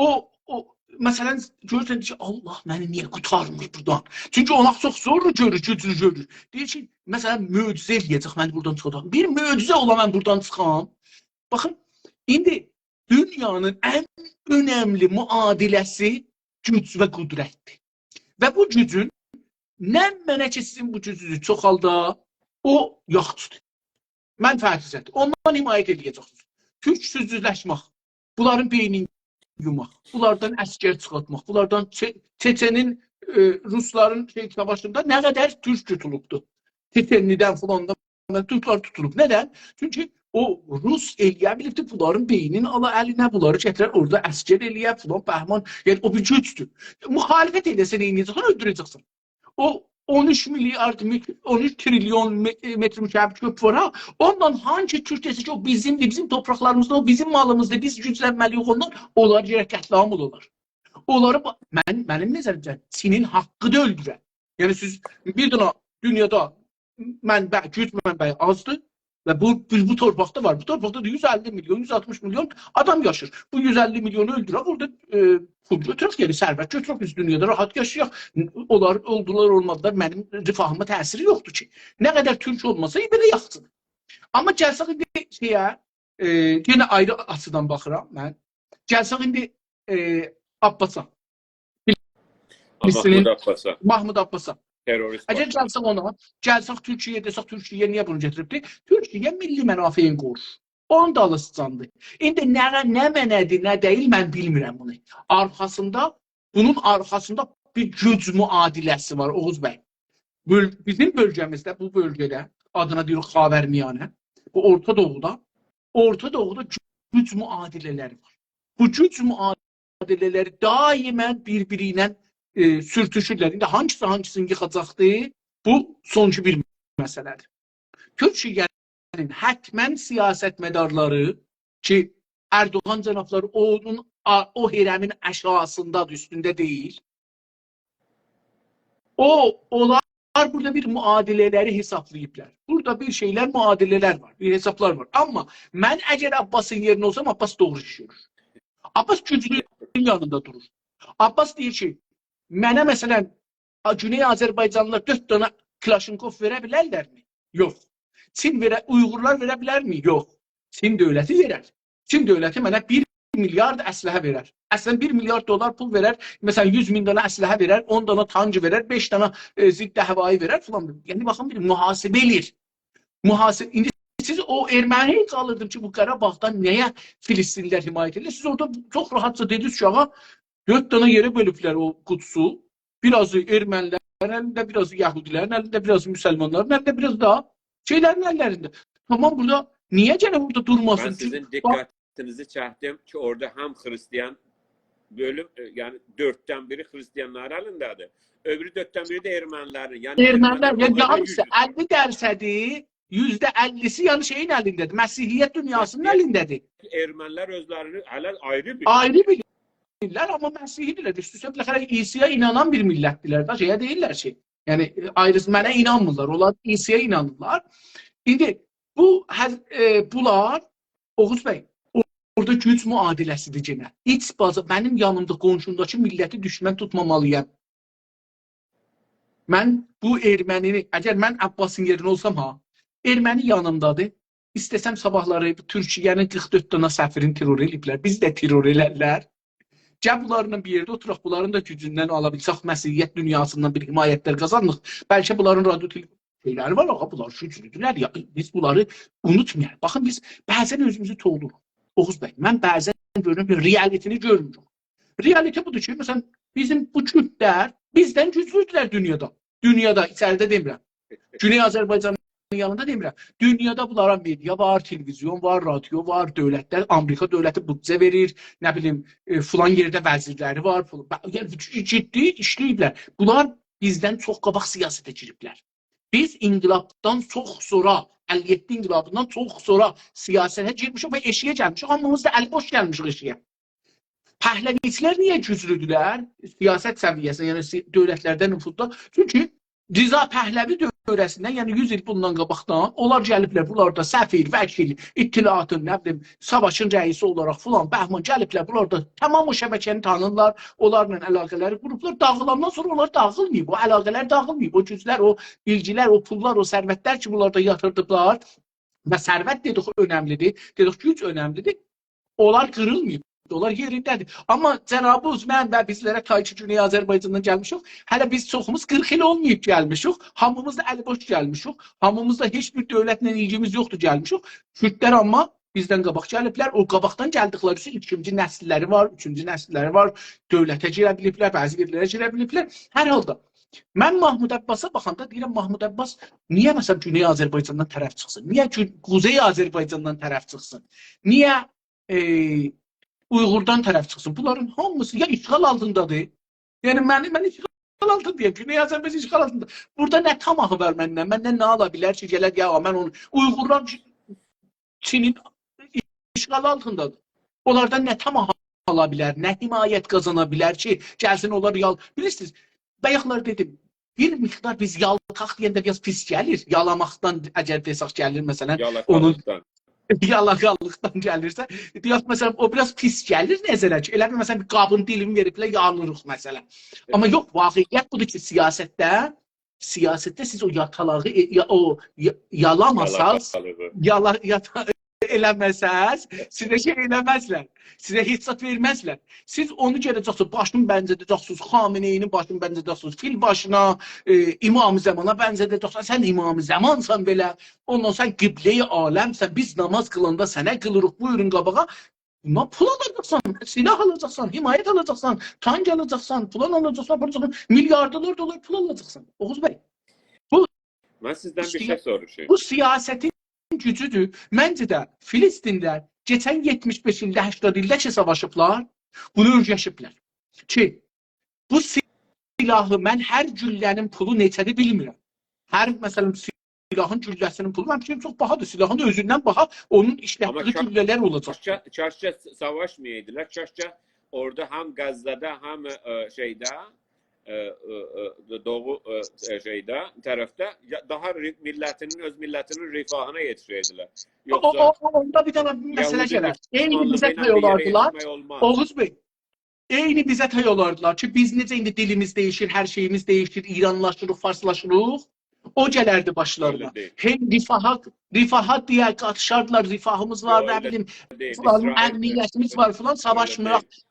او، او، مثلا، گؤرورسن کی، «آللاه منی نییه قوتارمیر بوردان؟» چونکی اونا چوخ زور گؤرور، گوجلو گؤرور. دئییر کی، مثلا، معجزه ائله‌یه‌جک منی بوردان چیخارداق. بیر معجزه اولا من بوردان چیخام. باخین، ایندی دونیانین ان اؤنملی معادله‌سی گوج و قدرتدیر. و بو گوجون نه منه کی سیزین بو گوجونوزو چوخالدا، او یاخشیدیر. منفعتیزه‌دیر. اوندان حمایت ائله‌یه‌جکسینیز. تورکسوزلشمک، بونلارین بئینینی یوماق، بونلاردان عسگر چیخارتماق، بونلاردان چئ، چئچئنین، ائ، روسلارین شئی ساواشیندا نه قدر تورک توتولوبدور. چئچئنلی‌دن فلاندان تورکلر توتولوب. ندن؟ چونکی او روس ائله‌یه بیلیبدی، بونلارین بئینینی آلا الینه، بونلاری گتیرر اورادا عسگر ائله‌یه، فلان بهمان. یعنی او بیر گوجدور. مخالفت ائله‌سه نئینیه‌جکسن؟ اؤلدوره‌جکسن. او اون اوچ میلیارد، می، اون اوچ تریلیون مئ، متر مکعب کؤپ وار ها. اوندان هانسی تورک دئسه کی، او بیزیمدیر، بیزیم تورپاقلاریمیزدا، او بیزیم مالیمیزدیر، بیز گوجلنمه‌لی‌ییک اوندان، اونلار گرک قتل‌عام اولالار. اونلاری با، من، منیم نظریمجه، چینین حاققی‌دیر اؤلدورن. یعنی سیز بیر دنه دونیادا منبع، گوج منبعی آزدیر و بو، بیز بو تورپاقدا وار. بو تورپاقدا دا یوز اللی میلیون، یوز آلتمیش میلیون آدام یاشیر. بو یوز اللی میلیونو اؤلدورک، اورادا، ائ، پول گؤتورک، یعنی ثروت گؤتورک، بیز دونیادا راحت یاشایاق. اونلار اولدولار، اولمادیلار، منیم رفاهیما تأثیری یوخدور کی. نه قدر تورک اولماسا، بئله یاخشیدیر. آمما گلسک ایندی شئیه، ائ، یئنه آیری آچیدان باخیرام من. گلسک ایندی، ائ، عباسا. محمود میسیرین عباسا. محمود عباسا. تروریست اگر باشلیغی. گلسک اونا، گلسک تورکیه‌یه، دئسک تورکیه نییه بونو گتیریبدی؟ تورکیه میللی منافعین قورور. اونون دالیسیجاندیر. ایندی نه، نه منه‌دیر، نه دئییل، من بیلمیرم بونو. آرخاسیندا، بونون آرخاسیندا بیر گوج معادله‌سی وار، اوغوز بی. بؤل، بیزیم بؤلگه‌میزده، بو بؤلگه‌ده، آدینا دئییریک خاورمیانه، بو اورتا دوغودا، اورتا دوغودا گوج معادله‌لری وار. بو گوج معادله‌لری دائما بیر-بیری ایله، ائ، سورتوشورلر. ایندی هانگیسی هانگیسینی ییخاجاقدیر؟ بو سونونجو بیر مسئله‌دیر. تورکیه‌نین حتما سیاستمدارلاری کی، اردوغان جنابلاری اونون، آ، او هرمین آشاغیسیندادیر، اوستونده دئییل. او، اونلار بورادا بیر معادله‌لری حسابلاییبلار. بورادا بیر شئیلر، معادله‌لر وار، بیر حسابلار وار. آمما من اگر عباسین یئرینده اولسام، عباس دوغرو ایش گؤرور. عباس گوجلونون یانیندا دورور. عباس دئییر کی، منه، مثلا، آ، گونئی آذربایجانلیلار دؤرد دنه کلاشینکوف وئره بیلرلرمی؟ یوخ. چین وئره، اویغورلار وئره بیلرمی؟ یوخ. چین دؤولتی وئرر. چین دؤولتی منه بیر میلیارد اسلحه وئرر. اصلا، بیر میلیارد دلار پول وئرر، مثلا، یوز مین دنه اسلحه وئرر، اون دنه تانک وئرر، بئش دنه، ائ، ضد هوایی وئرر فلان. یعنی، باخین، بیر محاسبه ائله‌ییر. محاسبه، ایندی سیز او ارمنی قالدیردیم کی، بو قاراباغدان نییه فلسطینلی‌لر حمایت ائدیر؟ سیز اورادا چوخ راحتجا دئدینیز کی، آغا، دؤرد دنه یئره بؤلوبلر او قدسو. بیر آزی ارمنی‌لرین الینده، بیر آزی یهودی‌لرین الینده، بیر آزی مسلمانلارین الینده، بیر آزی دا شئیلرین اللرینده. تامام، بورادا نییه گرک بورادا دورماسین؟ من سیزین چونکی باخ، دقتینیزی چکدیم کی، اورادا هم خریستیان بؤلوم، ائ، یعنی دؤرددن بیری خریستیانلارین الینده‌دیر. اؤبورو دؤرددن بیری ده ارمنی‌لرین. یعنی ارمنی‌لر، ارمنی‌لر یعنی اورادا یاریسی، گوجلودور. اللی درصدی، یوزده اللیسی، یعنی شئیین الینده‌دیر، مسیحیت دونیاسینین مسیحیت، الینده‌دیر. ارمنی‌لر اؤزلرینی هله آیری بیلیر. آیری بیلیرلر، آمما مسیحی‌دیرلر. اوست‌اوسته بالاخره عیسی‌یه اینانان بیر میللتدیرلر دا، شئیه دئییللر کی، یعنی، ائ، آیریسی، منه اینانمیرلار، اونلار عیسی‌یه اینانیرلار. ایندی بو، هر، ائ، بونلار، اوغوز بی، او-، اورادا گوج معادله‌سی‌دیر یئنه. ایچ بازا، منیم یانیمدا، قونشومداکی میللتی دوشمن توتمامالی‌یام. من بو ارمنی‌نی، اگر من عباسین یئرینده اولسام ها، ارمنی یانیمدادیر. ایسته‌سم صاباحلاری بو تورکیه‌نین قیرخ دؤرد دنه سفیرینی ترور ائله‌ییبلر. بیزی ده ترور ائلرلر. گل بونلارلا بیر یئرده اوتوراق، بونلارین دا گوجوندن آلا بیلسک، مسیحیت دونیاسیندان بیر حمایتلر قازانیریق. بلکه بونلارین رادیو تل-، شئیلری وار، آغا، بونلار گوجلودولر یا. بیز بونلاری اونوتمایاق. باخین، بیز بعضا اؤزوموزو توولوروق. اوغوز بی، من بعضا گؤرورم کی، ریالیتینی گؤرموروک. ریالیتی بودور کی، مثلا، بیزیم بو کوردلر بیزدن گوجلودولر دونیادا. دونیادا، ایچریده دئمیرم. گونئی آذربایجانین یانیندا دئمیرم. دونیادا بونلارا مئدیا وار، تلویزیون وار، رادیو وار، دؤولتلر، آمریکا دؤولتی بودجه وئریر، نه بیلیم، ائ، فلان یئرده وزیرلری وار، فلان. ب-، یعنی، جدی ایشله‌ییبلر. بونلار بیزدن چوخ قاباق سیاسته گیریبلر. بیز انقلابدان چوخ سونرا، اللی یئددی انقلابیندان چوخ سونرا سیاسته گیرمیشیک و ائشیگه گلمیشیک. هامیمیز دا الی بوش گلمیشیک ائشیگه. پهلوی‌چیلر نییه گوجلودولر؟ سیاست سویه‌سینده، یعنی سی-، دؤولتلرده نفوذدا. چونکی رضا پهلوی دؤوره‌سینده، یعنی یوز ایل بوندان قاباقدان اونلار گلیبلر، بونلاردا سفیر، وکیل، اطلاعاتین، نه بیلیم، ساواشین رئیسی اولاراق فلان، بهمان گلیبلر، بونلاردا تمام او شبکه‌نی تانیرلار، اونلارلا علاقه‌لری قوروبلار. داغیلاندان سونرا اونلار داغیلماییب، او علاقه‌لر داغیلماییب، او گوجلر، او بیلگیلر، او پوللار، او ثروتلر کی، بونلاردا یاتیردیبلار و ثروت دئدیک اؤنملی‌دیر، دئدیک گوج اؤنملی‌دیر. اونلار قیریلماییب، اونلار یئرینده‌دیر. آمما جنابیز، من و بیزلره تای کی، گونئی آذربایجاندان گلمیشیک، هله بیز چوخوموز قیرخ ایل اولماییب گلمیشیک، هامیمیز دا الی بوش گلمیشیک، هامیمیز دا هئچ بیر دؤولتله ایلگیمیز یوخدور گلمیشیک. کوردلر آمما بیزدن قاباق گلیبلر، او قاباقدان گلدیکلری اوچون ایکینجی نسیللری وار، اوچونجو نسیللری وار، دؤولته گیره بیلیبلر، بعضی یئرلره گیره بیلیبلر. هر حالدا، من محمود عباسا باخاندا دئییرم، محمود عباس نییه، مثلا، گونئی آذربایجاندان طرف چیخسین؟ نییه گو-، قوزئی آذربایجاندان طرف چیخسین؟ نییه، ائ، اویغوردان طرف چیخسین؟ بونلارین هامیسی یا اشغال آلتیندادیر. یعنی، منی، من اشغال آلتیندایام. گونئی آذربایجان اشغال آلتیندا. بورادا نه طمعی وار مندن؟ مندن نه آلا بیلر کی، گلر، یا، من اونو، اویغورلار چینین اشغالی آلتیندادیر. اونلاردان نه طمع آلا بیلر، نه حمایت قازانا بیلر کی، گلسین اونلار یال-، بیلیرسینیز، بایاقلار دئدیم، بیر مقدار بیز یالتاق دئینده بیر آز پیس گلیر. یالاماقدان اگر دئسک گلیر، مثلا، اونون یالاقالیقدان. یالاقالیقدان گلیرسه، دئیک، مثلا، او بیر آز پیس گلیر نظره کی، ائله بیل، مثلا، بیر قابین دیلینی وئریبلر، یالیریق، مثلا. آمما ائوت. یوخ، واقعیت بودور کی، سیاستده سیاستده سیز او یاتالاغی، ائ، یا-، او یا-، یالاماساز، یالاقالیغی. یالا-، یاتا-، ائله‌مه‌سز، سیزه شئی ائله‌مزلر. سیزه هئچ زاد وئرمزلر. سیز اونو گله‌جکسینیز، باشینی بنزه‌ده‌جکسینیز خامنه‌ای‌نین باشینی بنزه‌ده‌جکسینیز فیل باشینا، ائ، امام زمانا بنزه‌ده‌جکسینیز. سن امام زمانسان بئله، اوندان سن قبله‌ی عالمسن، بیز ناماز قیلاندا سنه قیلیریق، بویورون قاباغا. بوندان پول آلاجاقسان، سلاح آلاجاقسان، حمایت آلاجاقسان، تانک آلاجاقسان، فلان آلاجاقسان، آپاراجاقسان، میلیاردلار دلار پول آلاجاقسان. اوغوز بی، بو من سیزدن بیر سیا-، شئی سوروشوم. بو سیاستین گوجودور. منجه ده فلسطینده کئچن یئتمیش بئش ایلده، هشتاد ایلده کی ساواشیبلار، بونو اؤیرشیبلر. کی، بو سلاحی، من هر گولله‌نین پولو نئچه‌دیر بیلمیرم. هر، مثلا، سلاحین گولله‌سینین پولو، من فیکریم، چوخ باهادیر. سلاحین اؤزوندن باها، اونون آمما ایشلتدیگی کا-، گولله‌لر اولاجاق. کاشکه، کاشکه ساواشمایایدیلار، کاشکه اورادا هم غزه‌ده، هم، ائ، شئیده، ائ، ائ، ائ، دوغو، ائ، ائ، شئیده، طرفده یا-، داها ری-، میللتینین، اؤز میللتینین رفاهینا یئتیشه‌یدیلر. او، یوخسا او، او، اوندا بیر دنه مسئله یوهودی گلر. عینی بیزه مسلمانلیغی تای ایله بیر یئره اولاردیلار. یئتیشمک اولماز. اوغوز بی، عینی بیزه تای اولاردیلار کی، بیز نئجه ایندی دیلیمیز دییشیر، هر شئییمیز دییشیر، ایرانلاشیریق، فارسلاشیریق، او گلردی باشلارینا. ائله دئییل. هئم رفاها، رفاها دئیه قاتیشاردیلار، رفاهیمیز وار، یوخ، نه ائله بیلیم، دئییل. فلان، اسرائیل امنیتیمیز وار فلان، ائله ساواشمایاق. دئییل.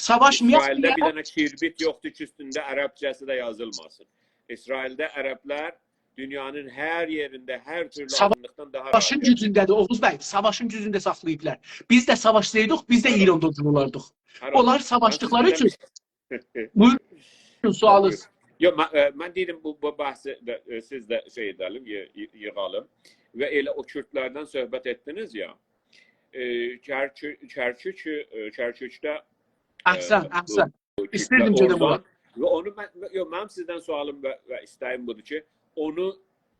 ساواشمایاق اسرائیلده دئیه. بیر دنه کیربیت یوخدور کی، اوستونده عربجه‌سی ده یازیلماسین. اسرائیلده عربلر دونیانین هر یئرینده، هر تورلو ساوا-، آزینلیقدان داها راحت یاشاییر. ساواشین گوجونده‌دیر، اوغوز بی، ساواشین گوجونده ساخلاییبلار. بیز ده ساواشسایدیق، بیز ده، هه، ایراندا اودون اولاردیق. هه، اونلار من ساواشدیقلاری سیزدن اوچون. بیر بویورون، سؤالینیز. یوخ، من، ائ، من دئییرم، بو، بو بحثی ده، ائ، سیز ده شئی ائده‌لیم، یی-، یی-، ییغالیم. و ائله او کوردلردن صحبت ائتدینیز یا، ائ، کرکو-، کرکوک، ائ، کرکوکده، ائ، احسن، بو احسن. کوردلر ایستیردیم گئدیم اورادا اونا. و اونو من، یوخ، منیم سیزدن سؤالیم و، و ایسته‌ییم بودور کی، اونو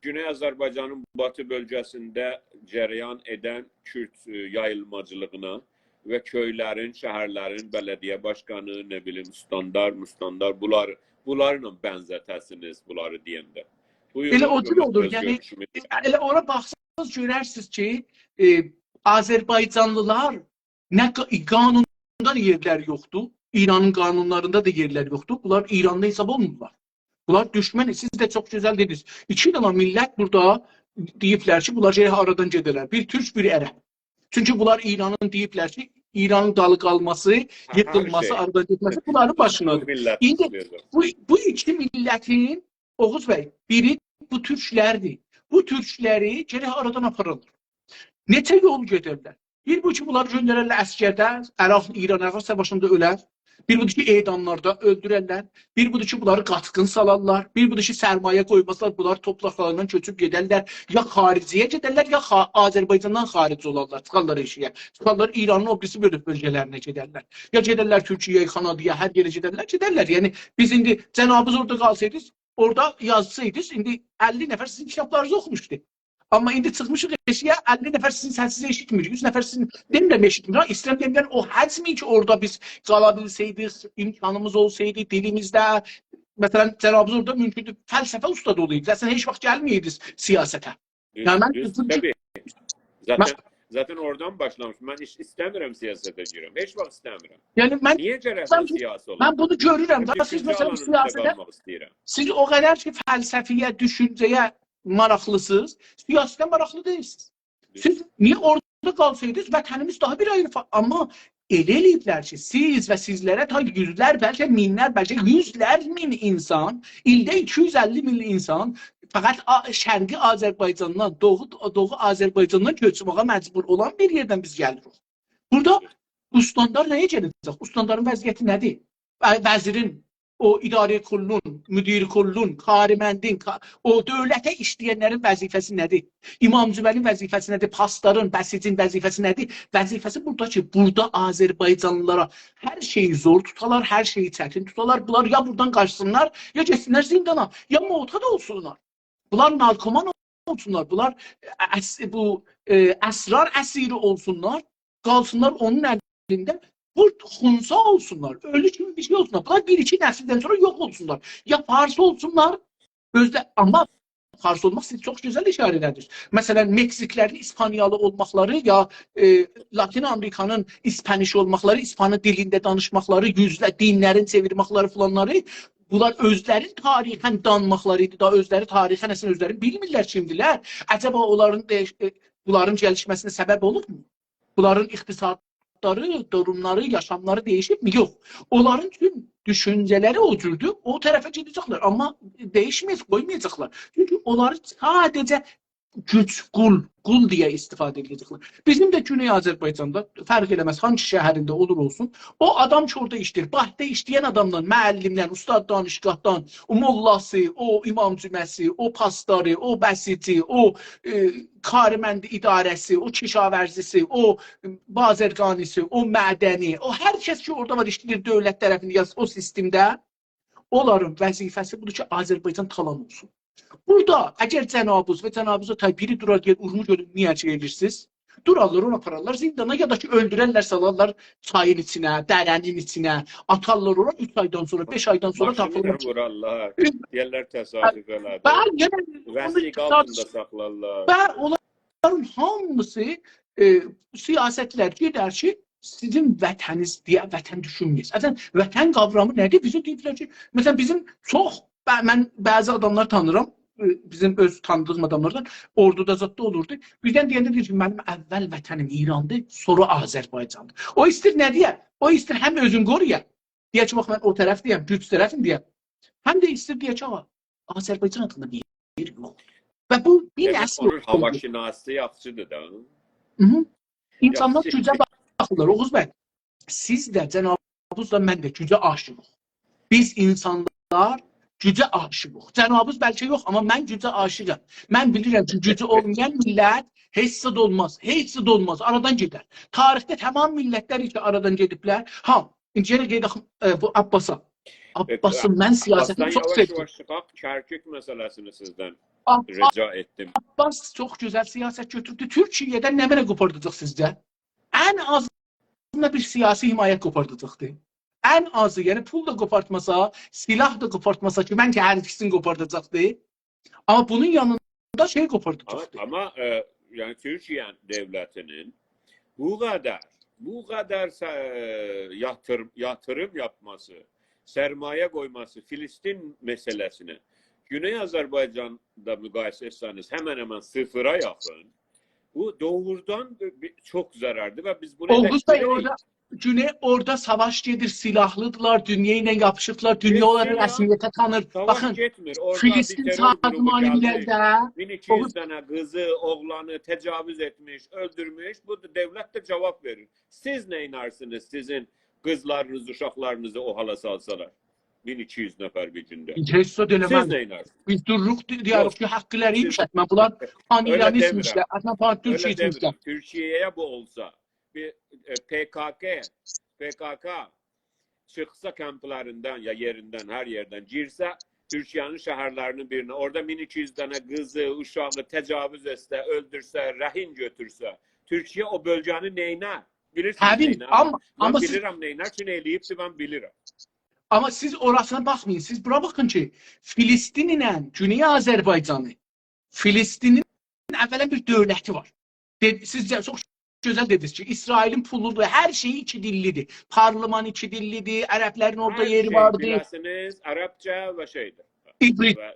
گونئی آذربایجانین باتی بؤلگه‌سینده جریان ائدن کورد، ائ، یاییلماجیلیغینا و کؤیلرین، شهرلرین بلدیه باشقانی، نه بیلیم، استاندار، مستاندار، بونلار، بونلارلا بنزه‌ته‌سینیز، بونلاری دئینده. بویورون، ائله او جور اولور، یعنی، گؤروشوموز. ائله اورا باخسان، گؤررسینیز کی، ائ، آذربایجانلیلار نه قا-، قانوندا دا یئرلری یوخدور، ایرانین قانونلاریندا دا یئرلری یوخدور. بونلار ایراندا حساب اولمورلار. بونلار دوشمن، سیز ده چوخ گؤزل دئدینیز. ایکی دنه میللت بورادا دئییبلر کی، بونلار گرک آرادان گئده‌لر. بیر تورک، بیر عرب. چونکی بونلار ایرانین، دئییبلر کی، ایرانین دالی قالماسی، هه، هر ییخیلماسی، شئی. آرادان گئتمه‌سی بونلارین باشینادیر. بو میللت ایندی ایسته‌ییر. بو، بو ایکی میللتین، اوغوز بی، بیری بو تورکلردیر. بو تورکلری گرک آرادان آپارالار. نئچه یول گئدرلر؟ بیر بو کی، بونلاری گؤندررلر عسکرده، عراق، ایران، عراق ساواشیندا اؤلر. بیر بودور کی، اعداملاردا اؤلدوررلر. بیر بودور کی، بونلاری قاتقین سالارلار. بیر بودور کی، سرمایه قویمازلار، بونلار تورپاقلاریندان کؤچوب گئدرلر. یا خارجه‌یه گئدرلر، یا خا-، آذربایجاندان خارج اولارلار، چیخارلار ائشییه. چیخارلار ایرانین او بیریسی بؤلوک بؤلگه‌لرینه گئدرلر. یا گئدرلر تورکیه‌یه، کانادایا، هر یئره گئدرلر، گئدرلر. یعنی، بیز ایندی جنابینیز اورادا قالسایدینیز، اورادا یازسایدینیز، ایندی اللی نفر سیزین کیتابلارینیزی اوخوموشدو. آمما ایندی چیخمیشیق ائشییه، اللی نفر سیزین سسینیزی ائشیتمیر، یوز نفر سیزین، دئمیرم ائشیتمیر ها، ایسته‌ییرم دئییم، یعنی او حجم کی، اورادا بیز قالا بیلسه‌یدیک، امکانیمیز اولسایدی، دیلیمیزده، مثلا، جنابینیز اورادا مومکوندور، فلسفه اوستادی اولایدینیز، اصلا هئچ واخت گلمه‌یه‌یدینیز سیاسته. دوز، یعنی من دوز، طبیعی. ذاتاً، ذاتاً اوردان باشلامیشام. من هئچ ایسته‌میرم سیاسته گیرم. هئچ واخت ایسته‌میرم. یعنی من، نییه گرک من، سیاسی اولام؟ من بونو گؤرورم من دا، سیز فیکرینی مثلا آلان اوسته سیاسته، قالماق ایسته‌ییرم. سیز او قدر کی، فلسفه‌یه، دوشونجه‌یه ماراقلیسینیز، سیاستدن ماراقلی دئییلسینیز. دوز. سیز نییه اورادا قالسایدینیز، وطنیمیز داها بیر آیری فا-، آمما ائله ائله‌ییبلر کی، سیز و سیزلره تا یوزلر، بلکه مینلر، بلکه یوزلر مین اینسان، ایلده ایکی یوز اللی مین اینسان فقط آ-، شرقی آذربایجاندان، دوغو، دوغو آذربایجاندان کؤچمه‌یه مجبور اولان بیر یئردن بیز گلیریک. بورادا استاندار نه‌یه گله‌جک؟ استاندارین وضعیتی نه‌دیر؟ و-، وزیرین، او اداره کلون، مدیر کلون، کارمندین، کا-، او دؤولته ایشله‌ینلرین وظیفه‌سی نه‌دیر؟ امام جمعه‌نین وظیفه‌سی نه‌دیر؟ پاسدارین، بسیجین وظیفه‌سی نه‌دیر؟ وظیفه‌سی بورادا کی، بورادا آذربایجانلیلارا هر شئیی زور توتالار، هر شئیی چتین توتالار. بونلار یا بورادان قاچسینلار، یا گئتسینلر زیندانا، یا معتاد اولسونلار. بونلار نارکومان اولسونلار، بونلار اس-، بو، ائ، اسرار اسیری اولسونلار، قالسینلار اونون الینده، بو خنثی اولسونلار، اؤلو کیمی بیر شئی اولسونلار. بونلار بیر-ایکی نسیلدن سونرا یوخ اولسونلار. یا فارس اولسونلار، اؤزده، آمما فارس اولماق، سیز چوخ گؤزل ایشاره ائله‌دینیز. مثلا، مکزیکلرین ایسپانیالی اولماقلاری، یا، ائ، لاتین آمریکانین ایسپانیش اولماقلاری، ایسپانی دیلینده دانیشماقلاری، یوزله دینلرین چئویرمکلری فلانلاری، بونلار اؤزلرین تاریخاً دانماقلاری ایدی، دا اؤزلری تاریخاً اصلا اؤزلرینی بیلمیرلر کیمدیرلر. عجبا اونلارین ده‌ییش-، ائ، بونلارین گلیشمه‌سینه سبب اولوبمو؟ بونلارین اقتصادلاری، دوروملاری، یاشاملاری ده‌ییشیبمی؟ یوخ. اونلارین بوتون دوشونجه‌لری او جوردور، او طرفه گئده‌جکلر. آمما ده‌ییشمه‌یه‌جک، قویمایاجاقلار. چونکی اونلاری ساده‌جه گوج، قول، قول دئیه استفاده ائده‌جکلر. بیزیم ده گونئی آذربایجاندا، فرق ائله‌مز هانسی شهرینده اولور اولسون، او آدام کی، اورادا ایشله‌ییر، بانکدا ایشله‌ین آدامدان، معلمدن، استاد دانشگاهدان، او ملاسی، او امام جمعه‌سی، او پاسداری، او بسیجی، او، ائ، کارمند اداره‌سی، او کشاورزیسی، او بازرگانیسی، او معدنی، او هر کس کی، اورادا وار، ایشله‌ییر دؤولت طرفینده، یا او سیستمده، اونلارین وظیفه‌سی بودور کی، آذربایجان تالان اولسون. بورادا اگر جنابیز و جنابیزا تای بیری دورار، دئیر، اورمو گؤلون نییه شئی ائدیرسینیز؟ دورارلار، اونو آپارارلار زیندانا، یا دا کی، اؤلدوررلر، سالارلار چایین ایچینه، دره‌نین ایچینه، آتارلار اورا، اوچ آیدان سونرا، بئش آیدان سونرا تاپیلماز. ماشینی وورارلار، دئیرلر تصادف ائله‌دی. بلی، یعنی، اونو وثیقه آلتیندا ساخلارلار. بلی، اونلار بونلارین هامیسی، ائ، سیاستلر گئدر کی، سیزین وطنینیز دئیه وطن دوشونمه‌یه‌سینیز. اصلا، وطن قاورامی نه‌دیر؟ بیزه دئییبلر کی، مثلا، بیزیم چوخ، ب-، من بعضی آداملار تانیرام، ائ، بیزیم اؤز تانیدیغیم آداملاردان، اوردودا زاددا اولوردو. بیردن دئینده دئییر کی، منیم اول وطنیم ایراندیر، سونرا آذربایجاندیر. او ایسته‌ییر نه دئیه؟ او ایسته‌ییر هم اؤزونو قورویا، دئیه کی، باخ، من او طرفده‌یم، گوج طرفیم دئیه. هم ده ایسته‌ییر دئیه کی، آغا، آذربایجان آدیندا بیر یئر یوخدور. و بو بیر دئمک، نسل اونون اولدو. هواشناسی یاخشیدیر دا. هی هی. اینسانلار یاخشی. گوجه باخیرلار، اوغوز بی. سیز ده، جنابیز دا، من ده گوجه عاشیقیق. بیز اینسانلار گوجه عاشیقیق. جنابیز بلکه یوخ، آمما من گوجه عاشیقام. من بیلیرم کی، گوجو اولمایان میللت هئچ زاد اولماز، هئچ زاد اولماز، آرادان گئدر. تاریخده تمام میللتلر کی، آرادان گئدیبلر. ها، ایندی یئنه قاییداق، ائ، بو عباسا. ائ، عباسین من سیاستینی عباسدان چوخ یاواش سئودیم. یاواش چیخاق، کرکوک مسئله‌سینی سیزدن عب-، رجا ائتدیم. عباس چوخ گؤزل سیاست گؤتوردو. تورکیه‌دن نمنه قوپارداجاق سیزجه؟ ان آزیندا بیر سیاسی حمایت قوپارداجاقدی. ان آزی، یعنی پول دا قوپارتماسا، سلاح دا قوپارتماسا کی، منجه هر ایکیسینی قوپارداجاقدی. آمما بونون یانیندا شئی قوپارداجاقدی. آمما، آمما، ائ، یعنی تورکیه دؤولتی‌نین بو قدر، بو قدر سه-، یاتیر-، یاتیریم یاپماسی، سرمایه قویماسی فلسطین مسئله‌سینه، گونئی آذربایجاندا مقایسه ائتسه‌نیز، همن همن صفره یاخین. بو دوغرودان بی-، بی-، چوخ ضرردیر و بیز بونو اوغوز بی، ائلشدیریریک. اورادا گونئی، اورادا ساواش گئدیر، سیلاحلی‌دیرلار، دونیا ایله یاپیشیبلار، دونیا اونلاری رسمیته تانیر. ساواش باخین، گئتمیر. اورادا بیر فلسطین ترور گروپو سازمان گلدی، میللده مین ایکی یوز دنه قیزی، اوغلانی تجاوز ائتمیش، اؤلدورموش. بو دا دؤولت ده جاواب وئریر. سیز نئینرسینیز، سیزین قیزلارینیز، اوشاقلارینیزی او حالا سالسالار؟ مین ایکی یوز نفر بیر گونده. هئچ زاد سیز ائله‌مز. نئینرسینیز؟ بیز دوروروق، دئ-، دئیه‌ریک کی، حقلری ایمیشلتمه. بونلار پان‌ایرانی ایتمیشلر، عدنان پان‌تورکی ایتمیشلر. ائله دئمیرم. تورکیه‌یه بو اولسا، بیر، ائ، پ‌ک‌ک، پ‌ک‌ک چیخسا کمپلریندن یا یئریندن، هر یئردن گیرسه تورکیه‌نین شهرلری‌نین بیرینه، اورادا مین ایکی یوز دنه قیزی، اوشاغی تجاوز ائتسه، اؤلدورسه، رهین گؤتورسه، تورکیه او بؤلگه‌نی نئینر؟ بیلیرسینیز نئینر؟ طبیعی، آمما، من آمما سیز بیلیرم نئینر، چونکی ائله‌ییبدی، من بیلیرم. آمما سیز اوراسینا باخمایین، سیز بورا باخین کی، فلسطین ایله گونئی آذربایجانی، فلسطینین اولاً بیر دؤولتی وار. دئ-، سیز ده چوخ گؤزل دئدینیز کی، اسرائیلین پولودور، هر شئیی ایکی دیللی‌دیر. پارلمانی ایکی دیللی‌دیر، عربلرین اورادا یئری واردی. هر شئی بیله‌سینیز، عربجه و شئیدیر. عبریجه.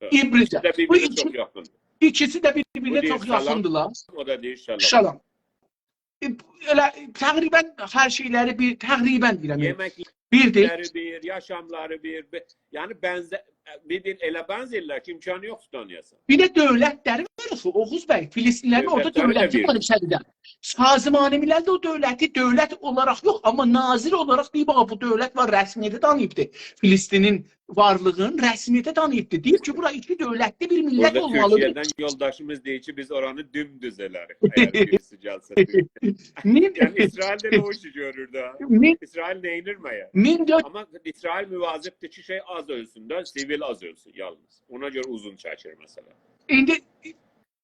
و عبریجه. عبریجه. ایکیسی ده بیر-بیرینه چوخ یاخیندیر. بو ایکی-، ایکیسی ده بیر-بیرینه چوخ یاخیندیرلار. بو دئییر سلام، او دا دئییر سلام. سلام. ائ، ائله تقریباً هر شئیلری بیر، تقریباً دئییرم، ائ، بیردیر. یئمکلری بیر، یاشاملاری بیر، بی-، یعنی بنزه-، بیر-بیر ائله بنزه‌ییرلر کی، امکانی یوخدور تانییاسان. بیر ده دؤولتلری وار آخی، اوغوز بی، فلسطینلی‌لرین اورادا دؤولتلری ده وار ایچریده. سازمان ملل ده او دؤولتی دؤولت اولاراق یوخ، آمما ناظر اولاراق دئییب، «آ، بو دؤولت وار»، رسمیته تانیییبدی. فلسطینین وارلیغین رسمیته تانیییبدی. دئییب کی، بورا ایکی دؤولتلی بیر میللت اولمالیدیر. اورادا تورکیه‌دن یولداشیمیز دئییر کی، بیز اورانی دومدوز ائلریک، اگر بیریسی گلسه تورکیه. مین-، یعنی، اسرائیل ده ائله او ایشی گؤرور ده. مین-، اسرائیل نئینیر مگر؟ مین دؤرد آمما اسرائیل مواظبدیر کی، شئی آز اؤلسون ده، سیویل آز اؤلسون یالنیز. اونا گؤره اوزون چکیر مسئله. ایندی،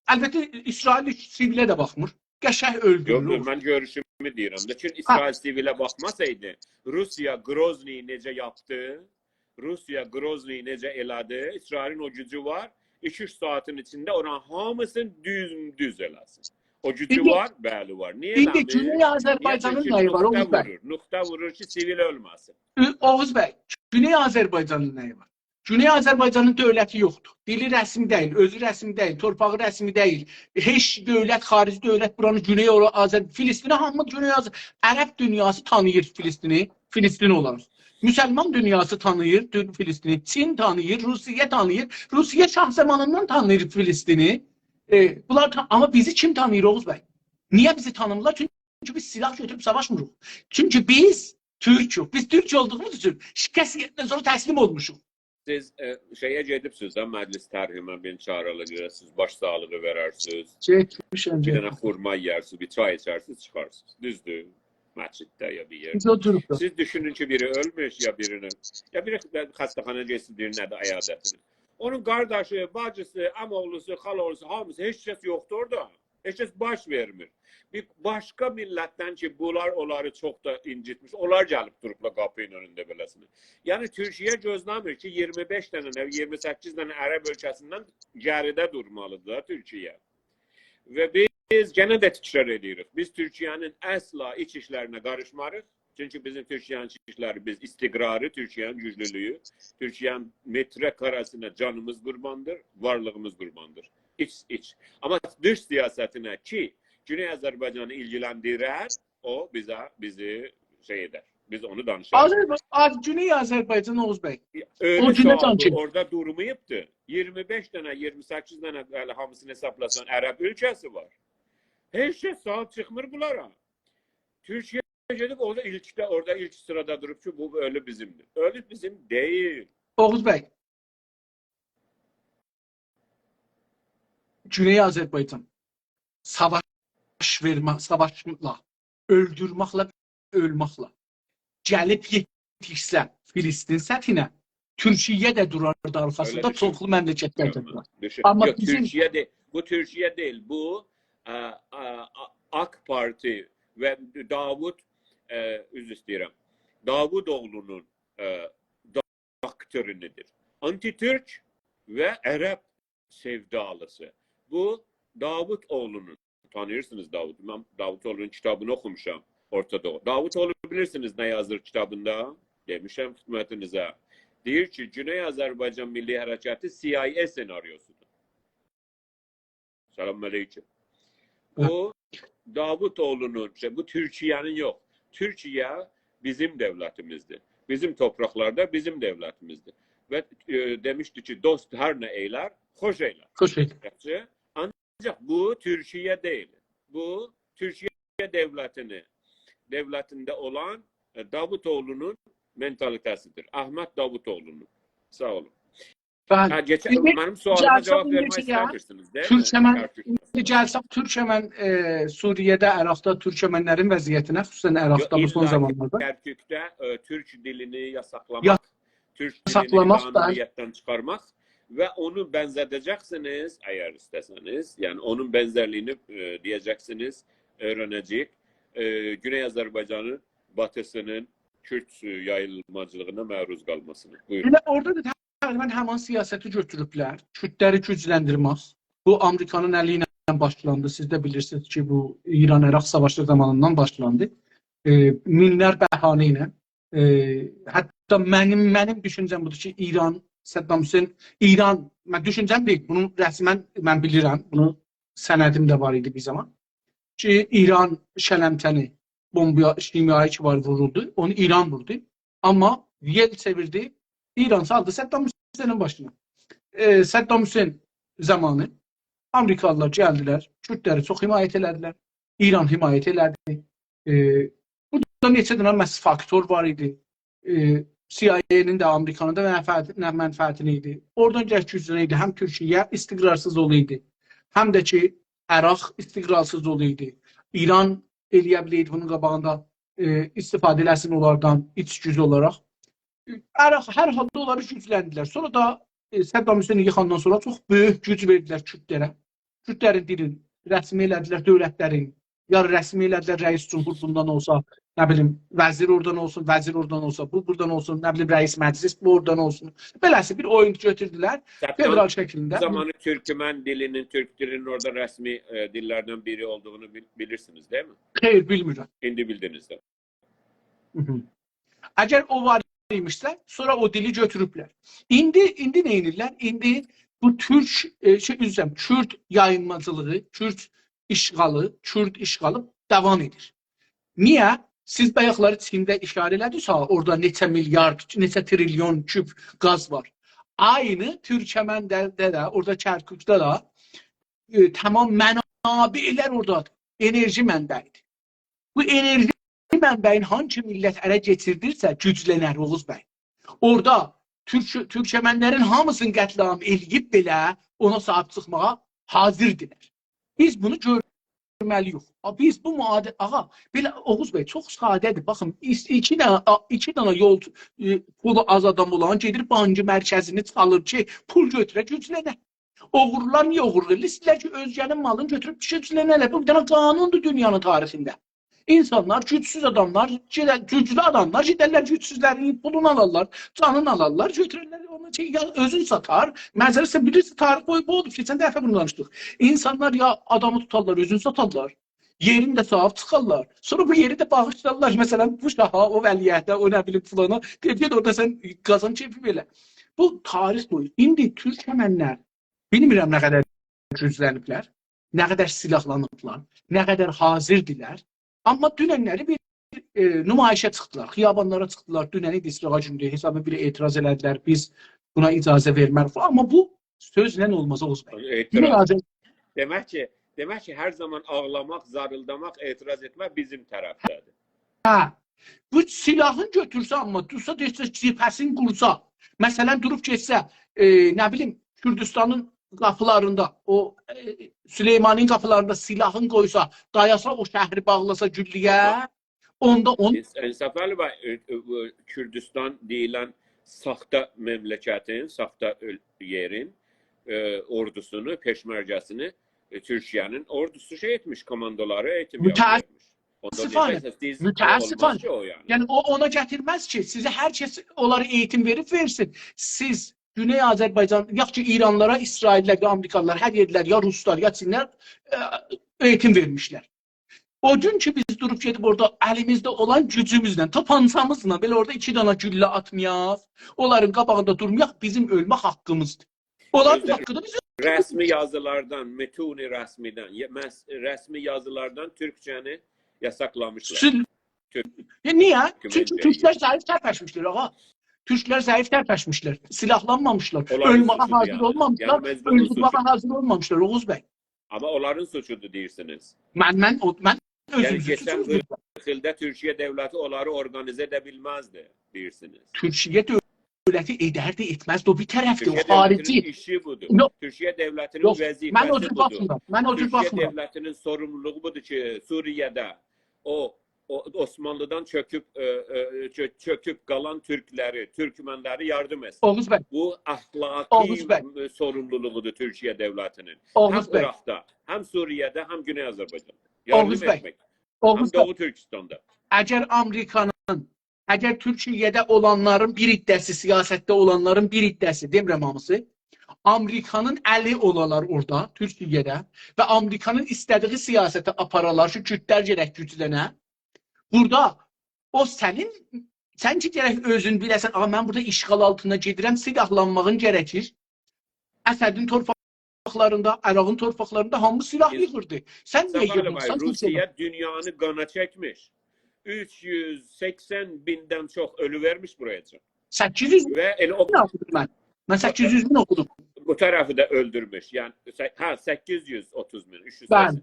البته، اسرائیل سیویله ده باخمیر. قشنگ اؤلدورور. یوخ، یوخ، من گؤروشومو دئییرم ده. چونکی اسرائیل سیویله باخماسایدی، روسیه گروزنی‌یی نئجه یاپدی، روسیه گروزنی‌یی نئجه ائله‌دی، اسرائیلین او گوجو وار، ایکی-اوچ ساعاتین ایچینده اورانین هامیسینی دومدوز ائله‌سین. او گوجو وار، بلی وار. نییه ائله‌میر؟ ایندی گونئی آذربایجانین نه‌یی وار، اوغوز بی؟ نییه؟ چونکی نقطه وورور، نقطه وورور کی، سیویل اؤلمه‌سین. اوغوز بی، گونئی آذربایجانین نه‌یی وار؟ گونئی آذربایجانین دؤولتی یوخدور. دیلی رسمی دئییل، اؤزو رسمی دئییل، تورپاغی رسمی دئییل. هئچ دؤولت، خاریجی دؤولت بورانی گونئی اولا-، آذر-، فلسطینی هامی گونئی آذر-، عرب دونیاسی تانیییر فلسطینی، فلسطین اولاراق. مسلمان دونیاسی تانیییر دو-، فلسطینی، چین تانیییر، روسیه تانیییر. روسیه شاه زامانیندان تانیییر فلسطینی. ائ، بونلار تا-، آمما بیزی کیم تانیییر، اوغوز بی؟ نییه بیزی تانیمیرلار؟ چونکی بیز سیلاح گؤتوروب ساواشمیریق. چونکی بیز تورکوک. بیز تورک اولدوغوموز اوچون شکست یئدیندن سونرا تسلیم اولموشوق. سیز، ائ، شئیه گئدیبسیز ده، مجلس ترحیمه، بیر چاغیرالار، گؤررسینیز، باش ساغلیغی وئررسینیز. گئتمیشم، بیر دنه گئتمیشم. خورما یئیرسینیز، بیر چای ایچرسینیز، چیخارسینیز. دوزدور؟ مسجدده یا بیر یئرده. بیز اوتوروب دا. سیز دوشونون کی، بیری اؤلموش یا بیرینی، یا بیری خسته‌خانایا گئتسین، بیری نه‌دیر، عیادتینه. اونون قارداشی، باجیسی، عم‌اوغلوسو، خالاوغلوسو، هامیسی، هئچ کس یوخدور اورادا. هئچ کس باش وئرمیر. بیر باشقا میللتدن کی، بونلار اونلاری چوخ دا اینجیتمیش، اونلار گلیب دوروبلار قاپینین اؤنونده بئله‌سینه. یعنی، تورکیه گؤزله‌میر کی، اییرمی بئش دنه، نه، اییرمی سککیز دنه عرب اؤلکه‌سیندن گریده دورمالیدیر دا تورکیه. و بیز گئنه ده تکرار ائدیریک. بیز تورکیه‌نین اصلا ایچ ایشلرینه قاریشماریق. چونکی بیزیم تورکیه‌نین ایچ ایشلری، بیز استقراری، تورکیه‌نین گوجلولویو، تورکیه‌نین متر کاره‌سینه جانیمیز قورباندیر، وارلیغیمیز قورباندیر. ایچ، ایچ. آمما دیش سیاستینه کی، گونئی آذربایجانی ایلگیلندیرر، او بیزه، بیزی شئی ائدر. بیز اونو دانیشاریق. آذربا-، آذ-، گونئی آذربایجان، اوغوز بی. اؤزو او گونه صاحابی دانیشیر. اورادا دورماییبدی. اییرمی بئش دنه، اییرمی سککیز دنه، هله هامیسینی حسابلاسان، عرب اؤلکه‌سی وار. هئچ کس صاحیب چیخمیر بونلارا. تورکیه گئدیب اورادا ایلکده، اورادا ایلک سیرادا دوروب کی، بو اؤلو بیزیمدیر. اؤلو بیزیم دئییل. اوغوز بی، گونئی آذربایجان ساواش وئرمه، ساواشلا، اؤلدورمکله، اؤلمکله گلیب یئتیشسه فلسطین سطحینه، تورکیه ده دوراردی آرخاسیندا، ائله دوشون. چوخلو مملکتلر ده دورار. دوشون. آمما یوخ، بیزیم تورکیه دئ-، بو تورکیه دئییل، بو، ا، ا، ا، آک پارتی و داوود، ا، عذر ایسته‌ییرم، داووداوغلونون، ا، داکترینیدیر. آنتی‌تورک و عرب سئودالیسی. بو داوودئوغلونون، تانیییرسینیز داوود، من داوودئوغلونون کیتابینی اوخوموشام، اورتا دوغو. داوودئوغلو بیلیرسینیز نه یازیر کیتابیندا؟ دئمیشم خدمتینیزه. دئییر کی، گونئی آذربایجان میللی حرکتی سی آی ای سناریوسودور. سلام علیکم. بو داوودئوغلونون، شئی، بو تورکیه‌نین یوخ. تورکیه بیزیم دؤولتیمیزدیر. بیزیم توپراقلاردا بیزیم دؤولتیمیزدیر. و، ائ، دئمیشدی کی، دوست هر نه ائیلر، خوش ائیلر. خوش ائیلر. یاخشی. آنجاق بو تورکیه دئییل. بو تورکیه دؤولتینی، دؤولتینده اولان، ائ، داوودئوغلونون منتالیته‌سیدیر. احمد داوودئوغلونون. ساغ اولون. بلی. هه، کئچه-، ایندی منیم سؤالیما گلسک جاواب وئرمک ایندیجه ایسته‌میرسینیز، دئییل می؟ تورکمن، کارکوکدا. ایندی گلسک تورکمن، ائ، سوریه‌ده، عراقدا تورکمنلرین وضعیتینه، خصوصاً عراقدا یوخ، بو سون ایللا کی زامانلاردا. کرکوکده، ائ، تورک دیلینی یاساقلاماق، یا-، تورک دیلینی یاساقلاماق دا قانونیتدن چیخارماق و اونو بنزه‌ده‌جکسینیز، اگر ایسته‌سه‌نیز، یعنی اونون بنزرلیگینی، ائ، دئیه‌جکسینیز، اؤیرنه‌جه‌ییک، ائ، گونئی آذربایجانین باتیسینین کورد، ائ، یاییلماجیلیغینا معروض قالماسینی. بویورون. ائله اورادا دا تقریباً همان سیاستی گؤتوروبلر. کوردلری گوجلندیرمک. بو آمریکانین الی ایله باشلاندی. سیز ده بیلیرسینیز کی، بو ایران-عراق ساواشی زامانیندان باشلاندی. ائ، مینلر بهانه ایله. ائ، حتی منیم، منیم دوشونجه‌م بودور کی، ایران، صدام حسین، ایران، من دوشونجه‌م دئییل، بونو رسماً من بیلیرم، بونو سندیم ده وار ایدی بیر زامان. کی، ایران شلمچه‌نی، بومبا شیمیایی کی وار، وورولدو، اونو ایران ووردو. آمما یئل چئویردی، ایران سالدی صدام حسینین باشینا. ائ، صدام حسین زامانی آمریکالیلار گلدیلر، کوردلری چوخ حمایت ائله‌دیلر، ایران حمایت ائله‌دی. ائ، بورادا نئچه دنه مس-، فاکتور وار ایدی. ائ، سی آی ای-نین ده، آمریکانین دا منفعت-، نه منفعتینه ایدی. اورادان گلک گوجلنه ایدی. هم تورکیه استقرارسیز اولا ایدی، هم ده کی، عراق استقرارسیز اولا ایدی. ایران ائلیه بیلئیدی بونون قاباغیندا، ائ، استفاده ائله‌سین اونلاردان ایچ گوج اولاراق. عراق هر حالدا اونلاری گوجلندیلر. سونرا دا، ائ، صدام حسینی ییخاندان سونرا چوخ بؤیوک گوج وئردیلر کوردلره. کوردلرین دیلین رسمی ائله‌دیلر دؤولتلرین. یا رسمی ائله‌دیلر رئیس جمهور بوندان اولسا، نه بیلیم، وزیر اورادان اولسون، وزیر اورادان اولسا، بو بورادان اولسون، نه بیلیم، رئیس مجلس بو اورادان اولسون. بئله‌سی بیر اویون گؤتوردولر، صدام فدرال شکلینده. زامانی تورکمن دیلینین، تورک دیلینین اورادا رسمی، ائ، دیللردن بیری اولدوغونو بیل-، بیلیرسینیز، دئییلمی؟ خیر، بیلمیرم. ایندی بیلدینیز ده. هی هی. اگر او وار ایمیشسه، سونرا او دیلی گؤتوروبلر. ایندی، ایندی نه ائدیرلر؟ ایندی بو تورک، ائ، شئی، عذر ایسته‌ییرم، کورد یایینماجیلیغی، کورد اشغالی، کورد اشغالی داوام ائدیر. نییه؟ سیز بایاقلاری چینده اشاره ائله‌دینیز ها، اورادا نئچه میلیارد، نئچه تریلیون کوب گاز وار. عینی تورکمنده ده، اورادا کرکوکدا دا، ائ، تمام منابعلر اورادادیر. انرژی منبعیدیر. بو انرژی منبعین هانسی میللت اله کئچیردیرسه، گوجلنر، اوغوز بی. اورادا تورک-، تورکمنلرین هامیسینی قتل‌عام ائله‌ییب بئله اونا صاحیب چیخماغا حاضردیلر. بیز بونو گؤرمه‌لی‌ییک. آ، بیز بو معادله، آغا، بئله، اوغوز بی، چوخ ساده‌دیر. باخین، ایس-، ایکی دنه، آ، ایکی دنه یول، ائ، پولو آز آدام اولان گئدیر بانک مرکزینی چالیر کی، پول گؤتوره، گوجلنه. اوغرولار نییه اوغورلوق ائله‌ییرلر؟ ایسته‌ییرلر کی، اؤزگه‌نین مالینی گؤتوروب گوجلنه‌لر. بو بیر دنه قانوندور دونیانین تاریخینده. اینسانلار، گوجسوز آداملار، گئده-، گوجلو آداملار گئدرلر، گوجسوزلرین پولونو آلارلار، جانینی آلارلار، گؤتوررلر، اونو شئی، یا اؤزون ساتار. معذرت ایسته‌ییرم، بیلیرسینیز، تاریخ بویو بو اولوب، کئچن دفعه بونو دانیشدیق. اینسانلار یا آدامی توتارلار، اؤزونو ساتارلار، یئرینی ده صاحیب چیخارلار. سونرا بو یئری ده باغیشلارلار، مثلا، بو شاها، او ولیعهده، او نه بیلیم فلانا. دئییر، «گئت اورادا سن قازان کئیفی بئله.» بو تاریخ بویو. ایندی تورکمنلر، بیلمیرم نه قدر گوجلنیبلر، نه قدر سلاحلانیبلار، نه قدر حاضردیلر. آمما دوننلری بیر، ائ، نمایشه چیخدیلار، خیابانلارا چیخدیلار. دونن ایدی، ایستیراحت گونودور، حسابی بیر اعتراض ائله‌دیلر. بیز بونا اجازه وئرمه‌ریک فلان. آمما بو سؤزله اولماز، اوغوز بی. اعتراض. بیر آز دئمک کی، دئمک کی، هر زامان آغلاماق، زاریلداماق، اعتراض ائتمک بیزیم طرفده‌دیر. هه. بو سلاحین گؤتورسه، آمما دورسا، دئسه، جبهه‌سینی قورسا، مثلا، دوروب گئتسه، ائ، نه بیلیم، کوردوستانین قاپیلاریندا، او، ائ، سلیمانی‌نین قاپیلاریندا سلاحین قویسا، دایاسا، او شهری باغلاسا گولله‌یه، اوندا اون- انصافعلی بی، ائ، ائ، بو کوردوستان دئییلن ساختا مملکتین، ساختا اؤل-، یئرین، ائ، اوردوسونو، پئشمرگه‌سینی، ائ، تورکیه‌نین اوردوسو شئی ائتمیش، کوماندولاری ائییتیم متأ- یاپمیش. اوندا متأسفانه، نئجه ایسته‌ییرسینیز، متأسفانه. اولماز کی او، یعنی. یعنی او اونا گتیرمز کی، سیزه هر کس اونلاری ائییتیم وئریب وئرسین. سیز گونئی آذربایجان، یاخشی کی، ایرانلیلارا اسرائیللی‌لر، یا آمریکالیلار، هر یئرلی‌لر، یا روسلار، یا چینلی‌لر، ائ، ائییتیم وئرمیشلر. او گون کی، بیز دوروب گئدیب اورادا الیمیزده اولان گوجوموزله، تاپانچامیزلا بئله اورادا ایکی دانا گولله آتمایاق، اونلارین قاباغیندا دورمایاق، بیزیم اؤلمک حاققیمیزدیر. اونلارین حاققی دا بیزیم. رسمی یازیلاردان، متون رسمی‌دن، یا-، مس-، رسمی یازیلاردان تورکجه‌نی یاساقلامیشلار. سیل- ائ، نییه؟ چونکی تورکلر ضعیف ترپشمیشلر، آغا. تورکلر ضعیف ترپشمیشلر. سیلاحلانمامیشلار. اؤلمه‌یه حاضیر اولمامیشلار. یعنی مظلومون سوچودور. اؤلدورمه‌یه حاضیر اولمامیشلار، اوغوز بی. آمما اونلارین سوچودور دئییرسینیز. من، من، او، من اؤزوم سوچوم. یعنی کئچن قیرخ ایلده تورکیه دؤولتی اونلاری اورقانیزه ائده بیلمزدی، دئییرسینیز. تورکیه دؤولتی ائدردی، ائتمزدی. او بیر طرفدیر، او خاریجی. تورکیه دؤولتینین ایشی بودور. یوخ، تورکیه دؤولتینین وظیفه‌سی بودور. یوخ، من او جور باخمیرام. من او جور باخمیرام. تورکیه دؤولتینین سوروملولوغو بودور کی، سوریه‌ده او، او عثمانلی‌دان چؤکوب، ائ، ائ، چؤ-، چؤکوب قالان تورکلری، تورکمنلری یاردیم ائتسین. اوغوز بی. بو اخلاقی سوروملولوغودور تورکیه دؤولتینین. اوغوز بی. هم عراقدا، هم سوریه‌ده، هم گونئی آذربایجاندا. یاردیم ائتمک. اوغوز بی. هم دوغو تورکیستاندا. اگر آمریکانین، اگر تورکیه‌ده اولانلارین بیر حیصه‌سی، سیاستده اولانلارین بیر حیصه‌سی، دئمیرم هامیسی، آمریکانین الی اولالار اورادا، تورکیه‌ده، و آمریکانین ایسته‌دیگی سیاستی آپارالار، کی کوردلر گرک گوجلنه. بورادا او سنین، سن کی گرک اؤزون بیله‌سن، «آغا، من بورادا اشغال آلتیندا گئدیرم»، سیلاحلانماغین گرکیر. اسدین تورپاقلاریندا، عراقین تورپاقلاریندا هامی سیلاح ییغیردی. سن نییه ییغمیرسان؟ روسیه دونیانی قانا چکمیش. اوچ یوز سکسن میندن چوخ اؤلو وئرمیش بورایا. سککیز یوز مین اوخودوم من. من سککیز یوز مین اوخودوم. بو طرفی ده اؤلدورموش. یعنی، سه-، هه، سککیز یوز اوتوز مین، اوچ یوز سکسن. بلی.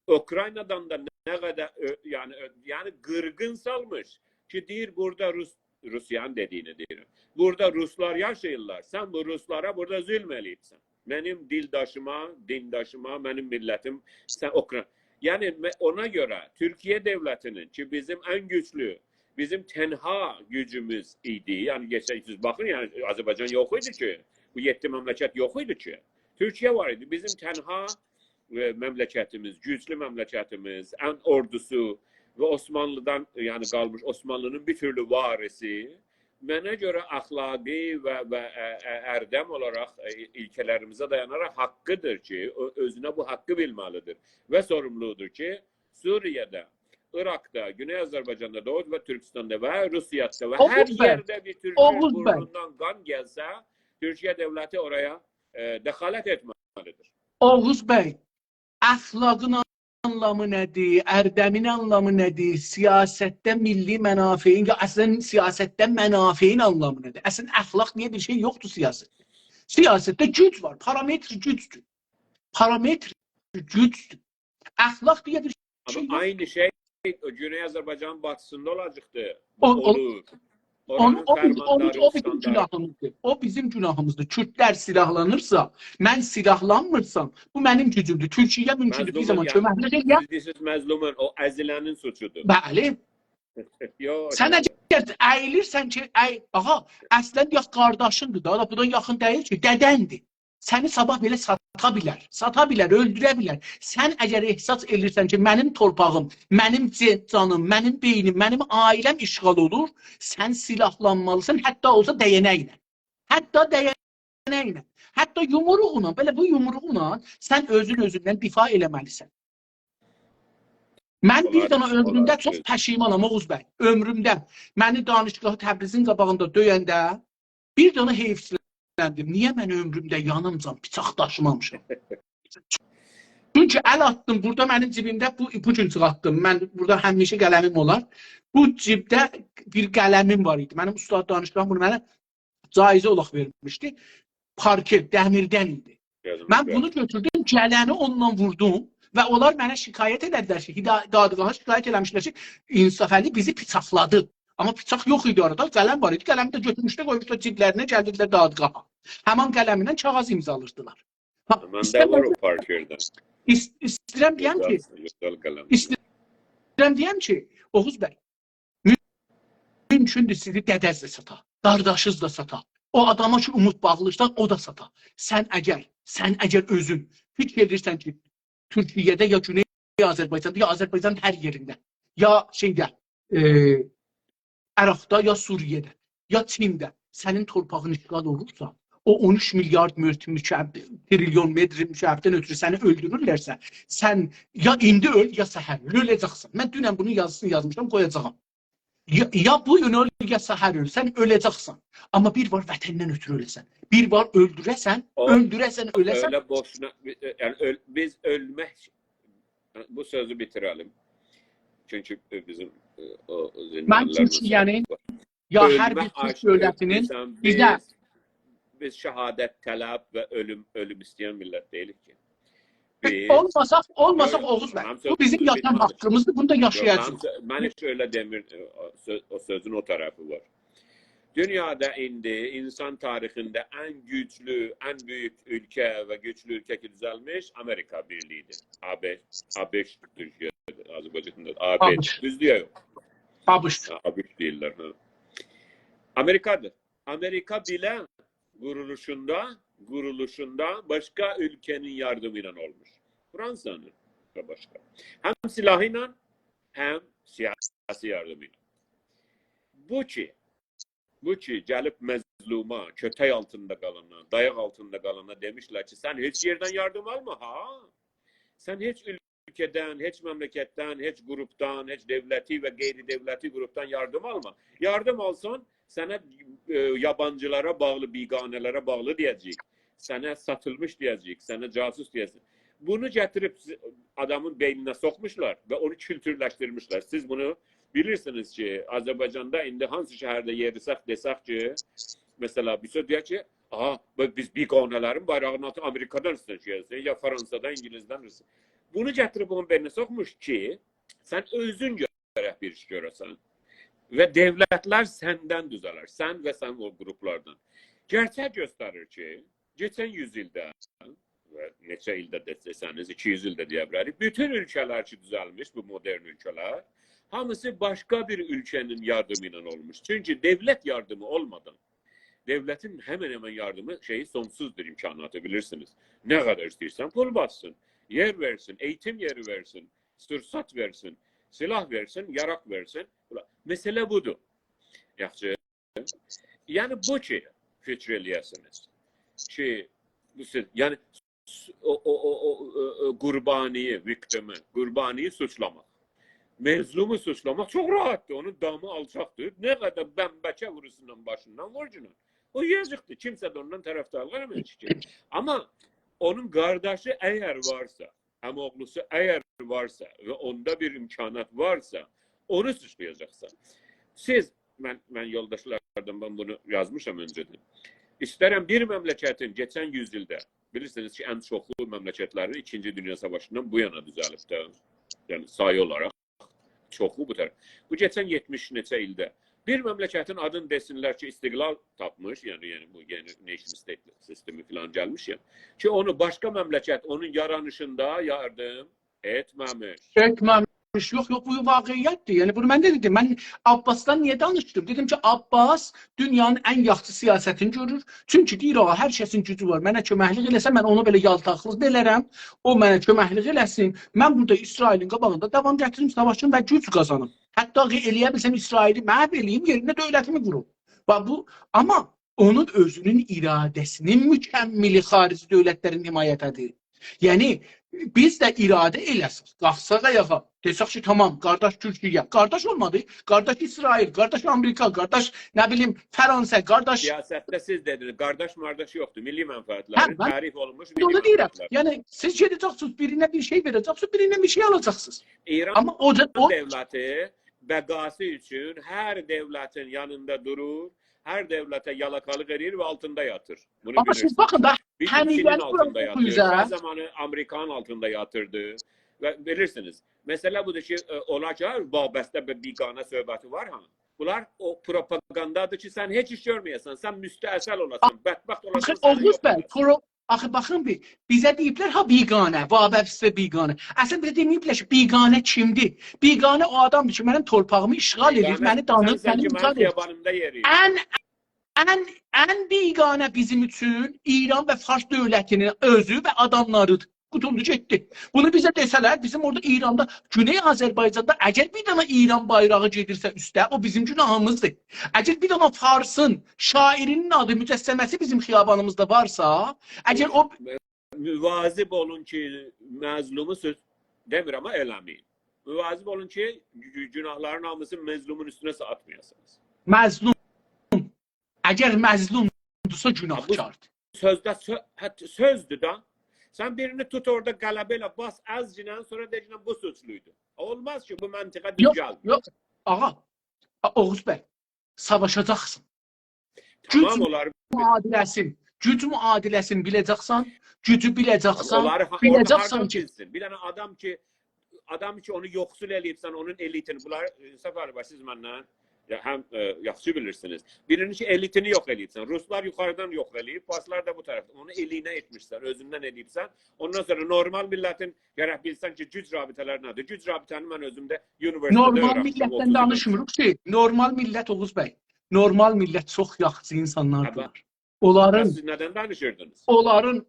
اوکراینادان دا نه قدر اؤ-، یعنی، اؤ-، یعنی قیرغین سالمیش کی، دئییر، بورادا روس، روسیانین دئدیگینی دئییرم. بورادا روسلار یاشاییرلار. سن بو روسلارا بورادا ظلم ائله‌ییبسن. منیم دیلداشیما، دینداشیما، منیم میللتیم، سن اوکران-، یعنی، مه-، اونا گؤره تورکیه دؤولتینین کی، بیزیم ان گوجلو، بیزیم تنها گوجوموز ایدی. یعنی، کئچن سیز باخین، یعنی، آذربایجان یوخ ایدی کی، بو یئددی مملکت یوخ ایدی کی. تورکیه وار ایدی. بیزیم تنها ائ، مملکتیمیز، گوجلو مملکتیمیز، ان اوردوسو و عثمانلی‌دان، یعنی قالمیش عثمانلی‌نین بیر تورلو وارثی، منه گؤره اخلاقی و، و، ا، ا، اردم اولاراق، ا، ایلکه‌لریمیزه دایاناراق حاققیدیر کی، او، اؤزونه بو حاققی بیلمه‌لیدیر و سوروملودور کی، سوریه‌ده، عراقدا، گونئی آذربایجاندا، دوغو و تورکیستاندا و روسیه‌ده و هر یئرده بیر تورکون بورنوندان قان گلسه، تورکیه دؤولتی اورایا، ائ، دخالت ائتمه‌لیدیر. اوغوز بی، اخلاقین آنلامی نه‌دیر؟ اردمین آنلامی نه‌دیر؟ سیاستده میللی منافعین، یا اصلا سیاستده منافعین آنلامی نه‌دیر؟ اصلا اخلاق دئیه بیر شئی یوخدور سیاستده. سیاستده گوج وار، پارامتر گوجدور. پارامتر گوجدور. اخلاق دئیه بیر شئی یوخدور. آمما عینی شئی او گونئی آذربایجانین باطیسیندا اولاجاقدیر. او، او، اولور. اونون، اورانین او بیز-، اونون، او بیزیم فرمانداری، استانداری. گوناهیمیزدیر. او بیزیم گوناهیمیزدیر. کوردلر سیلاحلانیرسا، من سیلاحلانمیرسام، بو منیم گوجومدور. تورکیه مومکوندور بیر زامان کؤمکلیک ائله‌یه. مظلومون، مظلومون، سیز دئییرسینیز مظلومون، او ازیلنین سوچودور. بلی. یوخ، سن یوخ. اگر اَییلیرسن کی، اَی-، آغا، اصلا یاخ قارداشیندیر دا، بو دا یاخین دئییل کی، دده‌ندیر. سنی صاباح بئله ساتا بیلر، ساتا بیلر، اؤلدوره بیلر. سن اگر احساس ائدیرسن کی، منیم تورپاغیم، منیم جه-، جانیم، منیم بئینیم، منیم عائله‌م اشغال اولور، سن سیلاحلانمالیسان، حتی اولسا دَیه‌نکله. حتی دَیه‌نکله. حتی یومروغونان، بئله بو یومروغونان سن اؤزون اؤزوندن دفاع ائله‌مه‌لیسن. من بیر دنه عؤمرومده چوخ پشیمانام، اوغوز بی. عؤمرومده منی دانشگاه تبریزین قاباغیندا دؤینده بیر دنه حیفسیلندیم. نییه من عؤمرومده یانیمجان بیچاق داشیمامیشام؟ چونکی ال آتدیم، بورادا منیم جیبیمده، بو، بو گون چیخارتدیم. من بورادا همیشه قلمیم اولار. بو جیبده بیر قلمیم وار ایدی. منیم استاد دانشگاهیم بونو منه جایزه اولاراق وئرمیشدی. پارکر، دمیردن ایدی. من بونو گؤتوردوم، گلنی اونونلا ووردوم و اونلار منه شکایت ائله‌دیلر کی، هدا-، دادگاها شکایت ائله‌میشدیلر کی، انصافعلی بیزی بیچاقلادی. آمما بیچاق یوخ ایدی اورادا، قلم وار ایدی، قلمی ده گؤتورموشدو، قویموشدو جیبلرینه، گلدیلر دادگاها. همان قلمینن کاغذ امضالیردیلار. ها، منده وار او پارکرده. ایسته‌ییرم دئیم کی، ایسته‌ییرم دئیم کی، اوغوز بی، مومکوندور سیزی دده‌ز ده ساتا، قارداشیز دا ساتا. او آداما کی، اومود باغلیسان، او دا ساتا. سن اگر، سن اگر اؤزون فیکیر ائدیرسن کی، تورکیه‌ده یا گونئی آذربایجاندا، یا آذربایجانین هر یئرینده، یا شئیده، ائ، عراقدا، یا سوریه‌ده، یا چینده سنین تورپاغین اشغال اولورسا، او اون اوچ میلیارد متر مکعب، تریلیون متر مکعبدن اؤترو سنی اؤلدورورلرسه، سن یا ایندی اؤل، یا سحر اؤل، اؤله‌جکسن. من دونن بونون یازیسینی یازمیشام، قویاجاغام. یا، یا بو گون اؤل، یا سحر اؤل، سن اؤله‌جکسن. آمما بیر وار وطندن اؤترو اؤله‌سن. بیر وار اؤلدوره‌سن، او اؤلدوره‌سن، اؤله‌سن. اؤله بوشونا، یعنی اؤل-، بیز اؤلمک، بو سؤزو بیتیره‌لیم. چونکی بیزیم، ائ، او، او منیم اوچون، یعنی، یا هر بیر تورک دؤولتینین بیزه، بیز، بیز شهادت‌طلب و اؤلوم، اؤلوم ایسته‌ین میللت دئییلیک کی. بیز اولماساق، اولماساق، یوخ، اوغوز بی، منیم بو بیزیم سؤزومو یاشام حاققیمیزدیر، بونو دا یاشایاجاغیق. یوخ، منیم سؤ-، من هئچ ائله دئمیر، او سؤ-، او سؤزون او طرفی وار. دونیادا ایندی اینسان تاریخینده ان گوجلو، ان بؤیوک اؤلکه و گوجلو اؤلکه کی دوزلمیش آمریکا بیرلیگی‌دیر. آ ب، آ ب ش تورکیه‌ده، آذربایجاندا. آ ب ش. آ ب ش. دوز دئییرم؟ آ ب ش. هه، آ ب ش دئییرلر، هه. آمریکادیر. آمریکا بئله قورولوشوندا، قورولوشوندا باشقا اؤلکه‌نین یاردیمی ایله اولموش. فرانسانین و باشقا. هم سلاحی ایله، هم سیاسی یاردیمی ایله. بو کی، بو کی، گلیب مظلوما، کؤتک آلتیندا قالانا، دایاق آلتیندا قالانا دئمیشلر کی، سن هئچ یئردن یاردیم آلما، ها؟ سن هئچ اؤلکه‌دن، هئچ مملکتدن، هئچ قروپدان، هئچ دؤولتی و غیر دؤولتی قروپدان یاردیم آلما. یاردیم آلسان، سنه، ائ، یابانجیلارا باغلی، بیگانه‌لره باغلی دئیه‌جه‌ییک. سنه ساتیلمیش دئیه‌جه‌ییک، سنه جاسوس دئیه‌جه‌ییک. بونو گتیریب آدامین بئینینه سوخموشلار و اونو کولتورلشدیرمیشلر. سیز بونو بیلیرسینیز کی، آذربایجاندا ایندی هانسی شهرده یئریسک، دئسک کی، مثلا، بیر سؤز دئیک کی، «آها، بو، بیز بیگانه‌لرین بایراغینین آلتیندا آمریکادان ایسته‌ییریک، یا فرانسادان، اینگیلیزدن ایسته‌ییریک.» بونو گتیریب اونون بئینینه سوخموش کی، سن اؤزون گرک بیر ایش گؤره‌سن. و دؤولتلر سندن دوزه‌لر، سن و سن او قروپلاردان. گئرچک گؤستریر کی، کئچن یوز ایلده و نئچه ایلده دئسه‌نیز، ایکی یوز ایلده دئیه بیلریک، بوتون اؤلکه‌لر کی دوزلمیش، بو مدرن اؤلکه‌لر، هامیسی باشقا بیر اؤلکه‌نین یاردیمی ایله اولموش. چونکی دؤولت یاردیمی اولمادان، دؤولتین همن-همن یاردیمی، شئیی، سونسوزدور امکاناتی، بیلیرسینیز. نه قدر ایسته‌ییرسن پول باسسین، یئر وئرسین، ائییتیم یئری وئرسین، سورسات وئرسین، سلاح وئرسین، یاراق وئرسین. بولا-، مسئله بودور. یاخشی. یعنی بو کی، فیکیر ائله‌یه‌سینیز کی، بو سیز، یعنی، س-، او، او، او، او، او، او قوربانی‌یی، victim-ی، قوربانی‌یی سوچلاماق، مظلومو سوچلاماق چوخ راحتدیر. اونون دامی آلچاقدیر. نه قدر بمبکه وورورسان باشیندان، وور گینه. او یئیه‌جکدیر. کیمسه ده اوندان طرفدارلیق ائله‌مه‌یه‌جک کی. آمما اونون قارداشی اگر وارسا، عم‌اوغلوسو اگر وارسا و اوندا بیر امکانات وارسا، اونو سوچلایاجاقسان. سیز، من، من یولداشلاردان، من بونو یازمیشام اؤنجه‌دن. ایسترم بیر مملکتین کئچن یوز ایلده، بیلیرسینیز کی، ان چوخو مملکتلرین ایکینجی دونیا ساواشیندان بو یانا دوزلیب ده، یعنی سایی اولاراق چوخو بو طرف. بو کئچن یئتمیش نئچه ایلده بیر مملکتین آدینی دئسینلر کی، استقلال تاپمیش، یعنی، یعنی بو یئنی nation state سیستمی فلان گلمیش، یعنی کی، اونو باشقا مملکت اونون یارانیشیندا یاردیم ائتمه‌میش. ائتمه‌میش. یوخ، یوخ، بو واقعیتدیر. یعنی بونو من ده دئدیم. من عباسدان نییه دانیشدیم؟ دئدیم کی، عباس دونیانین ان یاخشی سیاستینی گؤرور. چونکی دئییر، «آغا، هر کسین گوجو وار. منه کؤمکلیک ائله‌سه، من اونا بئله یالتاقلیق دا ائله‌رم. او منه کؤمکلیک ائله‌سین. من بورادا اسرائیلین قاباغیندا داوام گتیریم، ساواشیم و گوج قازانیم. حتی کی، ائله‌یه بیلسم، اسرائیلی محو ائله‌ییم، یئرینه دؤولتیمی قوروم.» باخ، بو، آمما اونون اؤزونون اراده‌سینین مکملی خارجی دؤولتلرین حمایتی‌دیر. یعنی، بیز ده اراده ائله‌سک، قالخساق آیاغا، دئسک کی، تامام، قارداش تورکیه، قارداش اولمادی، قارداش اسرائیل، قارداش آمریکا، قارداش، نه بیلیم، فرانسه، قارداش... سیاستده سیز دئدینیز، قارداش مارداش یوخدور، میللی منفعتلرین، هه، من تعریف اولونموش میللی منفعتلر. اونو دئییرم. یعنی، سیز گئده‌جکسینیز، بیرینه بیر شئی وئره‌جکسینیز، بیرینه بیر شئی آلاجاقسینیز. ایران، آمما او دا، او دؤولتی بقاسی اوچون هر دؤولتین یانیندا دورور، هر دؤولته یالاکالیق ائله‌ییر و آلتیندا یاتیر. بونو بیلیرسینیز. آمما سیز باخین دا، بی بی سی‌نین آلتیندا یاتیر. هر زامانی آمریکانین آلتیندا یاتیردی. و بیلیرسینیز، مسئله بودور کی، ائ، اولا کی، وابسته و بیگانه صحبتی وار ها. بونلار او پروپاگاندادیر کی، سن هئچ ایش گؤرمه‌یه‌سن، سن مستأصل اولاسان، بدبخت اولاسان، آخی سنین اوغوز بی، یوخ اولاسان. پرو-، آخی باخین بیر، بیزه دئییبلر ها بیگانه، وابسته بیگانه. اصلینده بیزه دئمه‌ییبلر کی، بیگانه کیمدیر؟ بیگانه او آدامدیر کی، منیم تورپاغیمی اشغال ائله‌ییر، بیگانه منی دانیر، سنسن منی کی، منیم امضا ائله‌ییر. خیابانیمدا یئرییرسن. ان، ان، ان بیگانه بیزیم اوچون ایران و فارس دؤولتینین اؤزو و آداملاریدیر. بوتولدو گئتدی. بونو بیزه دئسه‌لر، بیزیم اورادا ایراندا، گونئی آذربایجاندا اگر بیر دنه ایران بایراغی گئدیرسه اوسته، او بیزیم گوناهیمیزدیر. اگر بیر دنه فارسین شاعیرینین آدی، مجسمه‌سی بیزیم خیابانیمیزدا وارسا، اگر او مواظب اولون کی، مظلومو سؤز دئمیرم، آمما ائله‌مه‌یین. مواظب اولون کی، گو-، گوناهلارین هامیسینی مظلومون اوستونه آتمایاسینیز. مظلوم، اگر مظلومدورسا، ها، بو گوناهکاردیر. سؤزده سؤ-، حتی سؤزدور دا. سن بیرینی توت اورادا، غلبه ائله باس، ازگینن، سونرا دئگینن بو سوچلویدو. اولماز کی، بو منطقه دوز گلمیر. یوخ، یوخ. آغا، آ، اوغوز بی، ساواشاجاقسان. تامام، گوج اونلاری بیل. معادله‌سین، گوج معادله‌سینی بیله‌جکسن، گوجو بیله‌جکسن، اونلاری ها-، اونو بیله‌جکسن هاردان کی بیلسین؟ بیر دنه آدام کی، آدام کی اونو یوخسول ائله‌ییبسن، اونون الیتینی، بونلار، ائ، صفر بی، سیز مندن یا-، هم، ائ، یاخشی بیلیرسینیز. بیرینی کی، الیتینی یوخ ائله‌ییبسن. روسلار یوخاریدان یوخ ائله‌ییب، فارسلار دا بو طرفده. اونو الینه ائتمیشسن، اؤزوندن ائله‌ییبسن. اوندان سونرا نورمال میللتین گرک بیلسن کی، گوج رابطه‌لری نه‌دیر؟ گوج رابطه‌نی من اؤزوم ده اونیوئرسیتئتده اؤیرنمیشم، نورمال میللتدن اوتوز ایل دانیشمیریق کی، نورمال میللت، اوغوز بی. نورمال میللت چوخ یاخشی اینسانلاردیلار. هه، باخ. اونلارین، بس سیز نه‌دن دانیشیردینیز؟ اونلارین،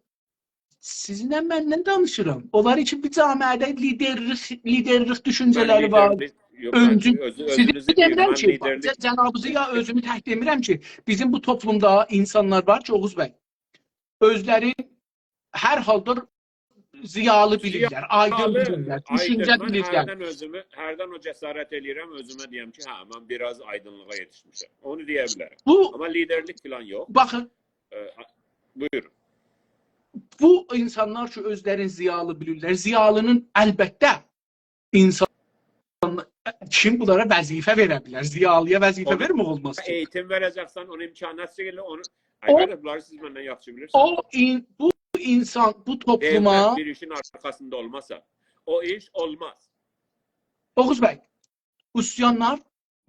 سیزینله منله دانیشیرام. اونلار اوچون بیر جامعه‌ده لیدرلیک، لیدرلیک من دوشونجه‌لری وار. لیدرلیک، یوخ، من اؤنجو-، اؤزو-، سیزی اؤزونوزو دئمیرم دئییرم، من کی، باخ، لیدرلیک جه-، جنابینیزی یا اؤزومو تک دئمیرم کی، بیزیم بو توپلومدا اینسانلار وار کی، اوغوز بی، اؤزلری هر حالدا ضیالی بیلیرلر، آیدین بیلیرلر، دوشونجه بیلیرلر. ضیالی، آیدین. من هردن اؤزومو، هردن او جسارت ائله‌ییرم، اؤزومه دئیم کی، هه، من بیر آز آیدینلیغا یئتیشمیشم. اونو دئیه بیلرم. بو، آمما لیدرلیک فلان یوخ. باخین، ائ، ها، بویورون. بو اینسانلار کی، اؤزلرینی ضیالی بیلیرلر، ضیالینین البته اینسان، کیم بونلارا وظیفه وئره بیلر؟ ضیالی‌یا وظیفه وئرمک اولماز کی. اونو ائییتیم وئره‌جکسن، اونو امکانات چکیرلر، اونو، او، البته، بونلاری سیز مندن یاخشی بیلیرسینیز. او این-، بو اینسان، بو توپلوما دؤولت بیر ایشین آرخاسیندا اولماسا، او ایش اولماز. اوغوز بی، عصیانلار،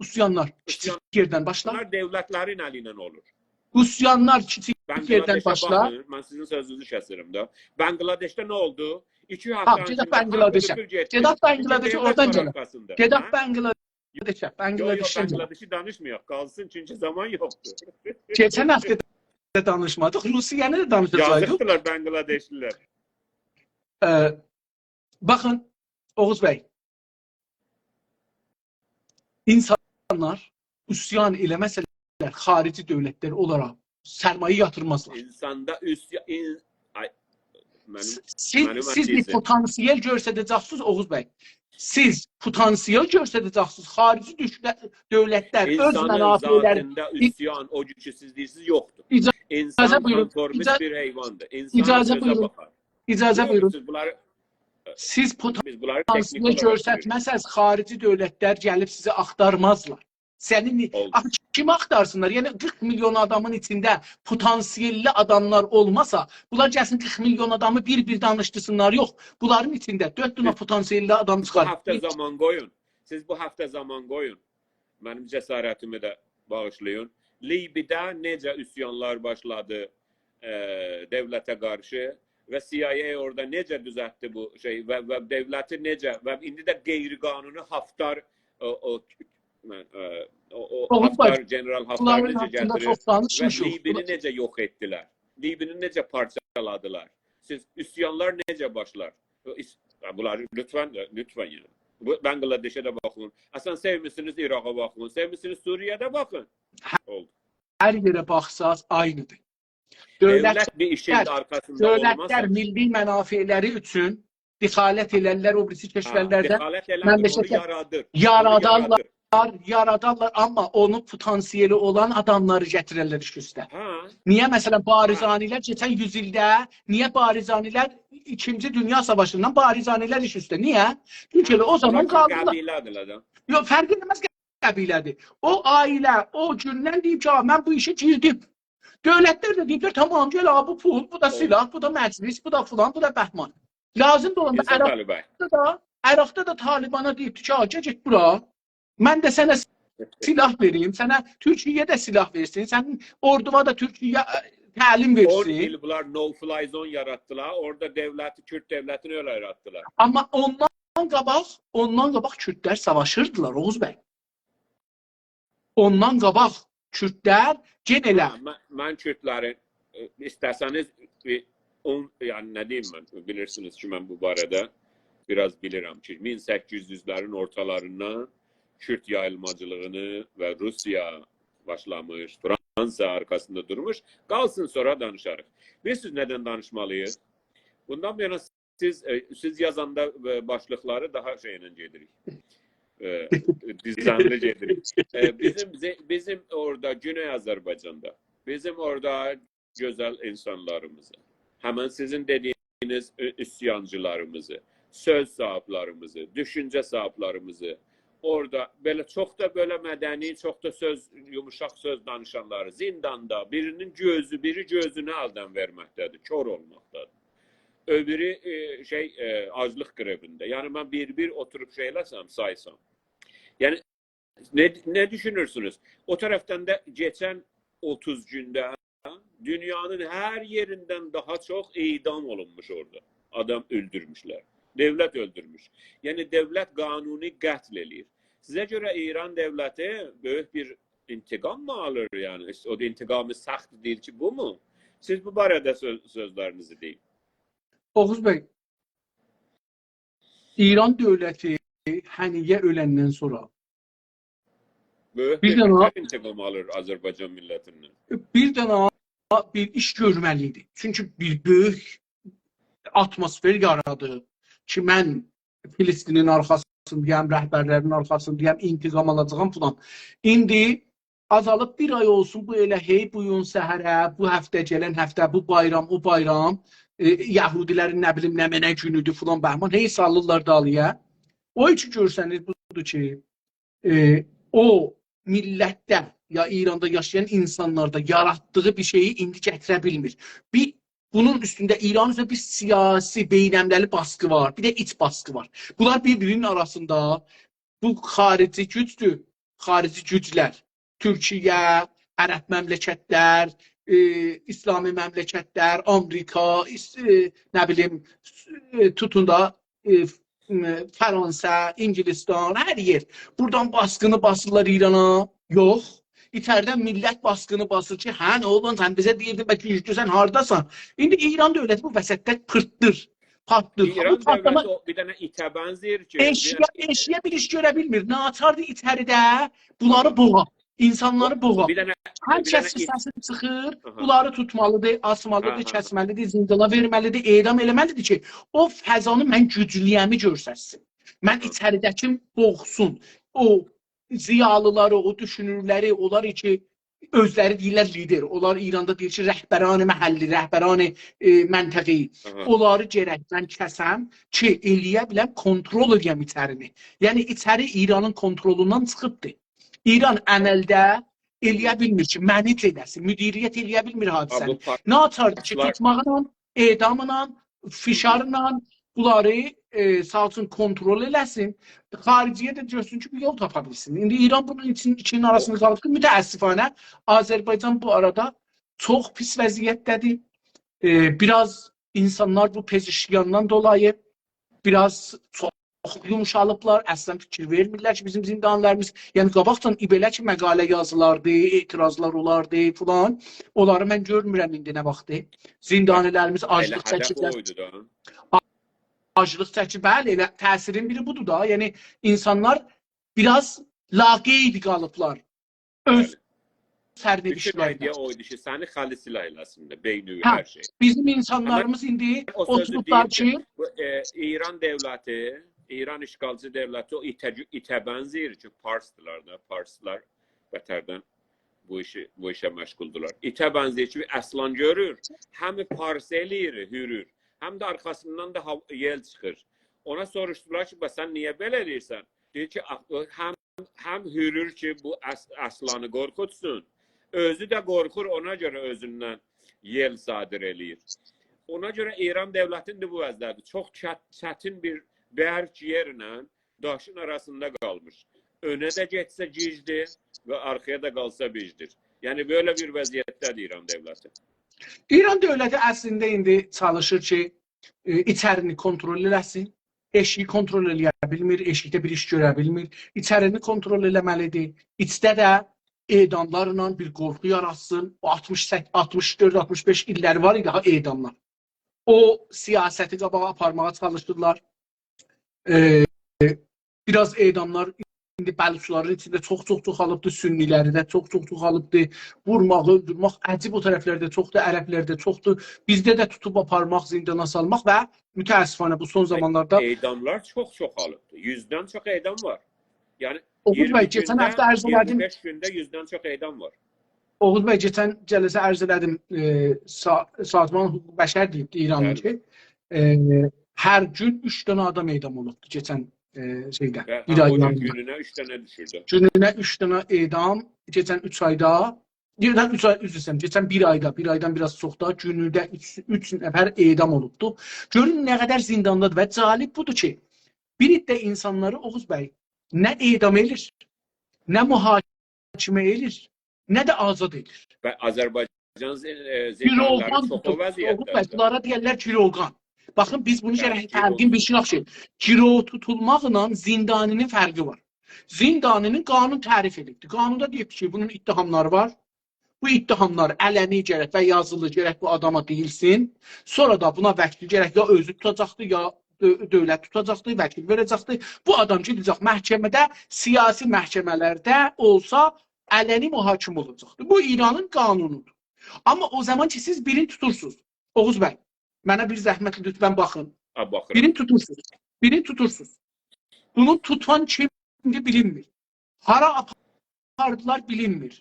عصیانلار کیچیک یئردن باشلار. عصیانلار دؤولتلرین الی ایله اولور. عصیانلار کیچیک یئردن باشلار. بنگلادشه باخین، من سیزین سؤزونوزو کسیرم ده. بنگلادشده نه اولدو؟ ایکی هفته ایچینده هامی بوکول گئتدی. تامام، گئدک بنگلادشه. گئدک بنگلادشه، اوردان گلک. چوخ دؤولت وار آرخاسیندا. گئدک بنگلادشه، هه؟ یوخ، یوخ، بنگلادشدن گلک. بنگلادشی دانیشمایاق، قالسین، چونکی زامان یوخدور. کئچن هفته ده دانیشمادیق، روسیه‌نی ده دانیشاجاغیق. یازیقدیلار بنگلادشلی‌لر. ائ، باخین، اوغوز بی، اینسانلار عصیان ائله‌مه‌سه‌لر، خاریجی دؤولتلر اونلارا سرمایه یاتیرمازلار. اینساندا عصیان، این-، آی، منیم، سیز، منیم سیز بیر عزیزیم. پتانسیل گؤستره‌جکسینیز، اوغوز بی. سیز پتانسیل گؤستره‌جکسینیز. خاریجی دوشله-، دؤولتلر اؤز اینسانین منافعلر-، ذاتیندا عصیان، او گوج کی سیز دئییرسینیز، یوخدور. اجازه، اینسان بویورون، کانفورمیست اجا-، بیر حیواندیر. اینسان اجازه سؤزه بویورون. باخار. اجازه بویورون. یوخ، سیز بونلاری، سیز بیز بونلاری تکنیک اولاراق بیلیریک. پتانسیل گؤسترمه‌سز، خاریجی دؤولتلر گلیب سیزی آختارمازلار. سنین نی-، اولدو. آخی کیمی آختارسینلار؟ یعنی، قیرخ میلیون آدامین ایچینده پتانسیللی آداملار اولماسا، بونلار گلسین قیرخ میلیون آدامی بیر-بیر دانیشدیرسینلار. یوخ، بونلارین ایچینده دؤرد دنه پتانسیللی آدام چیخار. سیز بو هفته زامان قویون. سیز بو هفته زامان قویون. منیم جسارتیمی ده باغیشلایین. لیبی‌ده نئجه عصیانلار باشلادی، ائ، دؤولته قارشی و CIA اورادا نئجه دوزلتدی بو شئی و، و دؤولتی نئجه و ایندی ده غیرقانونی حافتار، او، او، من، ائ، او، او اوغوز بی، حافتار، گئنرال حافتار بونلارین نئجه حاقیندا گتیریر چوخ و دانیشمیشیق. لیبینی نئجه یوخ ائتدیلر؟ لیبینی نئجه پارچالادیلار؟ سیز عصیانلار نئجه باشلار؟ او ایس-، یا، بونلاری لطفاً، لطفاً، یعنی. بو، بنگلادشه ده باخین. اصلاً سئومیرسینیز عراقا باخین، سئومیرسینیز سوریه‌ده باخین. هه، اولدو. هر یئره باخساز عینی‌دیر. دؤولت، دؤولت بیر ایشین دؤولتلر، آرخاسیندا اولماسا، دؤولتلر میللی منافعلری اوچون دخالت ائلرلر او بیریسی، هه، کشورلرده دخالت ائله‌میر، اونو مملکته یارادیر. اونو یارادارلار، یارادیر. یارادارلار، آمما اونون پتانسیلی اولان آداملاری گتیررلر ایش اوسته. هه. نییه، مثلاً، هه. بارزانی‌لر کئچن یوز ایلده، نییه بارزانی‌لر ایکینجی دونیا ساواشیندان بارزانی‌لر ایش اوسته؟ نییه؟ چونکی، هه، ائله او زامان بونلار قالدیلار. قبیله‌دیرلر ده. یوخ، فرق ائله‌مز، قبیله‌دیر. او عائله او گوندن دئییب کی، «آ، من بو ایشه گیردیم.» دؤولتلر ده دئییبلر، «تامام، گل، آ، بو پول، بو دا، اولدو، سلاح، بو دا مجلس، بو دا فلان، بو دا بهمان.» لازیم دا اولاندا عزت علی بی. عراقدا دا، عراقدا دا طالبانا دئییبدی کی، «آ، گل، گئت بورا. من ده سنه سلاح وئریم، سنه تورکیه ده سلاح وئرسین، سنین اوردووا دا تورکیه، ائ، تعلیم وئرسین.» اون ایل بونلار no fly zone یاراتدیلار، اورادا دؤولتی، کورد دؤولتینی اؤیله یاراتدیلار. آمما اوندان قاباق، اوندان قاباق کوردلر ساواشیردیلار، اوغوز بی. اوندان قاباق کوردلر یئنه ائله. هه، من، من کوردلرین، ائ، ایسته‌سه‌نیز، ائ، اون، یعنی نه دئییم من؟ بیلیرسینیز کی، من بو باره‌ده بیر آز بیلیرم کی، مین سککیز یوزلرین اورتالاریندان کورد یاییلماجیلیغینی و روسیا باشلامیش، فرانسا آرخاسیندا دورموش. قالسین، سونرا دانیشاریق. بیلیرسینیز ندن دانیشمالی‌ییق؟ بوندان بو یانا سیز، ائ، سیز یازاندا، ائ، باشلیقلاری داها شئیله گئدیریک. ائ، دیزاینلی گئدیریک. ائ، بیزیم، بیزیم اورادا گونئی آذربایجاندا، بیزیم اورادا گؤزل اینسانلاریمیزی، همین سیزین دئدیگینیز عیسیانچیلاریمیزی، سؤز صاحیبلریمیزی، دوشونجه صاحیبلریمیزی، اورادا بئله چوخ دا بئله مدنی، چوخ دا سؤز، یوموشاق سؤز دانیشانلاری زینداندا، بیری‌نین گؤزو، بیری گؤزونو الدن وئرمکده‌دیر، کور اولماقدادیر. او بیری، ائ، شئی، ائ، آجلیق گرئوینده. یعنی من بیر-بیر اوتوروب شئی ائله‌سم، سایسام. یعنی نه، نه دوشونورسونوز؟ او طرفدن ده کئچن اوتوز گونده دونیانین هر یئریندن داها چوخ اعدام اولونموش اورادا. آدام اؤلدورموشلر. دؤولت اؤلدورموش. یعنی دؤولت قانونی قتل ائله‌ییر. سیزه گؤره ایران دؤولتی بؤیوک بیر انتقام می آلیر؟ یعنی او دا انتقام سخت دئییل کی، بو مو؟ سیز بو باره‌ده سؤز، سؤزلرینیزی دئیین. اوغوز بی، ایران دؤولتی هنیه اؤلندن سونرا بیر دنه، بیر دنه انتقام آلیر آذربایجان میللتیندن. بیر دنه بیر ایش گؤرمه‌لی ایدی. چونکی بیر بؤیوک آتموسفر یارادیب کی، من فلسطینین آرخاسیندایام، رهبرلرین آرخاسیندایام، انتقام آلاجاغام فلان. ایندی آزالیب بیر آی اولسون، بو ائله هئی بو گون سحره، بو هفته، گلن هفته، بو بایرام، او بایرام، ائ، یهودیلرین نه بیلیم نمنه گونودور فلان بهمان، هئی سالیرلار دالییا. او کی گؤرسنیر بودور کی، ائ، او میللتده یا ایراندا یاشایان اینسانلاردا یاراتدیغی بیر شئیی ایندی گتیره بیلمیر. بیر بونون اوستونده، ایران اوزره بیر سیاسی، بین‌المللی باسقی وار، بیر ده ایچ باسقی وار. بونلار بیر-بیری‌نین آراسیندا، بو خاریجی گوجدور، خاریجی گوجلر. تورکیه، عرب مملکتلر، ائ، اسلامی مملکتلر، آمریکا، ایس-، ائ، نه بیلیم، ائ، توتون دا، ائ، ف-، م-، فرانسه، انگلستان، هر یئر. بورادان باسقینی باسیرلار ایرانا؟ یوخ. ایچریدن میللت باسقینی باسیر کی، هه، نه اولدون، سن بیزه دئییردین، بلکه گوجلوسن، هارداسان؟ ایندی ایران دؤولتی بو وسطده پرتدیر، پارتدیر. بو ایران پارتلاما دؤولتی او بیر دنه ایته بنزه‌ییر کی، ائشییه، بیر دنه ائشییه بیر ایش گؤره بیلمیر. ناچاردیر ایچریده بونلاری بوغا، اینسانلاری بوغا. بیر دنه، هر بیر دنه کسین ایت- سسی چیخیر، آها. بونلاری توتمالیدیر، آسمالیدیر، آها. کسمه‌لیدیر، زیندانا وئرمه‌لیدیر، اعدام ائله‌مه‌لیدیر کی، او فضانی من گوجلویه‌می گؤرستسین. من آها. ایچریده‌کیم بوغسون. او ضیالیلاری، او دوشونورلری، اونلار کی، اؤزلری دئییرلر لیدر. اونلار ایراندا دئییر کی، رهبران محلی، رهبران، ائ، منطقه‌ای. آها. اونلاری گرک من کسم کی، ائلیه بیلم، کنترل ائلیه‌م ایچرینی. یعنی ایچری ایرانین کنترلوندان چیخیبدیر. ایران عملده ائلیه بیلمیر کی، منیج ائله‌سین، مدیریت ائلیه بیلمیر حادثه‌نی. ها، بو پارتلار- نه آچاردی کی، توتماقلا، اعداملا، فشارلا بونلاری، ائ، ساغ اولسون، کنترل ائله‌سین. خارجی‌یه ده گؤرسون کی، بیر یول تاپا بیلسین. ایندی ایران بونون ایچین، ایکی‌نین آراسیندا قالیب کی، متأسفانه آذربایجان بو آرادا چوخ پیس وضعیتده‌دیر. ائ، بیر آز اینسانلار بو پزشکیاندان دولایی بیر آز چوخ یوموشالیبلار. اصلا فیکیر وئرمیرلر کی، بیزیم زیندانی‌لریمیز، یعنی قاباقدان بئله کی، مقاله یازیلاردی، اعتراضلار اولاردی فلان. اونلاری من گؤرمورم ایندی نه واختدیر. زیندانی‌لریمیز آجلیق چکیرلر. آجلیق چکیر، بلی، ائله تأثیرین بیری بودور دا. یعنی اینسانلار بیر آز لاقید قالیبلار. اؤز سرنوشتلرینه. بلی. بوتون ایده‌یا او ایدی کی، سنی خلیصله ائله‌سینلر، بئینیوی، هه، هر شئی. بیزیم اینسانلاریمیز ایندی اوتوروبلار کی، بو، ائ، ایران دؤولتی، ایران اشغالچی دؤولتی او ایته، ایته بنزه‌ییر کی، پارسدیلار دا، پارسلار بتردن بو ایشی، بو ایشه مشغولدولار. ایته بنزه‌ییر کی، بیر اصلان گؤرور، هم پارس ائله‌ییر، هورور، هم ده آرخاسیندان دا هاو-، یئل چیخیر. اونا سوروشدولار کی، «بس سن نییه بئله ائله‌ییرسن؟» دئییر کی، آ-، او هم، هم هورور کی، بو اص-، اصلانی قورخوتسون، اؤزو ده قورخور، اونا گؤره اؤزوندن یئل صادر ائله‌ییر. اونا گؤره ایران دؤولتینی ده بو وضعده‌دیر. چوخ چت-، چتین بیر برک یئرله داشین آراسیندا قالمیش. اؤنه ده گئتسه گیجدیر و آرخایا دا قالسا بیجدیر. یعنی، بئله بیر وضعیتده‌دیر ایران دؤولتی. ایران دؤولتی اصلینده ایندی چالیشیر کی، ائ، ایچرینی کنترل ائله‌سین. ائشیگی کنترل ائلیه بیلمیر، ائشیکده بیر ایش گؤره بیلمیر. ایچرینی کنترل ائله‌مه‌لیدیر. ایچده ده اعداملارلا بیر قورخو یاراتسین. او آلتمیش سککیز، آلتمیش دؤرد، آلتمیش بئش ایللری وار ایدی ها اعداملار. او سیاستی قاباغا آپارماغا چالیشیرلار. ائ، بیر آز اعداملار ایندی بلوچلارین ایچینده چوخ-چوخ چوخالیبدی، سنی‌لری ده چوخ-چوخ چوخالیبدی. وورماق، اؤلدورمک، عجیب او طرفلرده چوخدور، عربلرده چوخدور. بیزده ده توتوب آپارماق، زیندانا سالماق و متأسفانه بو سون زامانلاردا اعداملار چوخ چوخالیبدی. یوزدن چوخ اعدام وار. یعنی اوغوز بی، کئچن هفته عرض ائله‌دیم. ایگیرمی گونده، ایگیرمی بئش گونده یوزدن چوخ اعدام وار. اوغوز بی، کئچن جلسه عرض ائله‌دیم، ائ، سا-، سازمان حقوق بشر دئییبدی ایرانین کی، ائ، هر گون اوچ دنه آدام اعدام اولوبدو کئچن، ائ، شئیده، بیر آی یاریم. گونونه اوچ دنه دوشوردو. گونونه اوچ دنه اعدام، کئچن اوچ آیدا، بیر آیدان اوچ آی، عذر ایسته‌ییرم، کئچن بیر آیدا، بیر آیدان بیر آز چوخدا گونده اوچ، اوچ نفر اعدام اولوبدو. گؤرون نه قدر زینداندادیر و جالب بودور کی، بیر عده اینسانلاری اوغوز بی نه اعدام ائله‌ییر، نه محاکمه ائله‌ییر، نه ده آزاد ائله‌ییر. و آذربایجان زین-، ائ، زیندانلاری گیروگان چوخ او توتوب، وضعیتده‌دیر. اوغوز بی، بونلارا دئیرلر گیروگان. باخین، بیز بونو گرک فرقین بیلشک کی، گیروو توتولماقلا زیندانی‌نین فرقی وار. زیندانی‌نین قانون تعریف ائدیبدیر. قانوندا دئییب کی، بونون اتهاملاری وار. بو اتهاملار علنی گرک و یازیلی گرک بو آداما دئییلسین. سونرا دا بونا وکیل گرک یا اؤزو توتاجاقدیر، یا دؤ-، دؤولت توتاجاقدیر، وکیل وئره‌جکدیر. بو آدام گئده‌جک محکمه‌ده، سیاسی محکمه‌لرده اولسا علنی محاکمه اولاجاقدیر. بو ایرانین قانونودور. آمما او زامان کی، سیز بیرینی توتورسونوز، اوغوز بی، منه بیر زحمت لطفاً باخین. ها، باخیرام. بیرینی توتورسونوز. بیرینی توتورسونوز. بونو توتان کیمدیر بیلینمیر. هارا آپاردیلار بیلینمیر.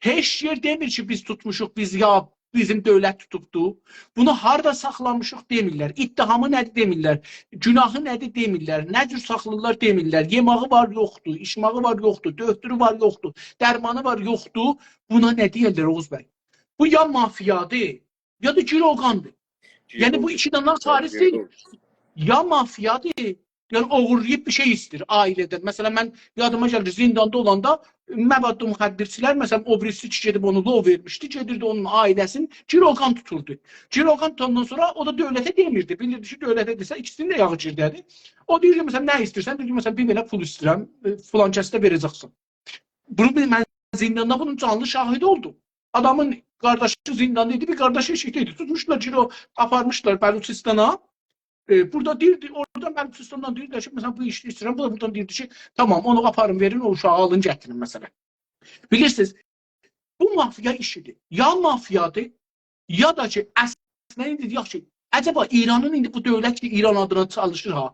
هئچ یئر دئمیر کی، بیز توتموشوق، بیز یا بیزیم دؤولت توتوبدو. بونو هاردا ساخلامیشیق دئمیرلر. اتهامی نه‌دیر دئمیرلر. گوناهی نه‌دیر دئمیرلر. نه جور ساخلاییرلار دئمیرلر. یئماغی وار، یوخدور. ایچماغی وار، یوخدور. دؤکتورو وار، یوخدور. درمانی وار، یوخدور. بونا نه دئیرلر، اوغوز بی؟ بو یا مافیادیر، یا دا گیروگاندیر. یعنی بو گیروو، ایکی دنه خاریج دئییل. گیروو. یا مافیادیر، یعنی اوغورلاییب بیر شئی ایسته‌ییر عائله‌دن. مثلا، من یادیما گلیر، زینداندا اولاندا مواد مخدرچی‌لر، مثلا، او بیریسی کی گئدیب اونو لو وئرمیشدی، گئدیردی اونون عائله‌سینی گیروگان توتوردو. گیروگان توتاندان سونرا او دا دؤولته دئمیردی. بیلیردی کی، دؤولته دئسه، ایکیسینین ده یاغی گیرده‌دیر. او دئییردی، مثلا، نه ایسته‌ییرسن؟ دئییردی، مثلا، بیر بئله پول ایسته‌ییرم، ائ، فلان کسه وئره‌جکسن. بونو بیل-، من زینداندا بونون جانلی شاهیدی اولدوم. آدامین قارداشی زینداندا ایدی، بیر قارداشی ائشیکده ایدی. توتموشدولار، گیرو آپارمیشدیلار بلوچستانا. ائ، بورادا دئییردی، اورادان بلوچستاندان دئییردی کی، مثلا، بو ایشی ایسته‌ییرم، بو دا بورادان دئییردی کی، تمام، اونو آپارین، وئرین، او اوشاغی آلین، گتیرین، مثلا. بیلیرسینیز، بو مافیا ایشیدیر. یا مافیادیر، یا دا کی، اصلا ایندی دئیک کی، عجبا ایرانین ایندی بو دؤولت کی، ایران آدینا چالیشیر ها،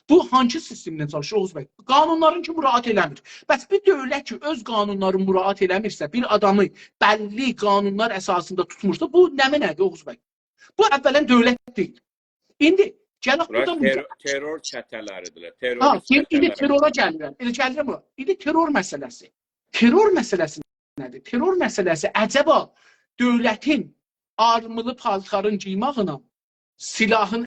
بو هانسی سیستمدن چالیشیر، اوغوز بی؟ قانونلارین کی، مراعات ائله‌میر. بس بیر دؤولت کی، اؤز قانونلارینی مراعات ائله‌میرسه، بیر آدامی بللی قانونلار اساسیندا توتمورسا، بو نمنه‌دیر، اوغوز بی؟ بو اولا دؤولت دئییل. ایندی گلک بورا بورادا بو ترور، ترور چته‌لری‌دیرلر، ها، تروریست چته‌لری. ایندی ترورا گلیرم. ائله گلیرم اورا. ایندی ترور مسئله‌سی. ترور مسئله‌سی نه‌دیر؟ ترور مسئله‌سی عجبا دؤولتین آرمیلی پالتارین گئیماغینان، سلاحین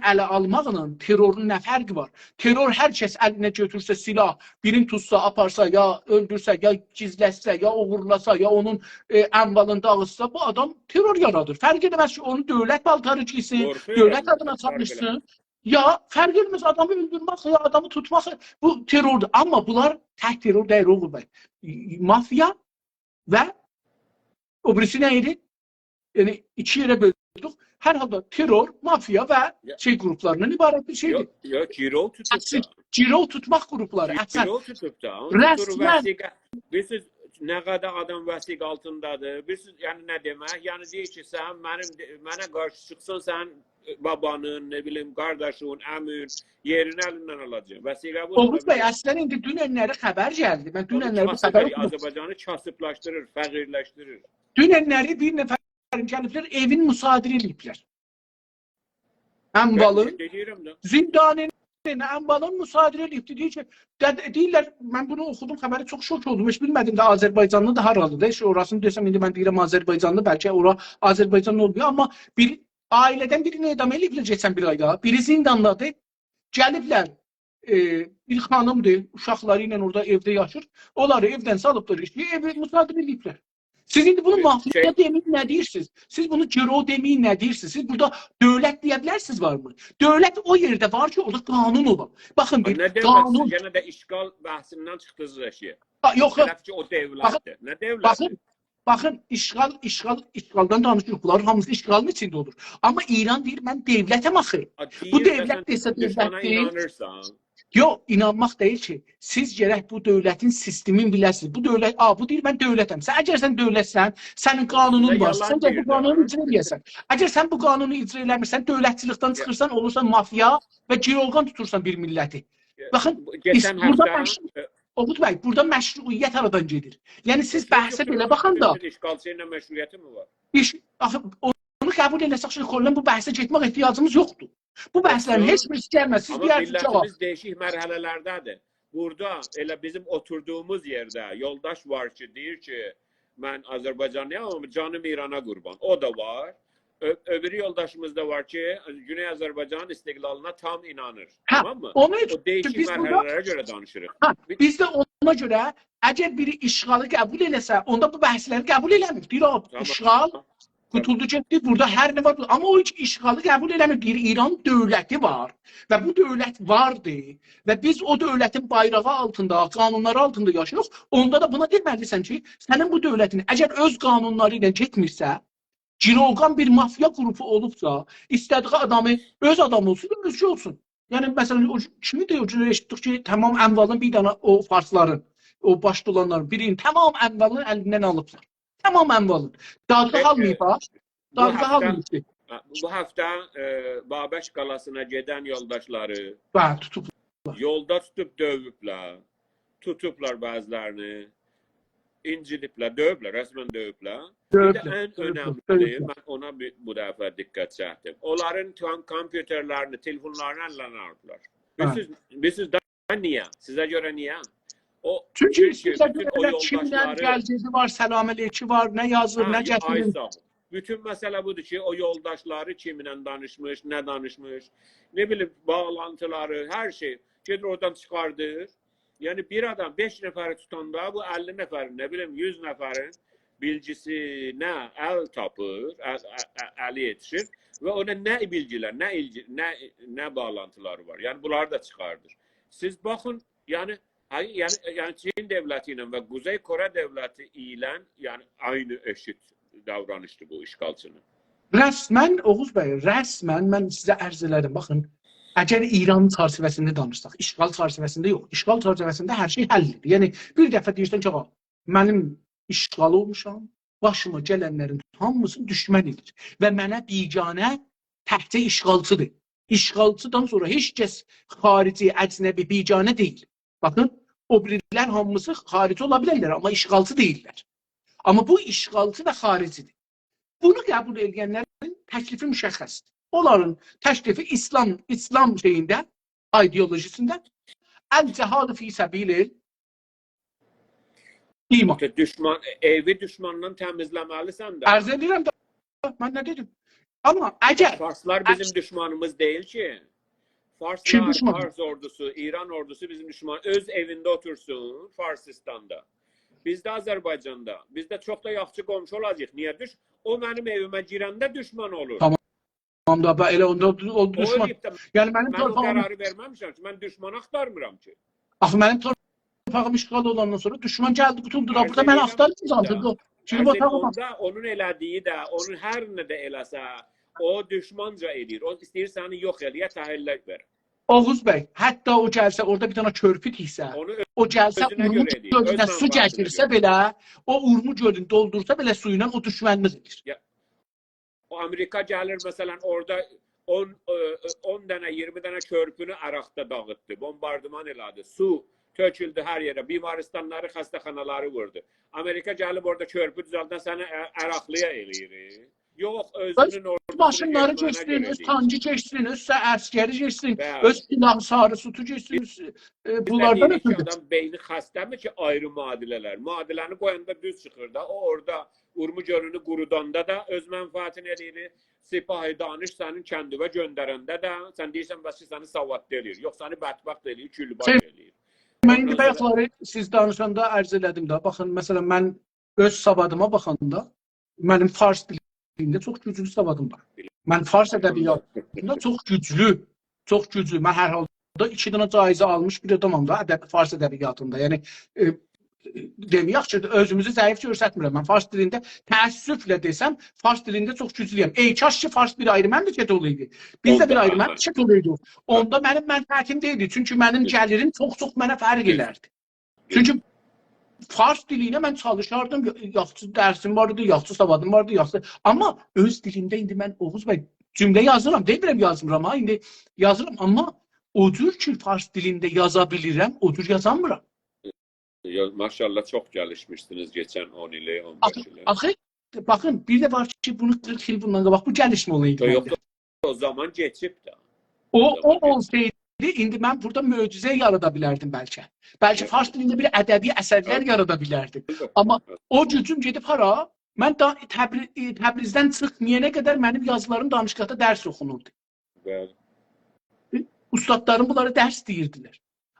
اله آلماقلا ترورون نه فرقی وار؟ ترور هر کس الینه گؤتورسه سلاح، بیرینی توتسا، آپارسا، یا اؤلدورسه، یا گیزلتسه، یا اوغورلاسا، یا اونون، ائ، اموالینی داغیتسا، بو آدام ترور یارادیر. فرق ائله‌مز کی، اونو دؤولت پالتاری گئیسین، قورخو دؤولت یارادیر، آدینا فرق ائله‌مز. چالیشسین. یا فرق ائله‌مز، آدامی اؤلدورمک، یا آدامی توتماق، بو ترور. آمما بونلار تک ترور دئییل، اوغوز بی. مافیا و او بیریسی نه ایدی؟ یعنی، ایکی یئره بؤلدوک. هر حالدا ترور، مافیا و یا شئی قروپلاریندان عبارت بیر شئیدیر. یوخ، یوخ، گیروو توتوب دا. تکسیر، گیروو توتماق قروپلاری، اصلاً. گیروو توتوب دا. اونو توتور، رسماً وثیقه، بیلیرسینیز، نه قدر آدام وثیقه آلتیندادیر. بیلیرسینیز، یعنی نه دئمک؟ یعنی دئییر کی، سن منیم، منه قارشی چیخسان، سن بابانین، نه بیلیم، قارداشین، عمین یئرینی الیندن آلاجاغام. وثیقه بو. اوغوز بی، اصلاً ایندی دوننلری خبر گلدی. من دوننلری بو خبری اوخودوم. آذربایجانی کاسیبلاشدیریر، فقیرلشدیریر. دوننلری بیر نفر گلیبلر، ائوین مصادره ائله‌ییبلر. اموالین، من دئییرم ده. زیندانین اموالین مصادره ائله‌ییبدی. دئییر کی، ده-، دئییرلر، من بونو اوخودوم، خبری، چوخ شوک اولدوم. هئچ بیلمه‌دیم ده آذربایجانلی دا هارادیر دا. هئچ اوراسینی دئسم، ایندی من دئییرم آذربایجانلی، بلکه اورا آذربایجان اولمویور، آمما بیر عائله‌دن بیرینی اعدام ائله‌ییبلر کئچن بیر آیدا. بیری زینداندادیر. گلیبلر، ائ، بیر خانیمدیر، اوشاقلاری ایله اورادا ائوده یاشیر. اونلاری ائودن سالیبلار ائشییه، ائوی مصادره ائله‌ییبلر. سیز ایندی بونو، ائ، مافیا، شئی، دئمه‌یین، نه دئییرسینیز؟ سیز بونو گیروو دئمه‌یین، نه دئییرسینیز؟ سیز بورادا دؤولت دئیه بیلرسینیز وارمی؟ دؤولت او یئرده وار کی، اورادا قانون اولا. باخین، بیر نه دؤولت، قانون. سیز یئنه ده اشغال بحثیندن چیخدینیز ائشییه. ها، یوخ، یوخ. طرف کی، او دؤولتدیر. باخین، نه دؤولتی؟ باخین، باخین، اشغال، اشغال، اشغالدان دانیشیریق. بونلارین هامیسی اشغالین ایچینده اولور. آمما ایران دئییر: «من دؤولتم آخی.» آ، بو دئییر، دؤولت مثلا، دئسه دوشمنه دؤولتدیر. اینانیرسان. یوخ، اینانماق دئییل کی. سیز گرک بو دؤولتین سیستمین بیله‌سینیز. بو دؤولت، آ، بو دئییر: «من دؤولتم.» سن، اگر سن دؤولتسن، سنین قانونون سیزه وار. یالان سن گرک دئییر بو ده، قانونو یالان اجرا دئییر ده. ائله‌یه‌سن. اگر سن بو قانونو اجرا ائله‌میرسن، دؤولتچیلیکدن یا. چیخیرسان، اولورسان مافیا و گیروگان توتورسان بیر میللتی. یا، باخین، بو کئچن ایس-، بورادا هفته، مش-، ائ، اوغوز بی، بورادا مشروعیت آرادان گئدیر. یعنی سیز یوخ، بحثه یوخ، بئله یوخ، باخاندا، بوتون اشغالچی ایله مشروعیتی می وار؟ ایش، آخی، اونو قبول ائله‌سک، شئی، کلاً بو بحثه گئتمک احتیاجیمیز یوخدور. بو بحثلرین اولسون. هئچ بیریسی گلمز. سیز آمما دئیرسینیز کی، میللتیمیز دئییشیک مرحله‌لرده‌دیر. بورادا ائله بیزیم اوتوردوغوموز یئرده یولداش وار کی، دئییر کی، «من آذربایجانلی‌یام، آمما جانیم ایرانا قوربان.» او دا وار. اؤ-، اؤبورو یولداشیمیز دا وار کی، گونئی آذربایجانین استقلالینا تام اینانیر. هه، تامام می؟ اونون او اوچون دئییشیک بیز بورادا، مرحله‌لره گؤره دانیشیریق. هه، بی- بیز ده اونا گؤره، اگر بیری اشغالی قبول ائله‌سه، اوندا بو بحثلری قبول ائله‌میر. دئییر: «او تامام. اشغال قوتولدو گئتدی، بورادا هر نه وار.» آمما او کی اشغالی قبول ائله‌میر، دئییر: «ایران دؤولتی وار و بو دؤولت واردی و بیز او دؤولتین بایراغی آلتیندا، قانونلاری آلتیندا یاشاییریق.» اوندا دا بونا دئمه‌لیسن کی، سنین بو دؤولتین، اگر اؤز قانونلاری ایله گئتمیرسه، گیروگان بیر مافیا قروپو اولوبسا، ایسته‌دیگی آدامی، اؤز آدامی اولسون، اؤزگه اولسون. یعنی، مثلا، او کیمی ده او گون ائشیتدیک کی، تامام اموالین بیر دنه، او فارسلارین، او باشدا اولانلارین بیرینین تامام اموالینی الیندن آلیبلار. تامام اموالین. دادگاه آلماییب ها. بو دادگاه هفته، آلماییب کی. هه، بو هفته، ائ، بابک قالاسینا گئدن یولداشلاری، بلی، توتوبلار. یولدا توتوب دؤیوبلر. توتوبلار بعضیلرینی. اینجیدیبلر، دؤیوبلر، رسماً دؤیوبلر. بیر ده دؤیوبلر، ان دؤیوبلر، اؤنملی، دؤیوبلر. من اونا بیر، بو دفعه دقت چکدیم. اونلارین تام کامپیوترلرینی، تلفونلارینی اللرینه آلیبلار. هه. بیلیرسینیز، بیلیرسینیز ده نییه؟ سیزه گؤره نییه؟ او، چونکی چونکی سیزه بوتون او گؤره کیمله یولداشلاری گلگیدی وار، سلام علیکی وار، نه یازیر، هه، نه یا، آی گتیریر. ساغ اول. بوتون مسئله بودور کی، او یولداشلاری کیمینله دانیشمیش، نه دانیشمیش، نه بیلیم، باغلانتیلاری، هر شئی. گئدیر اورادان چیخاردیر. یعنی بیر آدام بئش نفری توتاندا بو اللی نفرین، نه بیلیم، یوز نفرین بیلگیسینه ال تاپیر، ال، ال، ال، الی یئتیشیر و اونا نه بیلگیلر، نه ایلگی، نه، نه باغلانتیلاری وار. یعنی بونلاری دا چیخاردیر. سیز باخین، یعنی، هه، یعنی، یعنی چین دؤولتی ایله و قوزئی کره دؤولتی ایله، یعنی عینی ائشیت داورانیشدیر بو اشغالچی‌نین. رسماً، اوغوز بی، رسماً من سیزه عرض ائله‌دیم. باخین، اگر ایران چرچیوه‌سینده دانیشساق، اشغال چرچیوه‌سینده یوخ، اشغال چرچیوه‌سینده هر شئی حل ائدیر. یعنی، بیر دفعه دئییرسن کی، «آغا، منیم اشغال اولموشام، باشیما گلنلرین هامیسینی دوشمن ائدیر و منه بیگانه تکجه اشغالچی‌دیر. اشغالچی‌دان سونرا هئچ کس خارجی، اجنبی، بیگانه دئییل.» باخین، او بیریلر هامیسی خارجی اولا بیلرلر، آمما اشغالچی دئییللر. آمما بو اشغالچی و خارجی‌دیر. بونو قبول ائدنلرین تکلیفی مشخص‌دیر. اونلارین تکلیفی ایسلام، ایسلام شئیینده، ایدئولوژی‌سینده «الجهاد فی سبیل الایمان». دوشمان، ائوی دوشماندان تمیزله‌مه‌لی‌سن ده. عرض ائدیرم ده، من نه دئدیم؟ آمما اگر فارسلار بیزیم دوشمانیمیز دئییل کی. کیم فارسلار، دوشمان؟ فارس اوردوسو، ایران اوردوسو بیزیم دوشمان. اؤز ائوینده اوتورسون، فارسیستاندا. بیز ده آذربایجاندا. بیز ده چوخ دا یاخشی قونشو اولاجاغیق. نییه دوش-، او منیم ائویمه گیرنده دوشمان اولور. تامام. تامام دا، به، ائله اوندا او، او دوشمان. ائله‌ییب ده، یعنی، منیم من او تورپاغیم قراری وئرمه‌میشم کی، من دوشمان آختارمیرام کی. آخی منیم تورپاغیم اشغال اولاندان سونرا دوشمان گلدی، قوتولدو دا. عرض بورادا من ائدیرم آختارمیرام دا، کی، بو، کی، عرض بو ائدیرم تامام. دا، اونون ائله‌دیگی ده، اونون هر نه ده ائله‌سه، او دوشمانجا ائله‌ییر. او ایسته‌ییر سنی یوخ ائله‌یه، تحلّل وئر. اوغوز بی، حتی او گلسه، اورادا بیر دنه کؤرپو تیکسه، اونو او گلسه اؤزونه اورمو گؤره ائله‌ییر، گؤلونه اؤز سو منفعتینه گتیرسه گؤره. بئله، او اورمو گؤلون دولدورسا بئله سویونان، او دوشمنلیک ائدیر. یا، او آمریکا گلیر، مثلا، اورادا اون، ائ، اون دنه، اییرمی دنه کؤرپونو عراقدا داغیتدی، بومباردیمان ائله‌دی، سو تؤکولدو هر یئره، بیمارستانلاری، خسته‌خانالاری ووردو. آمریکا گلیب اورادا کؤرپو دوزلدن سنی ع-، عراقلی‌یا ائله‌ییر. یوخ، اؤز اؤزونون اوردوسونو ماشینلاری گئچمه‌یینه کئچسین، گؤره اؤز ائله‌ییر. تانکی کئچسین، اؤز عسکری کئچسین، بلی. اؤز سلاح ساری سوتو کئچسین، اؤز، ائ، بیز ده بونلاردان دئییریک کی، اؤتورو. آدام بئینی خسته می کی، آیری معادله‌لر؟ معادله‌نی قویاندا دوز چیخیر دا. او اورادا اورمو گؤلونو قوروداندا دا اؤز منفعتینی ائله‌ییر. سپاه دانش سنین کندیوه گؤندرنده ده سن دئییرسن، بس کی، سنی سوادلی ائله‌ییر. یوخ، سنی بدبخت ائله‌ییر، کولباش ائله‌ییر. من ایندی اوندان سونرا بایاقلاری سیز دانیشاندا عرض ائله‌دیم ده. باخین، مثلا، من اؤز سوادیما باخاندا، منیم فارس دیلینده چوخ گوجلو سوادیم وار. من فارس ادبیاتیندا چوخ گوجلو، چوخ گوجلو. من هر حالدا ایکی دنه جایزه آلمیش بیر آدامام دا، ادب-، فارس ادبیاتیندا. یعنی، ائ، دئمه‌یک کی، اؤزوموزو ضعیف گؤرستمیرم. من فارس دیلینده، تأسفله دئسم، فارس دیلینده چوخ گوجلویم. ای کاش کی، فارس بیر آیری مملکت اولایدی. بیز ده بیر آیری مملکت اولایدیق. اوندا منیم منفعتیم دئییلدی. چونکی منیم گلیریم چوخ-چوخ منه فرق ائلردی. چونکی فارس دیلی ایله من چالیشاردیم، یاخشی درسیم وار ایدی، یاخشی سوادیم وار ایدی، یاخشی. آمما اؤز دیلیمده ایندی من، اوغوز بی، جمله یازیرام، دئمیرم یازمیرام ها، ایندی یازیرام، آمما او جور کی، فارس دیلینده یازا بیلیرم، او جور یازامیرام. یا، ماشاالله، چوخ گلیشمیشسینیز کئچن اون ایلی، اون بئش ایلی. آخی، باخین، بیر ده وار کی، بونو قیرخ ایل بوندان قاباق بو گلیشمه اولایدی. یوخ، یوخ، او زامان کئچیب ده. او، او اولسایدی، ایندی من بورادا معجزه یارادا بیلردیم بلکه. بلکه فارس دیلینده بیر ادبی اثرلر یارادا بیلردیم. آمما او گوجوم گئدیب هارا؟ من دا تبری-، تبریزدن چیخمایانا قدر منیم یازیلاریم دانشگاهدا درس اوخونوردو. اوستادلاریم بونلارا درس دئییردیلر.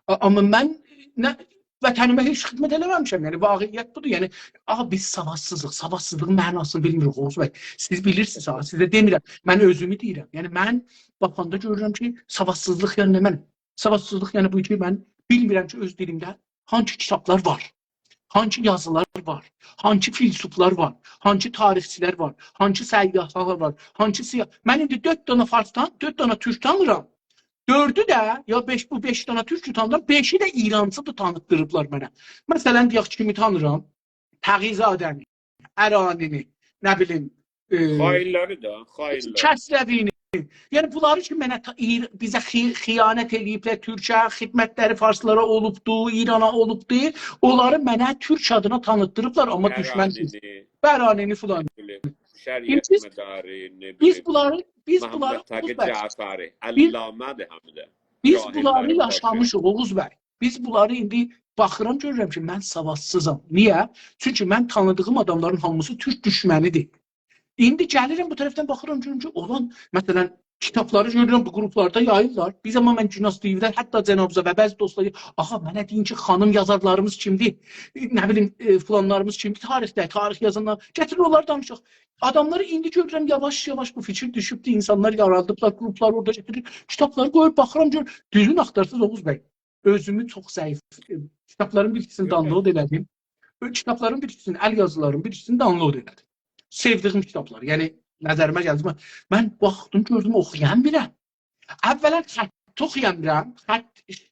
آ-، آمما من نه، وطنیمه هئچ خدمت ائله‌مه‌میشم. یعنی، واقعیت بودور. یعنی، آغا، بیز سوادسیزیق، سوادسیزلیغین معناسینی بیلمیریک، اوغوز بی. سیز بیلیرسینیز ها، سیزه دئمیرم. من اؤزومو دئییرم. یعنی، من باخاندا گؤرورم کی، سوادسیزلیق یعنی نمنه؟ سوادسیزلیق یعنی بو کی، من بیلمیرم کی، اؤز دیلیمده هانسی کیتابلار وار، هانسی یازیلار وار، هانسی فیلسوفلار وار، هانسی تاریخچیلر وار، هانسی سیاحلار وار، هانسی سیا-، من ایندی دؤرد دانا فارس تان-، دؤرد دانا تورک تانیرام. دؤردو ده، یا بئش، بو بئش دانا تورک تانیرام، بئشی ده ایرانچیدیر تانیتدیریبلار منه. مثلا، دئیک، کیمی تانیرام؟ تقی‌زاده‌نی، ارانی‌نی، نه بیلیم، ائ، خائنلری ده، خائنلر. کسروی‌نی. یعنی، بونلاری کی، منه تا-، ایر-، بیزه خی-، خیانت ائله‌ییبلر، تورکه خدمتلری فارسلارا اولوبدو، ایرانا اولوبدو. اونلاری منه تورک آدینا تانیتدیریبلار، آمما دوشمن سیز. ارانی‌نی، ارانی‌نی فلان. نه بیلیم، شریعت مداری، نه بیلیم، بیز بونلاری، بیز بونلاری، محمد تقی جعفری، علامه‌دیر هم ده. بیز بونلاری یاشامیشیق، اوغوز بی. بیز بونلاری ایندی باخیرام، گؤرورم کی، من سوادسیزام. نییه؟ چونکی من تانیدیغیم آداملارین هامیسی تورک دوشمنیدیر. ایندی گلیرم بو طرفدن باخیرام، گؤرورم کی، اولان، مثلا، کیتابلاری گؤرورم، بو گروپلاردا یاییرلار. بیز آمما من گوناز تی‌وی‌ده حتی جنابیزا و بعضی دوستلارا، «آغا، منه دئیین کی، خانیم یازارلاریمیز کیمدیر؟ ائ، نه بیلیم، ائ، فلانلاریمیز کیمدیر تاریخده، تاریخ یازانلار؟ گتیرین، اونلاری دانیشاق.» آداملاری ایندی گؤرورم، یاواش-یاواش بو فیکیر دوشوبدور، اینسانلار یارادیبلار، گروپلار اورادا گتیریر، کیتابلاری قویوب باخیرام، گؤرورم، دوزون آختارسیز، اوغوز بی. اؤزومو چوخ ضعیف، ائ، کیتابلارین بیر ایکیسینی دانلود ائله‌دیم. اؤز کیتابلارین بیر ایکیسینی، ال یازیلارین بیر ایکیسینی دانلود ائله‌دیم. سئودیگیم کیتابلار، یعنی نظریمه گلدی. من باخدیم، گؤردوم، اوخویام بیلم. اولا خط اوخویام بیلم. خط،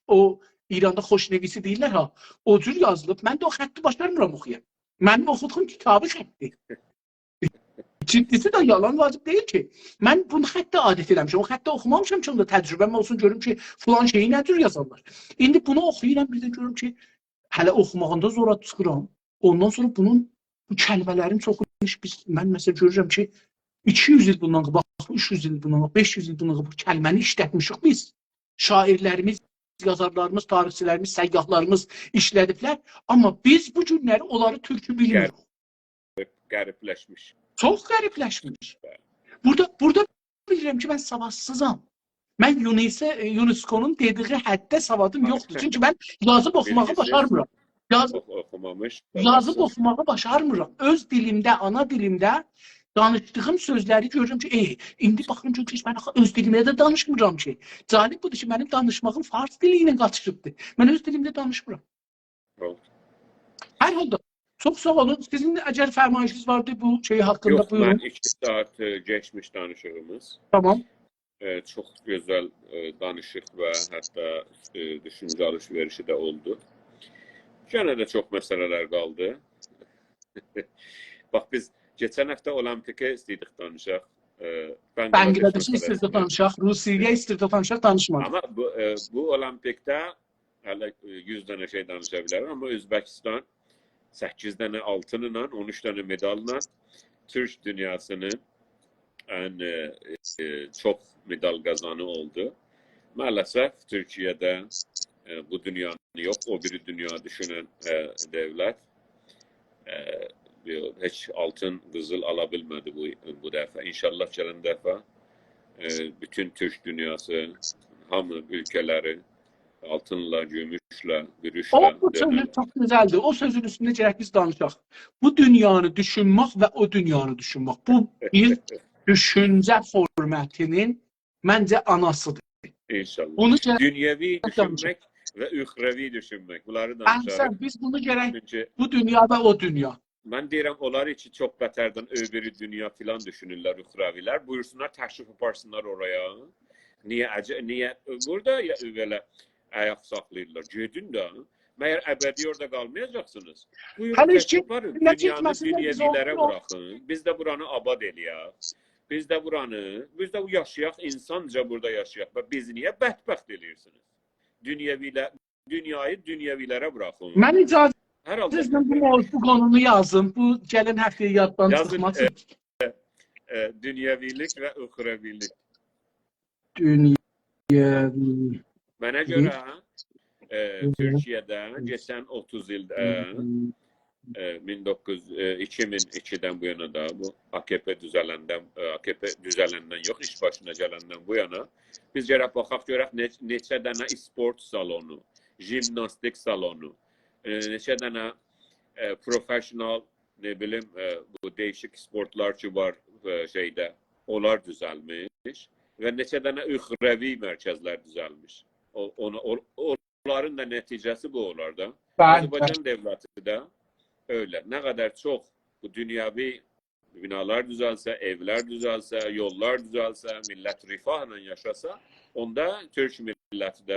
او ایراندا خوشنویسی دئییرلر ها. او جور یازیلیب. من ده او خطی باشارمیرام اوخویام. منیم اوخودوغوم کیتابی خطی. جدی‌سی ده یالان واجب دئییل کی. من بونو خطه عادت ائله‌میشم. او خطی اوخومامیشام کی، اوندا تجربه‌م اولسون، گؤروم کی، فلان شئیی نه جور یازارلار. ایندی بونو اوخویورام، بیر ده گؤروم کی، هله اوخوماغیندا زورا چیخیرام. اوندان سونرا بونون، بو کلمه‌لرین چوخو، بیز، من مثلا گؤرورم کی، ایکی یوز ایل بوندان قاباق، اوچ یوز ایل بوندان قاباق، بئش یوز ایل بوندان قاباق بو کلمه‌نی ایشلتمیشیک بیز. شاعیرلریمیز، یازارلاریمیز، تاریخچیلریمیز، سیاحلاریمیز ایشله‌دیبلر. آمما بیز بو گونلری اونلاری تورکو بیلمیریک. غریب، غریبلشمیش. چوخ غریبلشمیش. بلی. بورادا، بورادا بیلیرم کی، من سوادسیزام. من یونیسه-، یونسکونون دئدیگی حدده سوادیم یوخدور. چونکی من یازیب اوخوماغی باشارمیرام. یاز-، اوخو-، اوخومامیش، یازیب اوخوماغی باشارمیرام. اؤز دیلیمده، آنا دیلیمده دانیشدیغیم سؤزلری گؤرورم کی، ائ، ایندی باخین کی، من آخی اؤز دیلیمده ده دانیشمیرام کی. جالب بودور کی، منیم دانیشماغیم فارس دیلی ایله قاتیشیبدیر. من اؤز دیلیمده دانیشمیرام. اولدو. هر حالدا، چوخ ساغ اولون. سیزین اگر فرمایشینیز واردی بو شئی حاقیندا، یوخ، بویورون. من ایکی ساعات، ائ، کئچمیش دانیشیغیمیز. تامام. ائ، چوخ گؤزل، ائ، دانیشیق و حتی، ائ، دوشونجه آلیش-وئریشی ده اولدو. یئنه ده چوخ مسئله‌لر قالدی. باخ، بیز کئچن هفته اولمپیکه ایسته‌ییردیک دانیشاق. ائ، بنگلادشی ایسته‌ییردیک دانیشاق، روسیه‌یه ایسته‌ییردیک دانیشاق، دانیشمادیق. آمما بو، ائ، بو اولمپیکده هله، ائ، یوز دنه شئی دانیشا بیلرم، آمما اؤزبکیستان سککیز دنه آلتینلا، اون اوچ دنه مداللا تورک دونیاسینین ان، ائ، ائ، چوخ مدال قازانی اولدو. مع‌الاسف تورکیه ده، ائ، بو دونیانی یوخ، او بیری دونیا دوشونن، ائ، دؤولت. ائ، یو-، هئچ آلتین، قیزیل آلا بیلمه‌دی بو، بو دفعه. انشاءالله گلن دفعه، ائ، بوتون تورک دونیاسی، هامی اؤلکه‌لری آلتینلا، گوموشله، بوروشله او، بو سؤزو دؤنر. چوخ گؤزلدیر. او سؤزون اوستونده گرک بیز دانیشاق. بو دونیانی دوشونمک و او دونیانی دوشونمک. بو بیر دوشونجه فورماتینین منجه آناسیدیر. انشاءالله. بونو گرک دونیوی دانیشاق. دوشونمک، و اخروی دوشونمک. بونلاری دانیشاریق. احسن، بیز بونو گرک چونکی بو دونیا و او دونیا. من دئییرم، اونلار کی چوخ بتردن اؤبورو دونیا فلان دوشونورلر، اخروی‌لر. بویورسونلار، تشریف آپارسینلار اورایا. نییه عج-، نییه بورادا یا بئله آیاق ساخلاییرلار؟ گئدین ده. مگر ابدی اورادا قالمایاجاقسینیز؟ بویورون، هله تشریف کی، آپارین. نه دونیانی گئتمه‌سینلر، بیز دونیوی‌لره اولمور. بوراخین. بیز ده بورانی آباد ائله‌یک. بیز ده بورانی، بیز ده بو یاشایاق، اینسانجا بورادا یاشایاق. و بیز نییه بدبخت ائله‌ییرسینیز؟ دونیوی‌له-، دونیانی دونیوی‌لره بوراخین. من اجازه هر حالدا ایسته‌ییرم بو موضوع، قونونو یازیم. بو گلن هفته یاددان یازین، چیخماسین. ائ، دونیوی‌لیک و اخروی‌لیک. دونیا. منه هی. گؤره، ائ، هی. تورکیه‌ده کئچن اوتوز ایلده، ائ، مین دوققوز، ائ، ایکی مین ایکیدن بو یانا دا، بو AKP دوزلندن، ائ، AKP دوزلندن یوخ، ایش باشینا گلندن بو یانا بیز گرک باخاق گؤرک نه-، نئچه دنه اسپورت سالونو، ژیمناستیک سالونو، ائ، نئچه دنه، ائ، پروفشنال، نه بیلیم، ائ، بو دییشیک اسپورتلار کی وار، ائ، شئیده، اونلار دوزلمیش و نئچه دنه اخروی مرکزلر دوزلمیش. او، اونا، او، اونلارین دا نتیجه‌سی بو اولار دا. بلی، آذربایجان دؤولتی ده ائله. نه قدر چوخ بو دونیوی بینالار دوزلسه، ائولر دوزلسه، یوللار دوزلسه، میللت رفاهلا یاشاسا، اوندا تورک میللتی ده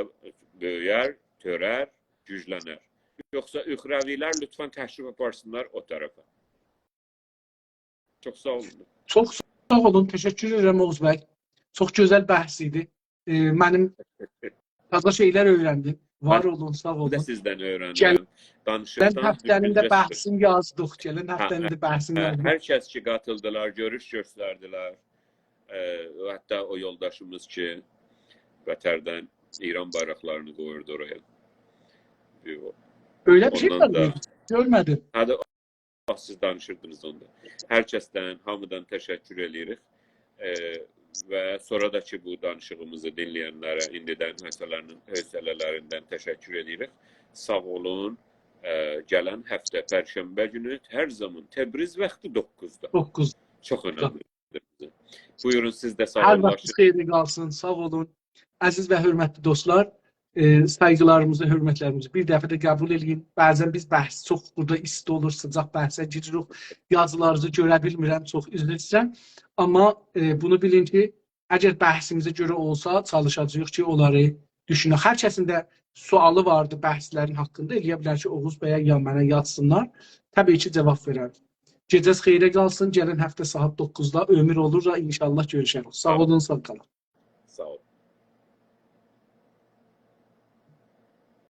بؤیور، تؤرر، گوجلنر. یوخسا اخروی‌لر لطفاً تشریف آپارسینلار او طرفه. چوخ ساغ اولون. چوخ ساغ اولون، تشکر ائدیرم اوغوز بی. چوخ گؤزل بحث ایدی. ائ، منیم تازا شئیلر اؤیرندیم. وار من اولون، ساغ ده اولون. سیزدن گل-، اؤیرندیم. گلن دانیشیقدان هفته‌نین ده دوشونجه چیخیر. بحثینی یازدیق. گلن هه، هفته‌نین هه، ده بحثینی هه، یازدیق. هر کس کی قاتیلدیلار، گؤروش گؤستردیلر. ائ، حتی او یولداشیمیز کی وطندن ایران بایراقلارینی قویوردو اورایا. بیر او. اؤیله بیر شئی اوندان وار دا مو؟ گؤرمه‌دیم. هه ده، آه، سیز دانیشیردینیز اوندا. هر کسدن، هامیدان تشکر ائله‌ییریک. ائ، و سونرا دا کی بو دانیشیغیمیزی دینله‌ینلره ایندیدن حوصله‌نین-، حوصله‌لریندن تشکر ائدیریک. ساغ اولون. ائ، گلن هفته پرشنبه گونو هر زامان تبریز واختی دوققوزدا. دوققوز. چوخ اؤنملیدیر بیزه. بویورون، سیز ده هر واختینیز ساغوللاشین. خئیرلی قالسین، ساغ اولون. عزیز و حؤرمتلی دوستلار، ائ، سایغیلاریمیزی، حؤرمتلریمیزی بیر دفعه ده قبول ائله‌یین. بعضا بیز بحث چوخ بورادا ایستی اولور، سیجاق بحثه گیریریک. یازیلارینیزی گؤره بیلمیرم، چوخ عذر ایسته‌ییرم. آمما، ائ، بونو بیلین کی، اگر بحثیمیزه گؤره اولسا، چالیشاجاغیق کی اونلاری دوشونک. هر کسین ده سؤالی واردی بحثلرین حاقیندا، ائلیه بیلر کی اوغوز بیه یا منه یازسینلار. طبیعی کی جاواب وئررم. گئجه‌ز خئیره قالسین، گلن هفته ساعات دوققوزدا عؤمور اولور دا انشاءالله گؤروشریک. ساغ اولون، ساغ قالین. ساغ اولون.